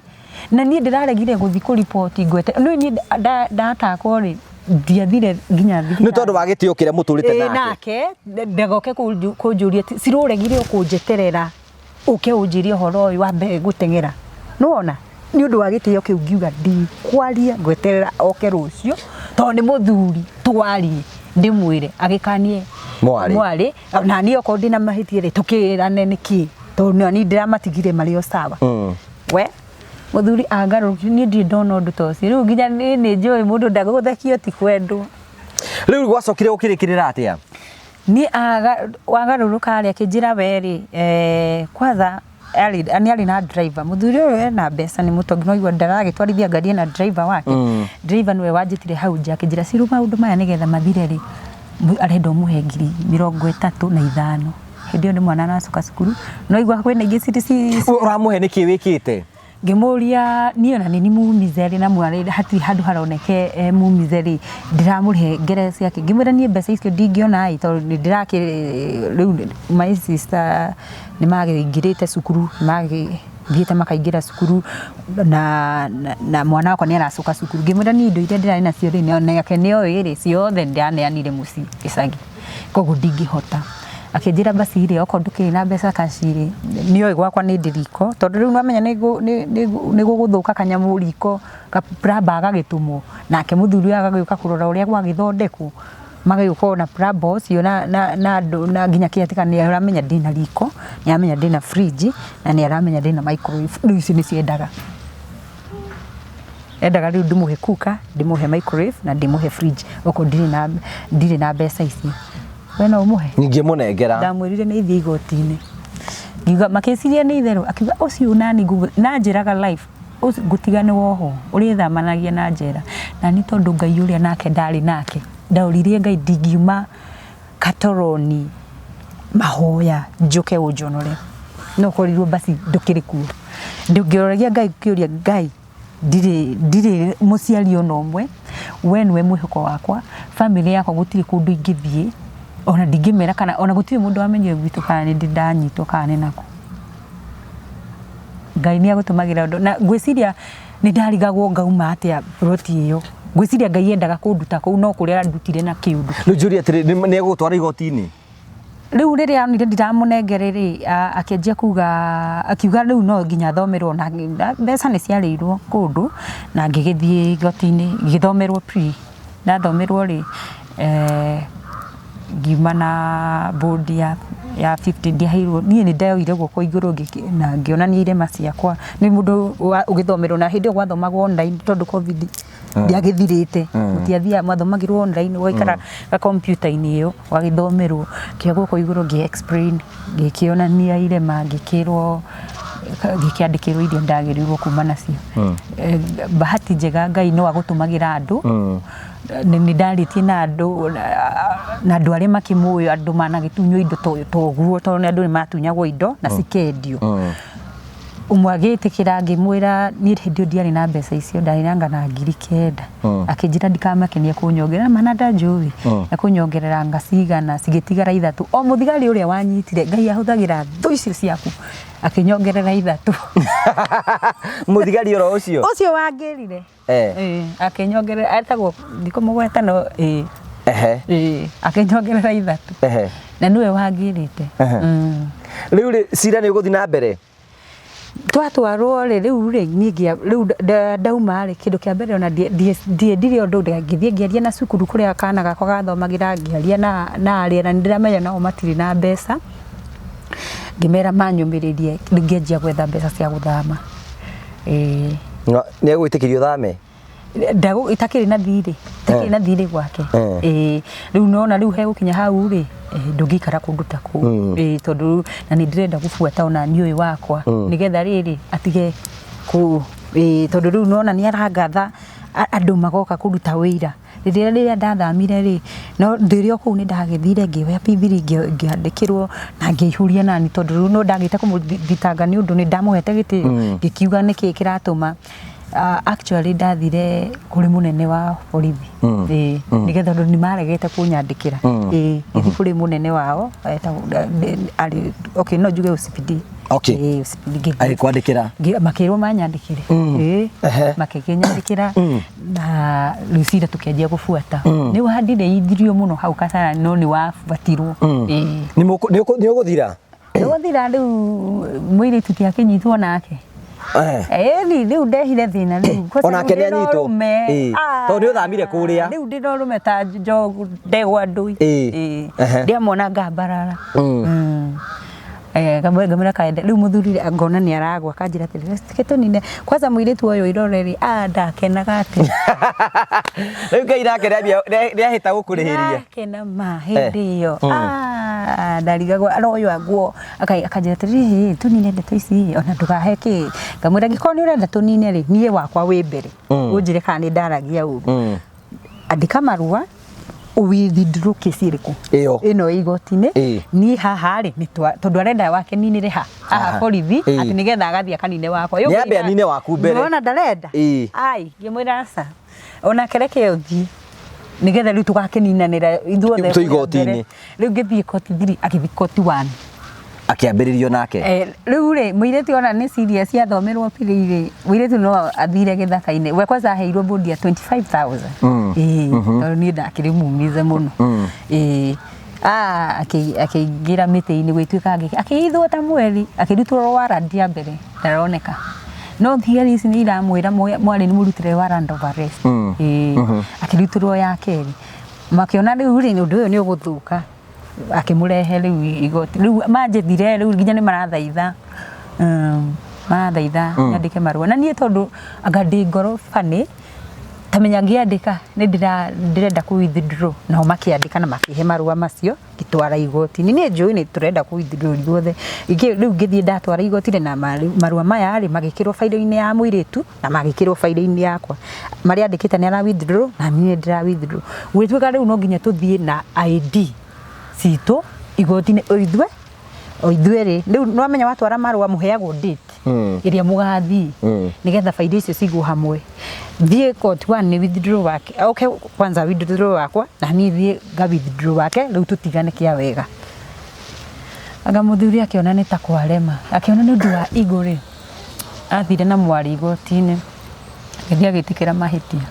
Na niĩ ndĩraregire gũthiĩ kũriboti ngwete. Nĩ niĩ ndatakwo rĩ, ndiathire nginya thibitarĩ. Nĩ tondũ wa gĩtĩo kĩrĩa mũtũrĩte nake. Nake ndagoke kũnjũria cirũregire kũnjeterera ũke ũnjĩre ũhoro ũyũ wambe gũteng'era. Nĩwona? Nĩ ũndũ wa gĩtĩo kĩu ngiuga ndikwaria, ngweterera oke rũciũ tondũ nĩ mũthuri twarie ndĩmwĩre agĩkanie Mwarĩ. Mwarĩ na niĩ okorwo ndĩna mahĩtia rĩ tũkĩrane nĩkĩ tondũ nani ndĩramatigire marĩ o sawa. We mũthuri angarũrũkire niĩ ndirĩ ndona ũndũ ta ũcio rĩu nginya niĩ nĩ njũĩ mũndũ ndagũthekio ti kwendwo. Rĩu gwacokire gũkĩrĩkĩrĩra atĩa? Niĩ wagarũrũka rĩ akĩnjĩra we rĩ kwanza arĩ nĩ arĩ na driver mũthuri ũyũ ena mbeca nĩ mũtongu no igua ndaragĩtwarithia ngari ena driver wake. Driver nĩwe wanjĩtire hau nja akĩnjĩra Ciru maũndũ maya nĩgetha mathire rĩ arenda ũmũhe 35,000. Hĩndĩ ĩyo nĩ mwana aracoka cukuru no igua kwĩna ingĩ cirĩ ci Ũramũhe nĩkĩ wĩkĩte? Ngĩmũria niĩ ona nĩ mumize rĩ na mwarĩ hatirĩ handũ haroneke e mumize rĩ ndĩramũrĩhe ngere ciake. Ngĩmwĩra niĩ mbeca icio ndingĩona ĩ tondũ nĩ ndĩrakĩ rĩu my sister nĩ makĩingĩrĩte cukuru magĩthiĩte makaingĩra cukuru na mwana wakwa nĩ aracoka cukuru. Ngĩmwĩra niĩ indo iria ndĩrarĩ nacio rĩ nake nĩ oĩ rĩ ciothe ndĩraneanire mũciĩ gĩcagi koguo ndingĩhota. Akĩnjĩra basi rĩ okorwo ndũkĩrĩ na mbeca cash rĩ nĩoĩ gwakwa nĩ ndĩ riko tondũ rĩu nĩwamenya nĩ gũgũthũka kanyamũ riko plumber agagĩtũmwo nake mũthuri ũyũ agagĩũka kũrora ũrĩa gwagĩthondekwo magagĩũka ona plumber ũcio na nginya kĩatĩka nĩ aramenya ndĩna riko, nĩ aramenya ndĩna fridge na nĩ aramenya ndĩna microwave rĩu icio nĩcio endaga. Endaga rĩu ndĩmũhe cooker, ndĩmũhe microwave na ndĩmũhe fridge okorwo ndirĩ na mbeca icio. We no ũmũhe? Ingĩmũnengera. Ndamwĩrire nĩ ithiĩ igoti-inĩ. Ngiuga makĩciria nĩ itherũ akiuga ũcio nani na njĩraga life ngũtiga nĩ wohwo ũrĩthamanagia na njera. Na nĩ tondũ Ngai ũrĩa nake ndarĩ nake ndaũririe Ngai ndingiuma katoroni mahoya njũke ũnjonore. No korirwo basi ndũkĩrĩ kuo. Ndũngĩoragia Ngai kĩũria Ngai ndirĩ mũciari ona ũmwe, we nĩwe mwĩhoko wakwa, bamĩrĩ yakwa gũtirĩ kũndũ ingĩthiĩ, ona ndingĩmera kana ona gũtirĩ mũndũ wamenyire gwitũ kana nĩ ndanyitwo kana nĩ nakũ. Ngai nĩ agũtũmagĩra ũndũ na ngwĩciria nĩ ndarigagwo ngauma atĩa ploti ĩyo. Ngwĩciria Ngai endaga kũnduta kũu no kũrĩa andutire na kĩũndũ. Rĩu njũrie atĩrĩ, nĩ egũgũtwara igoti-inĩ? Rĩu rĩrĩa onire ndiramũnengere rĩ, akĩanjia kuga, akiuga rĩu no nginya thomerwo na mbeca nĩ ciarĩirwo kũndũ na ngĩgĩthiĩ igoti-inĩ ngĩthomerwo plea. Ndathomerwo rĩ, ngiuma na bond ya 50 ndiaheirwo, niĩ nĩ ndoire guoko igũrũ na ngĩonania irema ciakwa. Nĩ mũndũ ũgĩthomerwo na hĩndĩ ĩyo gwathomagwo online tondũ Covid ndĩagĩthirĩte. Mũtiathiaga mwathomagĩrwo online ũgaikara ga kompiuta-inĩ ĩyo ũgagĩthomerwo. Ngĩoya guoko igũrũ ngĩ explain ngĩkĩonania irema ngĩkĩrwo ngĩkĩandĩkĩrwo iria ndagĩrĩirwo kuma nacio. Bahati njega Ngai no agũtũmagĩra andũ. Nĩ ndarĩtie na andũ na andũ arĩa makĩmũĩ andũ managĩtunywo indo ta ũguo tondũ andũ nĩ matunyagwo indo na cikendio. Ũmwe agĩtĩkĩra ngĩmwĩra niĩ hĩndĩ ĩyo ndiarĩ na mbeca icio ndarĩ na anga na 9,000. Akĩnjĩra ndikamake nĩ ekũnyongerera mana ndanjũĩ ekũnyongerera anga cigana cigĩtigara 3. O mũthigari ũrĩa wanyitire Ngai ahũthagĩra thũ icio ciaku akĩnyongerera 3. Mũthigari oro ũcio? Ũcio wangĩrire. Akĩnyongerera etagwo ndikũmũgweta no akĩnyongerera 3. Na nĩwe wangĩrĩte. Rĩu rĩ cira nĩ ũgũthiĩ na mbere? Twatwarwo rĩ rĩu rĩ niĩ rĩu ndauma rĩ kĩndũ kĩa mbere ona ndiendire ũndũ ngĩthiĩ ngĩaria na cukuru kũrĩa kana gakwa gathomagĩra ngĩaria na arĩa na nĩndĩramenya nao matirĩ na mbeca ngĩmera manyũmĩrĩrie rĩu ngĩanjia gwetha mbeca cia gũthama. Nĩ egwĩtĩkĩria ũthame? Itakĩrĩ na thirĩ, itakĩrĩ na thirĩ gwake. Rĩu nona rĩu hegũkinya hau rĩ ndũngĩikara kũndũ ta kũu. Tondũ na nĩ ndĩrenda gũbuata ona niĩ ũyũ wakwa nĩgetha rĩrĩ atige kũ tondũ rĩu nona nĩ arangatha andũ magoka kũruta wĩira. Rĩrĩa ndathamire rĩ no ndĩrĩ o kũu nĩ ndagĩthire ngĩoya P3 ngĩandĩkĩrwo na ngĩihũria nani tondũ rĩu no ndagĩte kũmũthitanga nĩ ũndũ nĩ ndamũhete gĩtĩo ngĩkiuga nĩkĩ kĩratũma. Actually ndathire kũrĩ mũnene wa borithi. Ĩĩ, nĩgetha tondũ nĩ maregete kũnyandĩkĩra. Ĩĩ, ngĩthiĩ kũrĩ mũnene wao etagwo arĩ, okay, no njuge OCPD. Ĩĩ, OCPD ngĩthiĩ. Agĩkwandĩkĩra? Makĩrwo manyandĩkĩre. Ĩĩ, makĩkĩnyandĩkĩra na rĩu cira tũkĩanjia gũbuata. Nĩ wandireithirio mũno hau Kasarani no nĩ wabuatirwo. Ĩĩ. Nĩ ũgũthira? Nĩgũthira rĩu mũirĩtu ti akĩnyitwo nake. Ĩni rĩu ndehire thĩna rĩu. Kwanza Onake rĩu ndĩna nĩanyitwo. ũrũme. Tondũ nĩũthamire kũrĩa. Rĩu ndĩna ũrũme ta njogu ndegwa ndũi. Ndiamwona ngambarara. Ngamwĩra kaende rĩu mũthuri ngona nĩ aragwa akanjĩra atĩrĩ reke tũnine kwanza mũirĩtu ũyũ irore rĩ ndakenaga atĩ. Rĩu Ngai nake nĩahĩta gũkũrĩhĩria. Ndakena ma hĩndĩ ĩyo. Ndarigagwo aroywo nguo akanjĩra atĩrĩrĩ tũnine ndeto ici ona ndũkahe kĩ. Ngamwĩra angĩkorwo nĩ ũrenda tũnine rĩ niĩ wakwa wĩ mbere. Ũnjĩre kana nĩ ndaragia ũru. Andĩka marũa withdraw kesi ĩrĩkũ Ĩyo. ĩno ĩ igoti-inĩ. Niĩ haha rĩ tondũ arenda wake ninĩre ha haha borithi atĩ nĩgetha agathiĩ akanine wakwa. Nĩ ambe anine waku mbere. Nĩwona ndarenda. Ai ngĩmwĩra aca onake reke ũthiĩ nĩgetha rĩu tũgakĩninanĩra ithuothe Twĩ igoti-inĩ. Rĩu ngĩthiĩ koti 3 agĩthiĩ koti 1. Akĩambĩrĩrio nake. Rĩu rĩ mũirĩtu ona nĩ serious athomerwo pili rĩ mũirĩtu no athire gĩthaka-inĩ we kwanza aheirwo bodi ya 25,000. Tondũ niĩ ndakĩrĩ mumize mũno. Akĩingĩra mĩtĩ-inĩ gwĩtuĩka akĩhithwo ta mweri akĩrutwo warrant ya mbere ndaroneka. No thigari ici nĩ iramwĩra mwarĩ nĩ mũrutĩre warrant of arrest. Akĩrutĩrwo ya kerĩ. Makĩona rĩu rĩ ũndũ ũyũ nĩ ũgũthũka. Akĩmũrehe rĩu igoti. Rĩu manjĩthire rĩu nginya nĩ marathaitha. Marathaitha nyandĩke marũa. Na niĩ tondũ anga ndĩ ngoro funny, ta menya ngĩandĩka nĩ ndĩrenda kũ withdraw. Nao makĩandĩka na makĩhe marũa macio ngĩtwara igoti-inĩ. Niĩ njũĩ nĩ tũrenda kũ withdraw ithuothe. Rĩu ngĩthiĩ ndatwara igoti-inĩ na marũa maya rĩ magĩkĩrwo bairo-inĩ ya mũirĩtu na magĩkĩrwo bairo-inĩ yakwa. Marĩa andĩkĩte nĩ ara withdraw na niĩ ndĩra withdraw. Gũgĩtuĩka rĩu no nginya tũthiĩ na ID citũ igoti-inĩ o ithuĩ o ithuĩ rĩ. Rĩu nĩ wamenya watwara marũa mũheagwo date ĩrĩa mũgathiĩ nĩgetha bairo icio cigwo hamwe. Thiĩ court 1 nĩ withdraw wake. Okay, kwanza withdraw wakwa na niĩ thiĩ nga withdraw wake rĩu tũtigane kĩa wega. Anga mũthuri akĩona nĩ ta kwarema. Akĩona nĩ ũndũ wa ego rĩ athire na mwarĩ igoti-inĩ agĩthiĩ agĩtĩkĩra mahĩtia.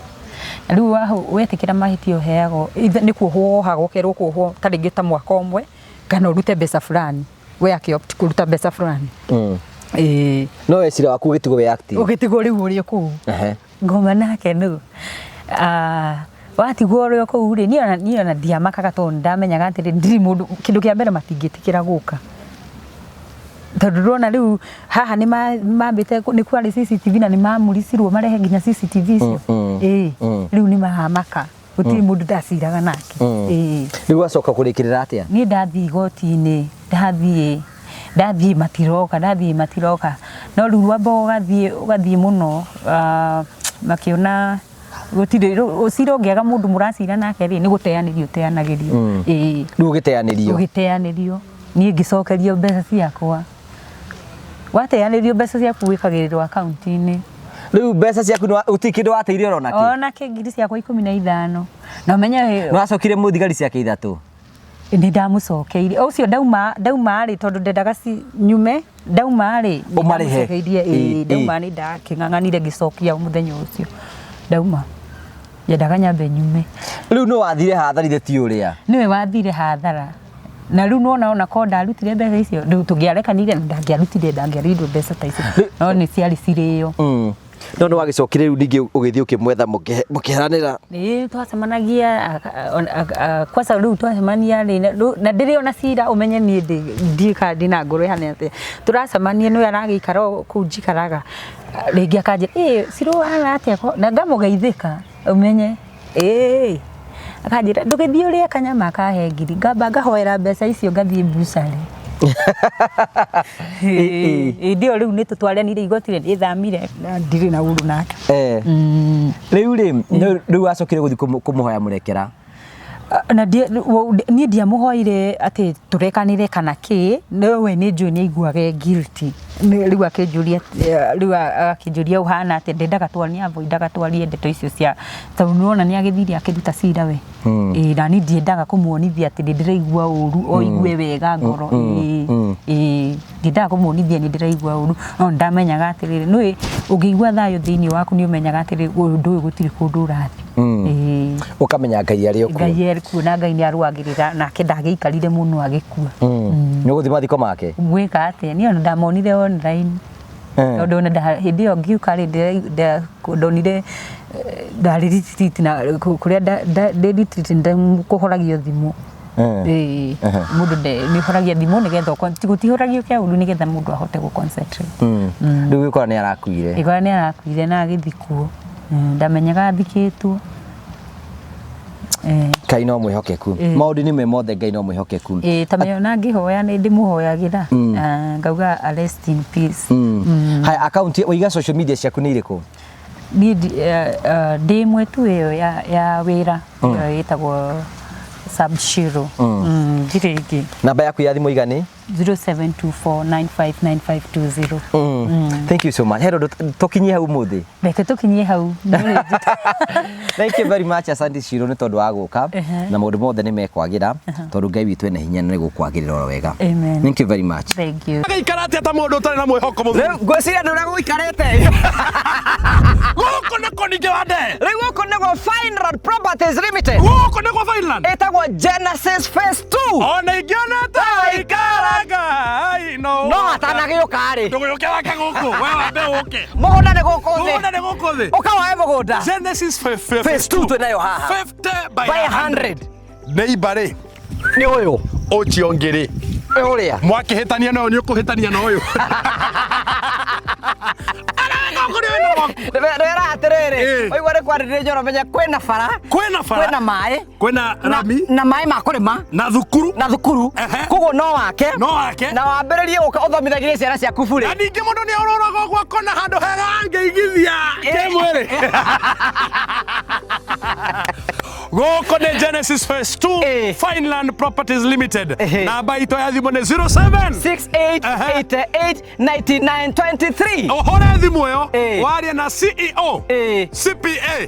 Na rĩu wetĩkĩra mahĩtia ũheagwo nĩ kuohwo wohagwo ũkerwo kuohwo ta rĩngĩ ta mwaka ũmwe kana ũrute mbeca fulani. We akĩ opt kũruta mbeca fulani. No we cira waku ũgĩtigwo wĩ active. Ũgĩtigwo rĩu ũrĩ o kũu. Ngoma nake nũ. Watigwo ũrĩ o kũu rĩ, niĩ ona ndiamakaga tondũ nĩndamenyaga atĩrĩ, ndirĩ mũndũ, kĩndũ kĩa mbere matingĩtĩkĩra gũka. Tondũ ndĩrona rĩu haha nĩ mambĩte nĩ kwarĩ CCTV na nĩ mamũricirwo marehe nginya CCTV icio. Rĩu nĩ maramaka. Gũtirĩ mũndũ ndaciraga nake. Rĩu wacoka kũrĩkĩrĩra atĩa? Niĩ ndathiĩ igoti-inĩ, ndathiĩ matiroka, ndathiĩ matiroka. No rĩu wamba ũgathiĩ mũno, makĩona gũtirĩ, cira ũngĩaga mũndũ mũracira nake rĩ, nĩ gũteanĩrio ũteanagĩrio. Rĩu ũgĩteanĩrio? Ũgĩteanĩrio. Niĩ ngĩcokerio mbeca ciakwa. Wateanĩrio mbeca ciaku wĩkagĩrĩrwo akaunti-inĩ. Rĩu mbeca ciaku gũtirĩ kĩndũ wateire oro nakĩ? Ona kĩ ngiri ciakwa 15. Na ũmenye Nĩ wacokire mũthigari ciake ithatũ? Nĩ ndamũcokeirie. Ũcio ndauma rĩ, tondũ ndendaga nyume, ndauma rĩ, nĩ Ũmarĩhe. ndamũcokeirie, ĩĩ, ndauma nĩ ndakĩng'ang'anire ngĩcokia mũthenya ũcio. Ndauma. Nyendaga nyambe nyume. Rĩu nĩ wathire hathara ithe ti ũrĩa? Nĩwe wathire hathara. Na rĩu nĩwona ona korwo ndarutire mbeca icio, rĩu tũngĩarekanire na ndangĩarutire, ndangĩarĩirwo mbeca ta icio. No nĩ ciarĩ cirĩo. No nĩ wagĩcokire rĩu ningĩ ũgĩthiĩ ũkĩmwetha mũkĩheranĩra? Ĩĩ, twacemanagia, kwanza rĩu twacemania rĩ, na ndĩrĩ ona cira ũmenye niĩ ndiũĩ kana ndĩna ngoro ĩhana atĩa. Tũracemania nĩwe aragĩikara o kũu njikaraga, rĩngĩ akanjĩra, ĩ Cirũ ũhana atĩa? Na ngamũgeithĩka ũmenye. Ĩĩ, akanjĩra ndũgĩthiĩ ũrĩe kanyama akahe ngiri, ngamba ngahoera mbeca icio ngathiĩ mbucarĩ. Hĩndĩ ĩyo rĩu nĩ tũtwaranire igoti-inĩ, nĩ thamire na ndirĩ na ũru nake. Rĩu rĩ, rĩu wacokire gũthiĩ kũmũhoya mũrekera? Na niĩ ndiamũhoire atĩ tũrekanĩre kana kĩ, no we nĩ njũĩ nĩ aiguaga e guilty. Rĩu akĩnjũria, rĩu akĩnjũria ũhana atĩa, ndendaga twarie, nĩ avoidaga twarie ndeto icio cia, tondũ nĩ wona nĩ agĩthire akĩruta cira we. Ĩĩ na niĩ ndiendaga kũmuonithia atĩ nĩ ndĩraigua ũru, o igue wega ngoro. Ĩĩ ĩĩ ndiendaga kũmuonithia nĩ ndĩraigua ũru, no nĩ ndamenyaga atĩrĩrĩ, nĩũĩ ũngĩigua thayũ thĩinĩ waku nĩ ũmenyaga atĩrĩrĩ, ũndũ ũyũ gũtirĩ kũndũ ũrathiĩ. Ĩĩ. Ũkamenya Ngai arĩ o kuo. Ngai arĩ kuo na Ngai nĩ arũagĩrĩra, nake ndagĩikarire mũno agĩkua. Nĩ ũgũthiĩ mathiko make? Ngwĩka atĩa, niĩ ona ndamonire online. Tondũ ona hĩndĩ ĩyo ngiũka rĩ, ndonire ndarĩ retreat na kũrĩa ndĩ retreat nĩ kũhoragio thimũ. Ĩĩ, mũndũ nĩ ũhoragia thimũ nĩgetha gũtihoragio kĩa ũru nĩgetha mũndũ ahote gũ concentrate. Rĩu ũgĩkora nĩ arakuire. Ngĩkora nĩ arakuire na agĩthikwo. Ndamenyaga athikĩtwo. Ngai no mwĩhokeku. Maũndũ-inĩ me mothe Ngai no mwĩhokeku. Ĩĩ ta ona ngĩhoya nĩ ndĩmũhoyagĩra ngauga a rest in peace. Haya, account waiga social media ciaku nĩ irĩkũ? Niĩ ndĩ ĩmwe tu ĩyo ya wĩra ĩyo ĩtagwo Subshiro. Ndirĩ ĩngĩ. Namba yaku ya thimũ iga nĩ? 0724959520. Thank you so much. Hero tũkinyie hau ũmũthĩ. Reke tũkinyie hau. Thank you very much, asante Shiro nĩ tondũ wa gũka na maũndũ mothe nĩ mekwagĩra tondũ Ngai witũ ena hinya na nĩ gũkwagĩrĩra oro wega. Amen. Thank you very much. Thank you. Agaikara atĩa ta mũndũ ũtarĩ na mwĩhoko mũthuri? Rĩu ngwĩciria ndũrĩa gũikarĩte. Gũkũ nĩkuo ningĩ wa ndee. Rĩu gũkũ nĩguo Fine Road Properties Limited. Gũkũ nĩkuo Finland. Ĩtagwo Genesis Phase 2. Ona ingĩona ta waikara Ngai no. No atanagĩũka rĩ. Ndũgĩũke wake gũkũ. We wambe ũke. Mũgũnda nĩ gũkũ thĩ. Mũgũnda nĩ gũkũ thĩ. Ũka woe mũgũnda. Genesis Phase 2 twĩnayo haha. 50 by By 100. Neighbor rĩ. Nĩ ũyũ. Ũcio ũngĩ rĩ. Ũrĩa. Mwakĩhĩtania na ũyũ nĩ ũkũhĩtania na ũyũ. Ndĩrera atĩrĩrĩ, waigua nĩ kwarĩrĩria njoro menya kwĩna bara, Kwĩna bara, kwĩna maĩ, kwĩna rami, na maĩ ma kũrĩma, na thukuru, na thukuru. Koguo no wake, no wake, na wambĩrĩrie gũka ũthomithagĩrie ciana ciaku burĩ. Na ningĩ mũndũ nĩ orũraga ũguo akona handũ hega angĩigithia kĩmwĩrĩ. Gũkũ nĩ Genesis Phase 2 Fineland Properties Limited. Namba itũ ya thimũ nĩ 07 68 88 99 23. Ũhũre thimũ ĩyo warie na CEO CPA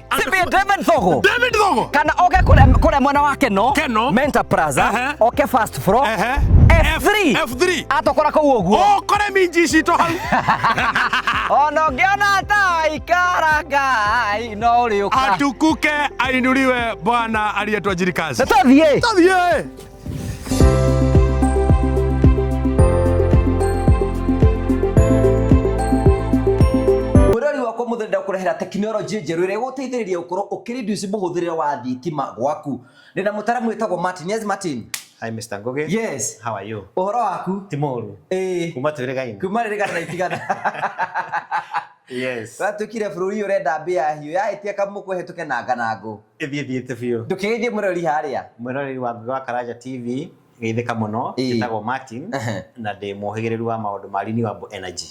CPA David Thogo. David Thogo. Kana oke kũrĩa mwena wa Keno. Keno. Mentor Plaza. Oke first floor. F3. F3. Atokora kũu ũguo. Ũkore minji citũ hau. Ona ũngĩona ta waikara Ngai no ũrĩũka. Atukuke ainuliwe Bwana aliyetuajiri kazi. Tũthiĩ. Tũthiĩ. Mwĩrori wakwa mũthĩ ndakũrehera tekinoronjĩ njerũ ĩrĩa ĩgũteithĩrĩria gũkorwo ũkĩreduce mũhũthĩrĩre wa thitima gwaku. Ndĩna mũtaramu wĩtagwo Martin. Yes, Martin. Hi, Mr. Ngugi. Yes. How are you? Ũhoro waku? Ti mũru. Ĩĩ. Kuma twĩrĩgaine. Kuma rĩrĩgana na itigana. Yes. Watuĩkire bũrũri ũrenda mbĩa hiũ yahĩtia kamũkũ ĩhĩtũke na nganangũ. Ĩthiĩ thiĩte biũ. Ndũkĩgeithie mwĩrori harĩa. Mwĩroreri wa Ngugi wa Karanja TV geithĩka mũno. Njĩtagwo Martin na ndĩ mũhĩgĩrĩru wa maũndũ ma renewable energy.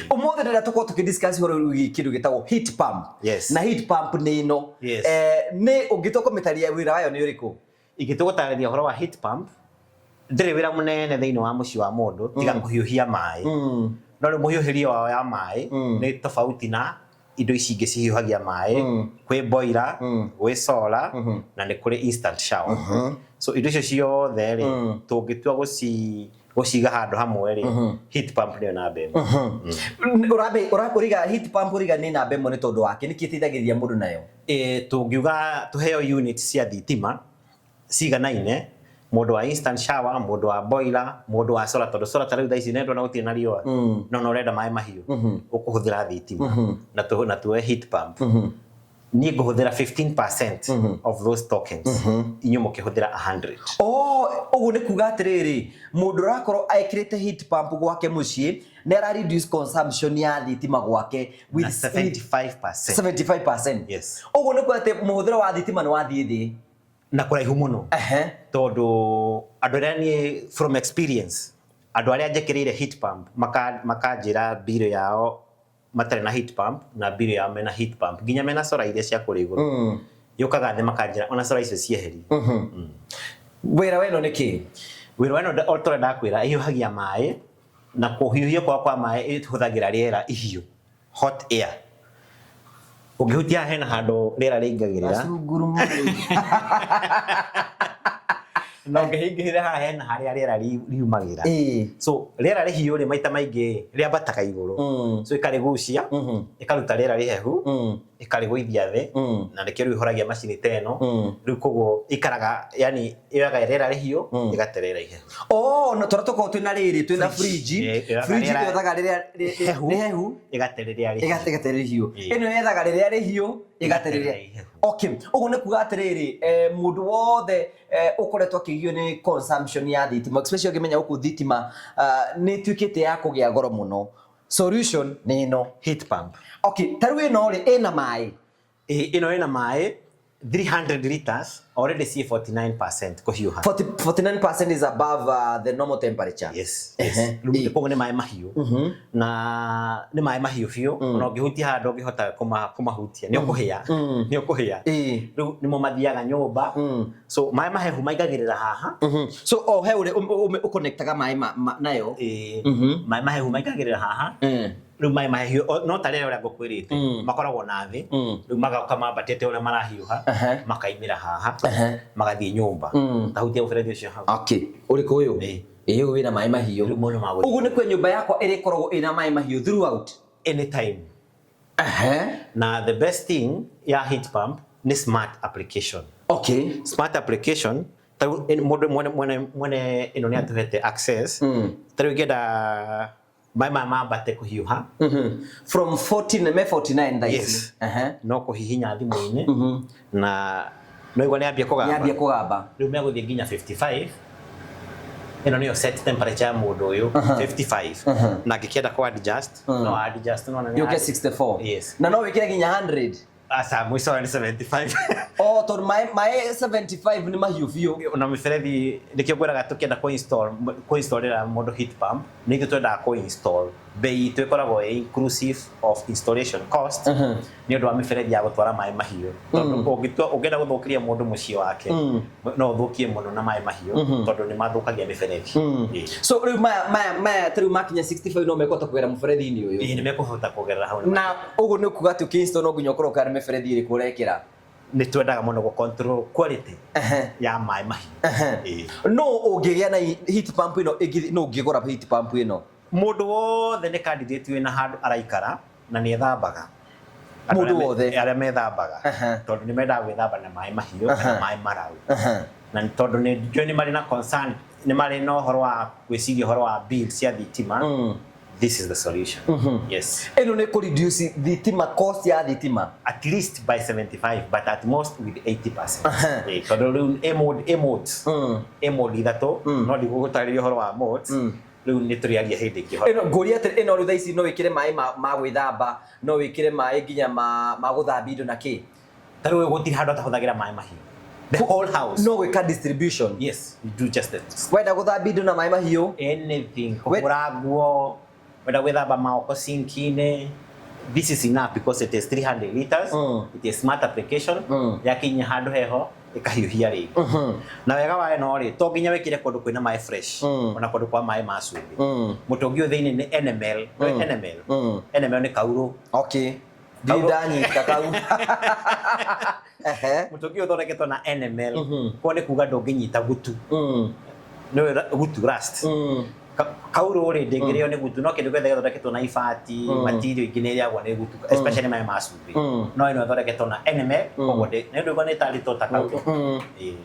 Ũmũthĩ ndĩrenda tũkorwo tũkĩdiscuss ũhoro wĩgiĩ kĩndũ gĩtagwo heat pump. Yes. Na heat pump nĩ ĩno. Yes. Nĩ ũngĩtua kũmĩtarĩria wĩra wayo nĩ ũrĩkũ? Ingĩtua gũtarĩria ũhoro wa heat pump, ndĩrĩ wĩra mũnene thĩinĩ wa mũciĩ wa mũndũ tiga kũhiũhia maĩ. No rĩu mũhiũhĩrie wao ya maĩ nĩ tofauti na indo ici ingĩ cihiũhagia maĩ. Kwĩ boiler, gwĩ solar, na nĩ kũrĩ instant shower. So indo icio ciothe rĩ, tũngĩtua gũciga handũ hamwe rĩ, heat pump nĩyo namba ĩmwe. Ũraiga heat pump ũraiga nĩ namba ĩmwe nĩ tondũ wake, nĩkĩ ĩteithagĩrĩria mũndũ nayo? Tũngiuga tũheo units cia thitima ciganaine, mũndũ wa instant shower, mũndũ wa boiler, mũndũ wa solar, tondũ solar ta rĩu thaa ici nĩ ndona gũtirĩ na riũa, no no ũrenda maĩ mahiũ, ũkũhũthĩra thitima na tuoe heat pump. Niĩ ngũhũthĩra 15% of those tokens, inyuĩ mũkĩhũthĩra 100. Oh, ũguo nĩ kuga atĩrĩrĩ, mũndũ ũrakorwo ekĩrĩte heat pump gwake mũciĩ nĩ ara reduce consumption ya thitima gwake with Na 75%. 75%. Yes. Ũguo nĩ kuga atĩ mũhũthĩro wa thitima nĩ wathiĩ thĩ. Na kũraihu mũno. Tondũ andũ arĩa niĩ from experience, andũ arĩa njĩkĩrĩire heat pump makanjĩra bill yao matarĩ na heat pump na bill yao mena heat pump, nginya mena solar iria cia kũrĩa igũrũ. Yũkaga thĩ makanjĩra ona solar icio cieheri. Wĩra wa ĩno nĩ kĩ? Wĩra wa ĩno o ta ũrĩa ndakwĩra, ĩhiũhagia maĩ na kũhiũhio kwao kwa maĩ ĩhũthagĩra rĩera ihiũ, hot air. Ũngĩhutia haha hena handũ rĩera rĩingagĩrĩra. Na ũngĩhingĩrĩra haha hena harĩa rĩera riumagĩra. So rĩera rĩhiũ rĩ maita maingĩ rĩambataga igũrũ. So ĩkarĩgucia, ĩkaruta rĩera rĩhehu, ĩkarĩgũithia thĩ, na nĩkĩo rĩu ĩhoragia macini ta ĩno. Rĩu koguo ikaraga, yani yoyaga rĩera rĩhiũ, ĩgate rĩera ihehu. Oh, no tũrĩa tũkoragwo twĩna rĩrĩ, twĩna fridge, fridge ĩrĩa rĩera rĩhehu, ĩgate rĩrĩa rĩhiũ. Ĩgate rĩhiũ. Ĩno yethaga rĩrĩa rĩhiũ, ĩgate rĩrĩa ihehu. Okay, ũguo nĩ kuga atĩrĩrĩ, mũndũ wothe ũkoretwo akĩgio nĩ consumption ya thitima, especially ũngĩmenya gũkũ thitima nĩ ĩtuĩkĩte ya kũgĩa goro mũno. Solution nĩ ĩno. Heat pump. Okay, ta rĩu ĩno rĩ, ĩna maĩ? Ĩno ĩna maĩ 300 liters, already ciĩ 49% kũhiũha. 49% is above the normal temperature. Yes, yes. Rĩu koguo nĩ maĩ mahiũ. Na nĩ maĩ mahiũ biũ, ona ũngĩhutia haha ndũngĩhota kũmahutia, nĩ ũkũhĩa. Nĩ ũkũhĩa. Rĩu nĩmo mathiaga nyũmba. So maĩ mahehu maingagĩrĩra haha. So o he ũrĩa ũconnectaga maĩ nayo. Maĩ mahehu maingagĩrĩra haha. Rĩu maĩ mahehu no ta rĩrĩa ũrĩa ngũkwĩrĩte makoragwo na thĩ, rĩu magoka mambatĩte ũrĩa marahiũha, makaimĩra haha, magathiĩ nyũmba. Tahutia mũberethi ũcio hau. Okay, ũrĩkũ ũyũ? Ĩĩ. Ĩĩ, ũyũ wĩna maĩ mahiũ. Rĩu mũndũ magũthiĩ. Ũguo nĩ kuo nyũmba yakwa ĩrĩkoragwo ĩna maĩ mahiũ throughout. Anytime. Na the best thing ya heat pump nĩ smart application. Smart application, ta rĩu mũndũ mwene mwene mwene ĩno nĩ atũhete access. Ta rĩu ingĩenda maĩ maya mambate kũhiũha. From 14, me 49 thaa ici. Yes. No kũhihinya thimũ-inĩ na no igua nĩ ambia kũgamba. Nĩ ambia kũgamba. Rĩu megũthiĩ nginya 55. Ĩno nĩyo set temperature ya mũndũ ũyũ, 55. Na angĩkĩenda kũ adjust, no adjust, no nĩ Yũke 64. Yes. Na no wĩkĩre nginya 100. Aca, mũico wayo nĩ 75. Oh, tondũ maĩ 75 nĩ mahiũ biũ. Na mĩberethi, nĩkĩo ngwĩraga tũkĩenda kũ-installĩra mũndũ heat pump, nĩ ithuĩ twendaga kũ-install. Bei itũ ĩkoragwo ĩ inclusive of installation cost, nĩ ũndũ wa mĩberethi ya gũtwara maĩ mahiũ. Tondũ ũngĩenda gũthũkĩria mũndũ mũciĩ wake, no ũthũkie mũno na maĩ mahiũ, tondũ nĩ mathũkagia mĩberethi. So rĩu maya ta rĩu makinya 65 no mekũhota kũgera mũberethi-inĩ ũyũ? Ĩĩ, nĩ mekũhota kũgerera hau. Na ũguo nĩ kuga atĩ ũkĩ-install no nginya ũkorwo ũkĩona mĩberethi ĩrĩkũ ũrekĩra? Nĩ twendaga mũno gũ control quality ya maĩ mahiũ. No ũngĩgĩa na heat pump ĩno, no ũngĩgũra heat pump ĩno? Mũndũ wothe nĩ candidate wĩna handũ araikara na nĩ ethambaga. Mũndũ wothe? Arĩa methambaga. Tondũ nĩ mendaga gwĩthamba na maĩ mahiũ kana maĩ mararu. Na tondũ nĩ njũĩ nĩ marĩ na concern, nĩ marĩ na ũhoro wa gwĩciria ũhoro wa bill cia thitima. This is the solution. Yes. Ĩno nĩ kũ reduce thitima, cost ya thitima. At least by 75, but at most with 80%. Tondũ rĩu ĩ mode, ĩ modes. Ĩ mode ithatũ, no ndigũgũtarĩria ũhoro wa modes. Rĩu nĩ tũrĩaria hĩndĩ ĩngĩ. Ĩno ngũria atĩrĩ, ĩno rĩu thaa ici no wĩkĩre maĩ ma gwĩthamba, no wĩkĩre maĩ nginya ma gũthambia indo na kĩ? Ta rĩu gũtirĩ handũ atahũthagĩra maĩ mahiũ. The whole house. No gwĩka distribution. Yes, you do just that. Wenda gũthambia indo na maĩ mahiũ? Anything. Kũhũra nguo, wenda gwĩthamba moko sink-inĩ. This is enough because it is 300 liters. It is smart application. Yakinya handũ heho ĩkahiũhia rĩngĩ. Na wega wa ĩno rĩ, to nginya wĩkĩre kũndũ kwĩna maĩ fresh, ona kũndũ kwa maĩ ma cumbĩ. Mũtũngi ũyũ thĩinĩ nĩ NML. Nĩ NML. NML nĩ kaurũ. Okay. Ndirĩ ndanyita kau. Mũtũngi ũyũ ũthondeketwo na NML. Koguo nĩ kuga ndũngĩnyita gutu. Nĩ gutu rust. Kaurũ rĩ ndĩngĩrĩo nĩ gutu, no kĩndũ gĩothe gĩthondeketwo na ibati, material ingĩ nĩ ĩrĩagwo nĩ gutu, especially maĩ ma cumbĩ. No ĩno ĩthondeketwo na NML, koguo nĩ ũndũ nĩ ĩtarĩtwo ta kaurũ.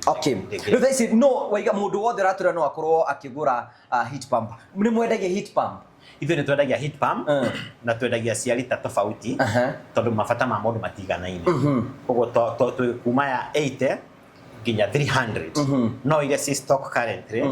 Okay. Rĩu thaa ici no waiga mũndũ wothe ũratũra no akorwo akĩgũra heat pump. Nĩ mwendagia heat pump? Ithuĩ nĩ twendagia heat pump na twendagia cia lita tofauti tondũ mabata ma mũndũ matiganaine. Koguo twĩ kuma ya 80 nginya 300. No iria ci stock currently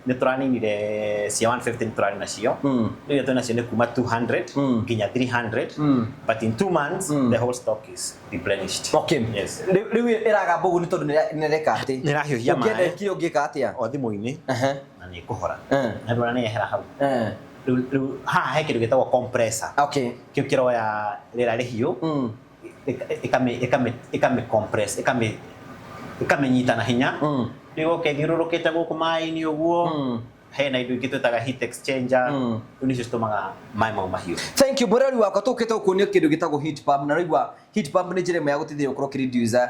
nĩ tũraninire cia 150 nĩ tũrarĩ nacio. Rĩu iria twĩ nacio nĩ kuma 200 nginya 300. But in 2 months the whole stock is replenished. Okay. Yes. Rĩu ĩragamba ũguo nĩ tondũ nĩ ĩreka atĩ? Nĩ ĩrahiũhia maĩ. Ũngĩenda ĩkire ũngĩka atĩa? O thimũ-inĩ. Na nĩ ĩkũhora. Na ndũrona nĩ yehera hau. Rĩu haha he kĩndũ gĩtagwo compressor. Okay. Kĩu kĩroya rĩera rĩhiũ. Ĩkamĩ compress, ĩkamĩnyita na hinya. Rĩu ĩgoka ĩthiũrũrũkĩte gũkũ maĩ-inĩ ũguo. Hena indo ingĩ twĩtaga heat exchanger, rĩu nĩcio citũmaga maĩ mau mahiũ. Thank you, mũrori wakwa. Tũkĩte gũkuonia kĩndũ gĩtagwo heat pump, na raigua heat pump nĩ njĩra ĩmwe ya gũteithĩrĩria gũkorwo ũkĩ-reduce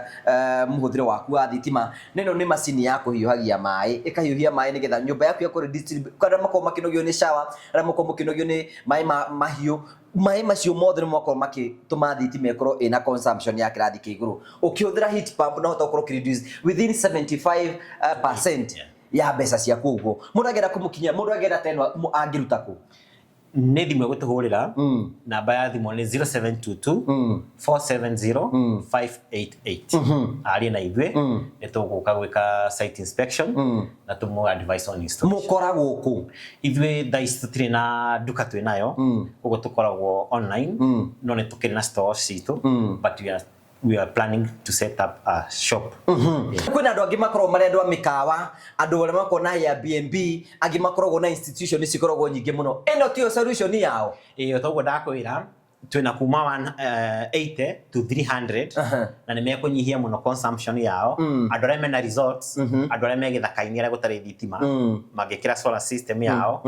mũhũthĩro waku wa thitima. Na ĩno nĩ macini ya kũhiũhagia maĩ, ĩkahiũhia maĩ nĩgetha nyũmba yaku yakorwo arĩa makoragwo makĩnogio nĩ shower, arĩa makoragwo mũkĩnogio nĩ maĩ ma mahiũ, maĩ macio mothe nĩ makorwo makĩtũma thitima ĩkorwo ĩna consumption ya kĩrathi kĩa igũrũ. Ũkĩhũthĩra heat pump no ũhote gũkorwo ũkĩ-reduce within 75% ya mbeca ciaku. Ũguo mũndũ angĩenda kũmũkinyia, mũndũ angĩenda ta ĩno, angĩruta kũ? Nĩ thimũ ĩgũtũhũrĩra. Namba ya thimũ nĩ 0722 470 588. Arie na ithuĩ, nĩ tũgũka gwĩka site inspection na tũmũ advice on installation. Mũkoragwo kũ? Ithuĩ thaa ici tũtirĩ na nduka twĩ nayo, koguo tũkoragwo online, no nĩ tũkĩrĩ na stores citũ, but we are planning to set up a shop. Yeah. Kwĩna andũ angĩ makoragwo marĩ andũ a mĩkawa, andũ arĩa makoragwo na Airbnb, angĩ makoragwo na institution cikoragwo nyingĩ mũno. Ĩno tiyo solution yao? Ĩĩ, toguo ndakwĩra, twĩna kuma 180 to 300, na nĩ mekũnyihia mũno consumption yao. Andũ arĩa mena resorts, andũ arĩa me gĩthaka-inĩ arĩa gũtarĩ thitima, mangĩkĩra solar system yao,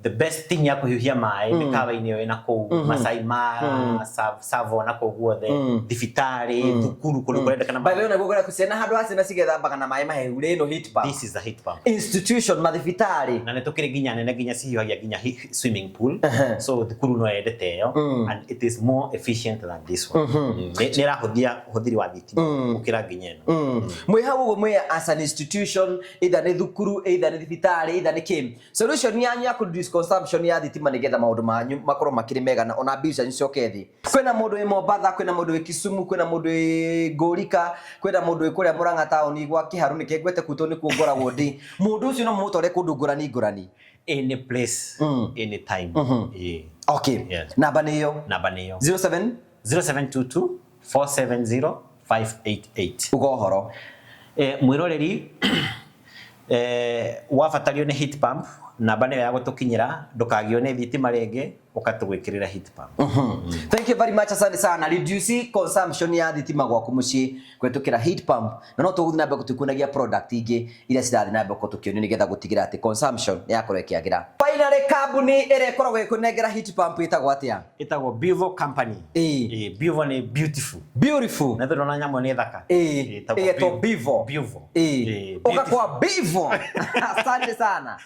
the best thing ya kũhiũhia maĩ mĩkawa-inĩ ĩyo ĩna kũu Masai Mara, Tsavo na kũu guothe, thibitarĩ, thukuru, kũndũ kũrendekana. By the way, naguo kũrĩa ciana, handũ ha ciana cigethambaga na maĩ mahehu rĩ, ĩno heat pump. This is a heat pump. Institution, mathibitarĩ. Na nĩ tũkĩrĩ nginya nene, nginya cihiũhagia nginya swimming pool. So thukuru no yendete ĩyo, and it is more efficient than this one. Nĩ ĩrahũthia ũhũthĩri wa thitima gũkĩra nginya ĩno. Mwĩ hau ũguo mwĩ as an institution, either nĩ thukuru, either nĩ thibitarĩ, either nĩ kĩ, solution yanyu ya kũ-reduce consumption ya thitima nĩgetha maũndũ manyu makorwo makĩrĩ mega na ona bill cianyu cicoke thĩ. Kwĩna mũndũ wĩ Mombatha, kwĩna mũndũ wĩ Kisumu, kwĩna mũndũ wĩ Ngũrika, kwĩna mũndũ wĩ kũrĩa Murang'a taũni gwa Kĩharu, nĩkĩo ngwete kuu tondũ nĩkuo ngoragwo ndĩ. Mũndũ ũcio no mũmũtware kũndũ ngũrani ngũrani? Any place, any time. Yeah. Okay. Yes. Namba nĩ ĩyo? Namba nĩyo. 07 0722 470 588. Uga ũhoro. Mwĩroreri, wabatario nĩ heat pump, namba nĩyo ya gũtũkinyĩra. Ndũkagio nĩ thitima rĩngĩ, ũkatũgwĩkĩrĩra heat pump. Thank you very much, asante sana. Reduce consumption ya thitima gwaku muciĩ kũhetũkĩra heat pump, na no tũgũthiĩ na mbere tũkuonagia product ingĩ iria cirathiĩ na mbere tũkĩonio nĩgetha gũtigĩra atĩ consumption nĩ yakorwo ĩkĩagĩra. Finally, kambuni ĩrĩa ĩkoragwo ĩkũnengera heat pump ĩtagwo atĩa? Ĩtagwo Bivo Company. Bivo nĩ beautiful. Beautiful. Na ndona nyamũ nĩ thaka. Ĩĩ. Ĩtagwo Ĩgetwo Bivo. Bivo. Ĩĩ. Beautiful. Ũgakwa Bivo. Asante sana.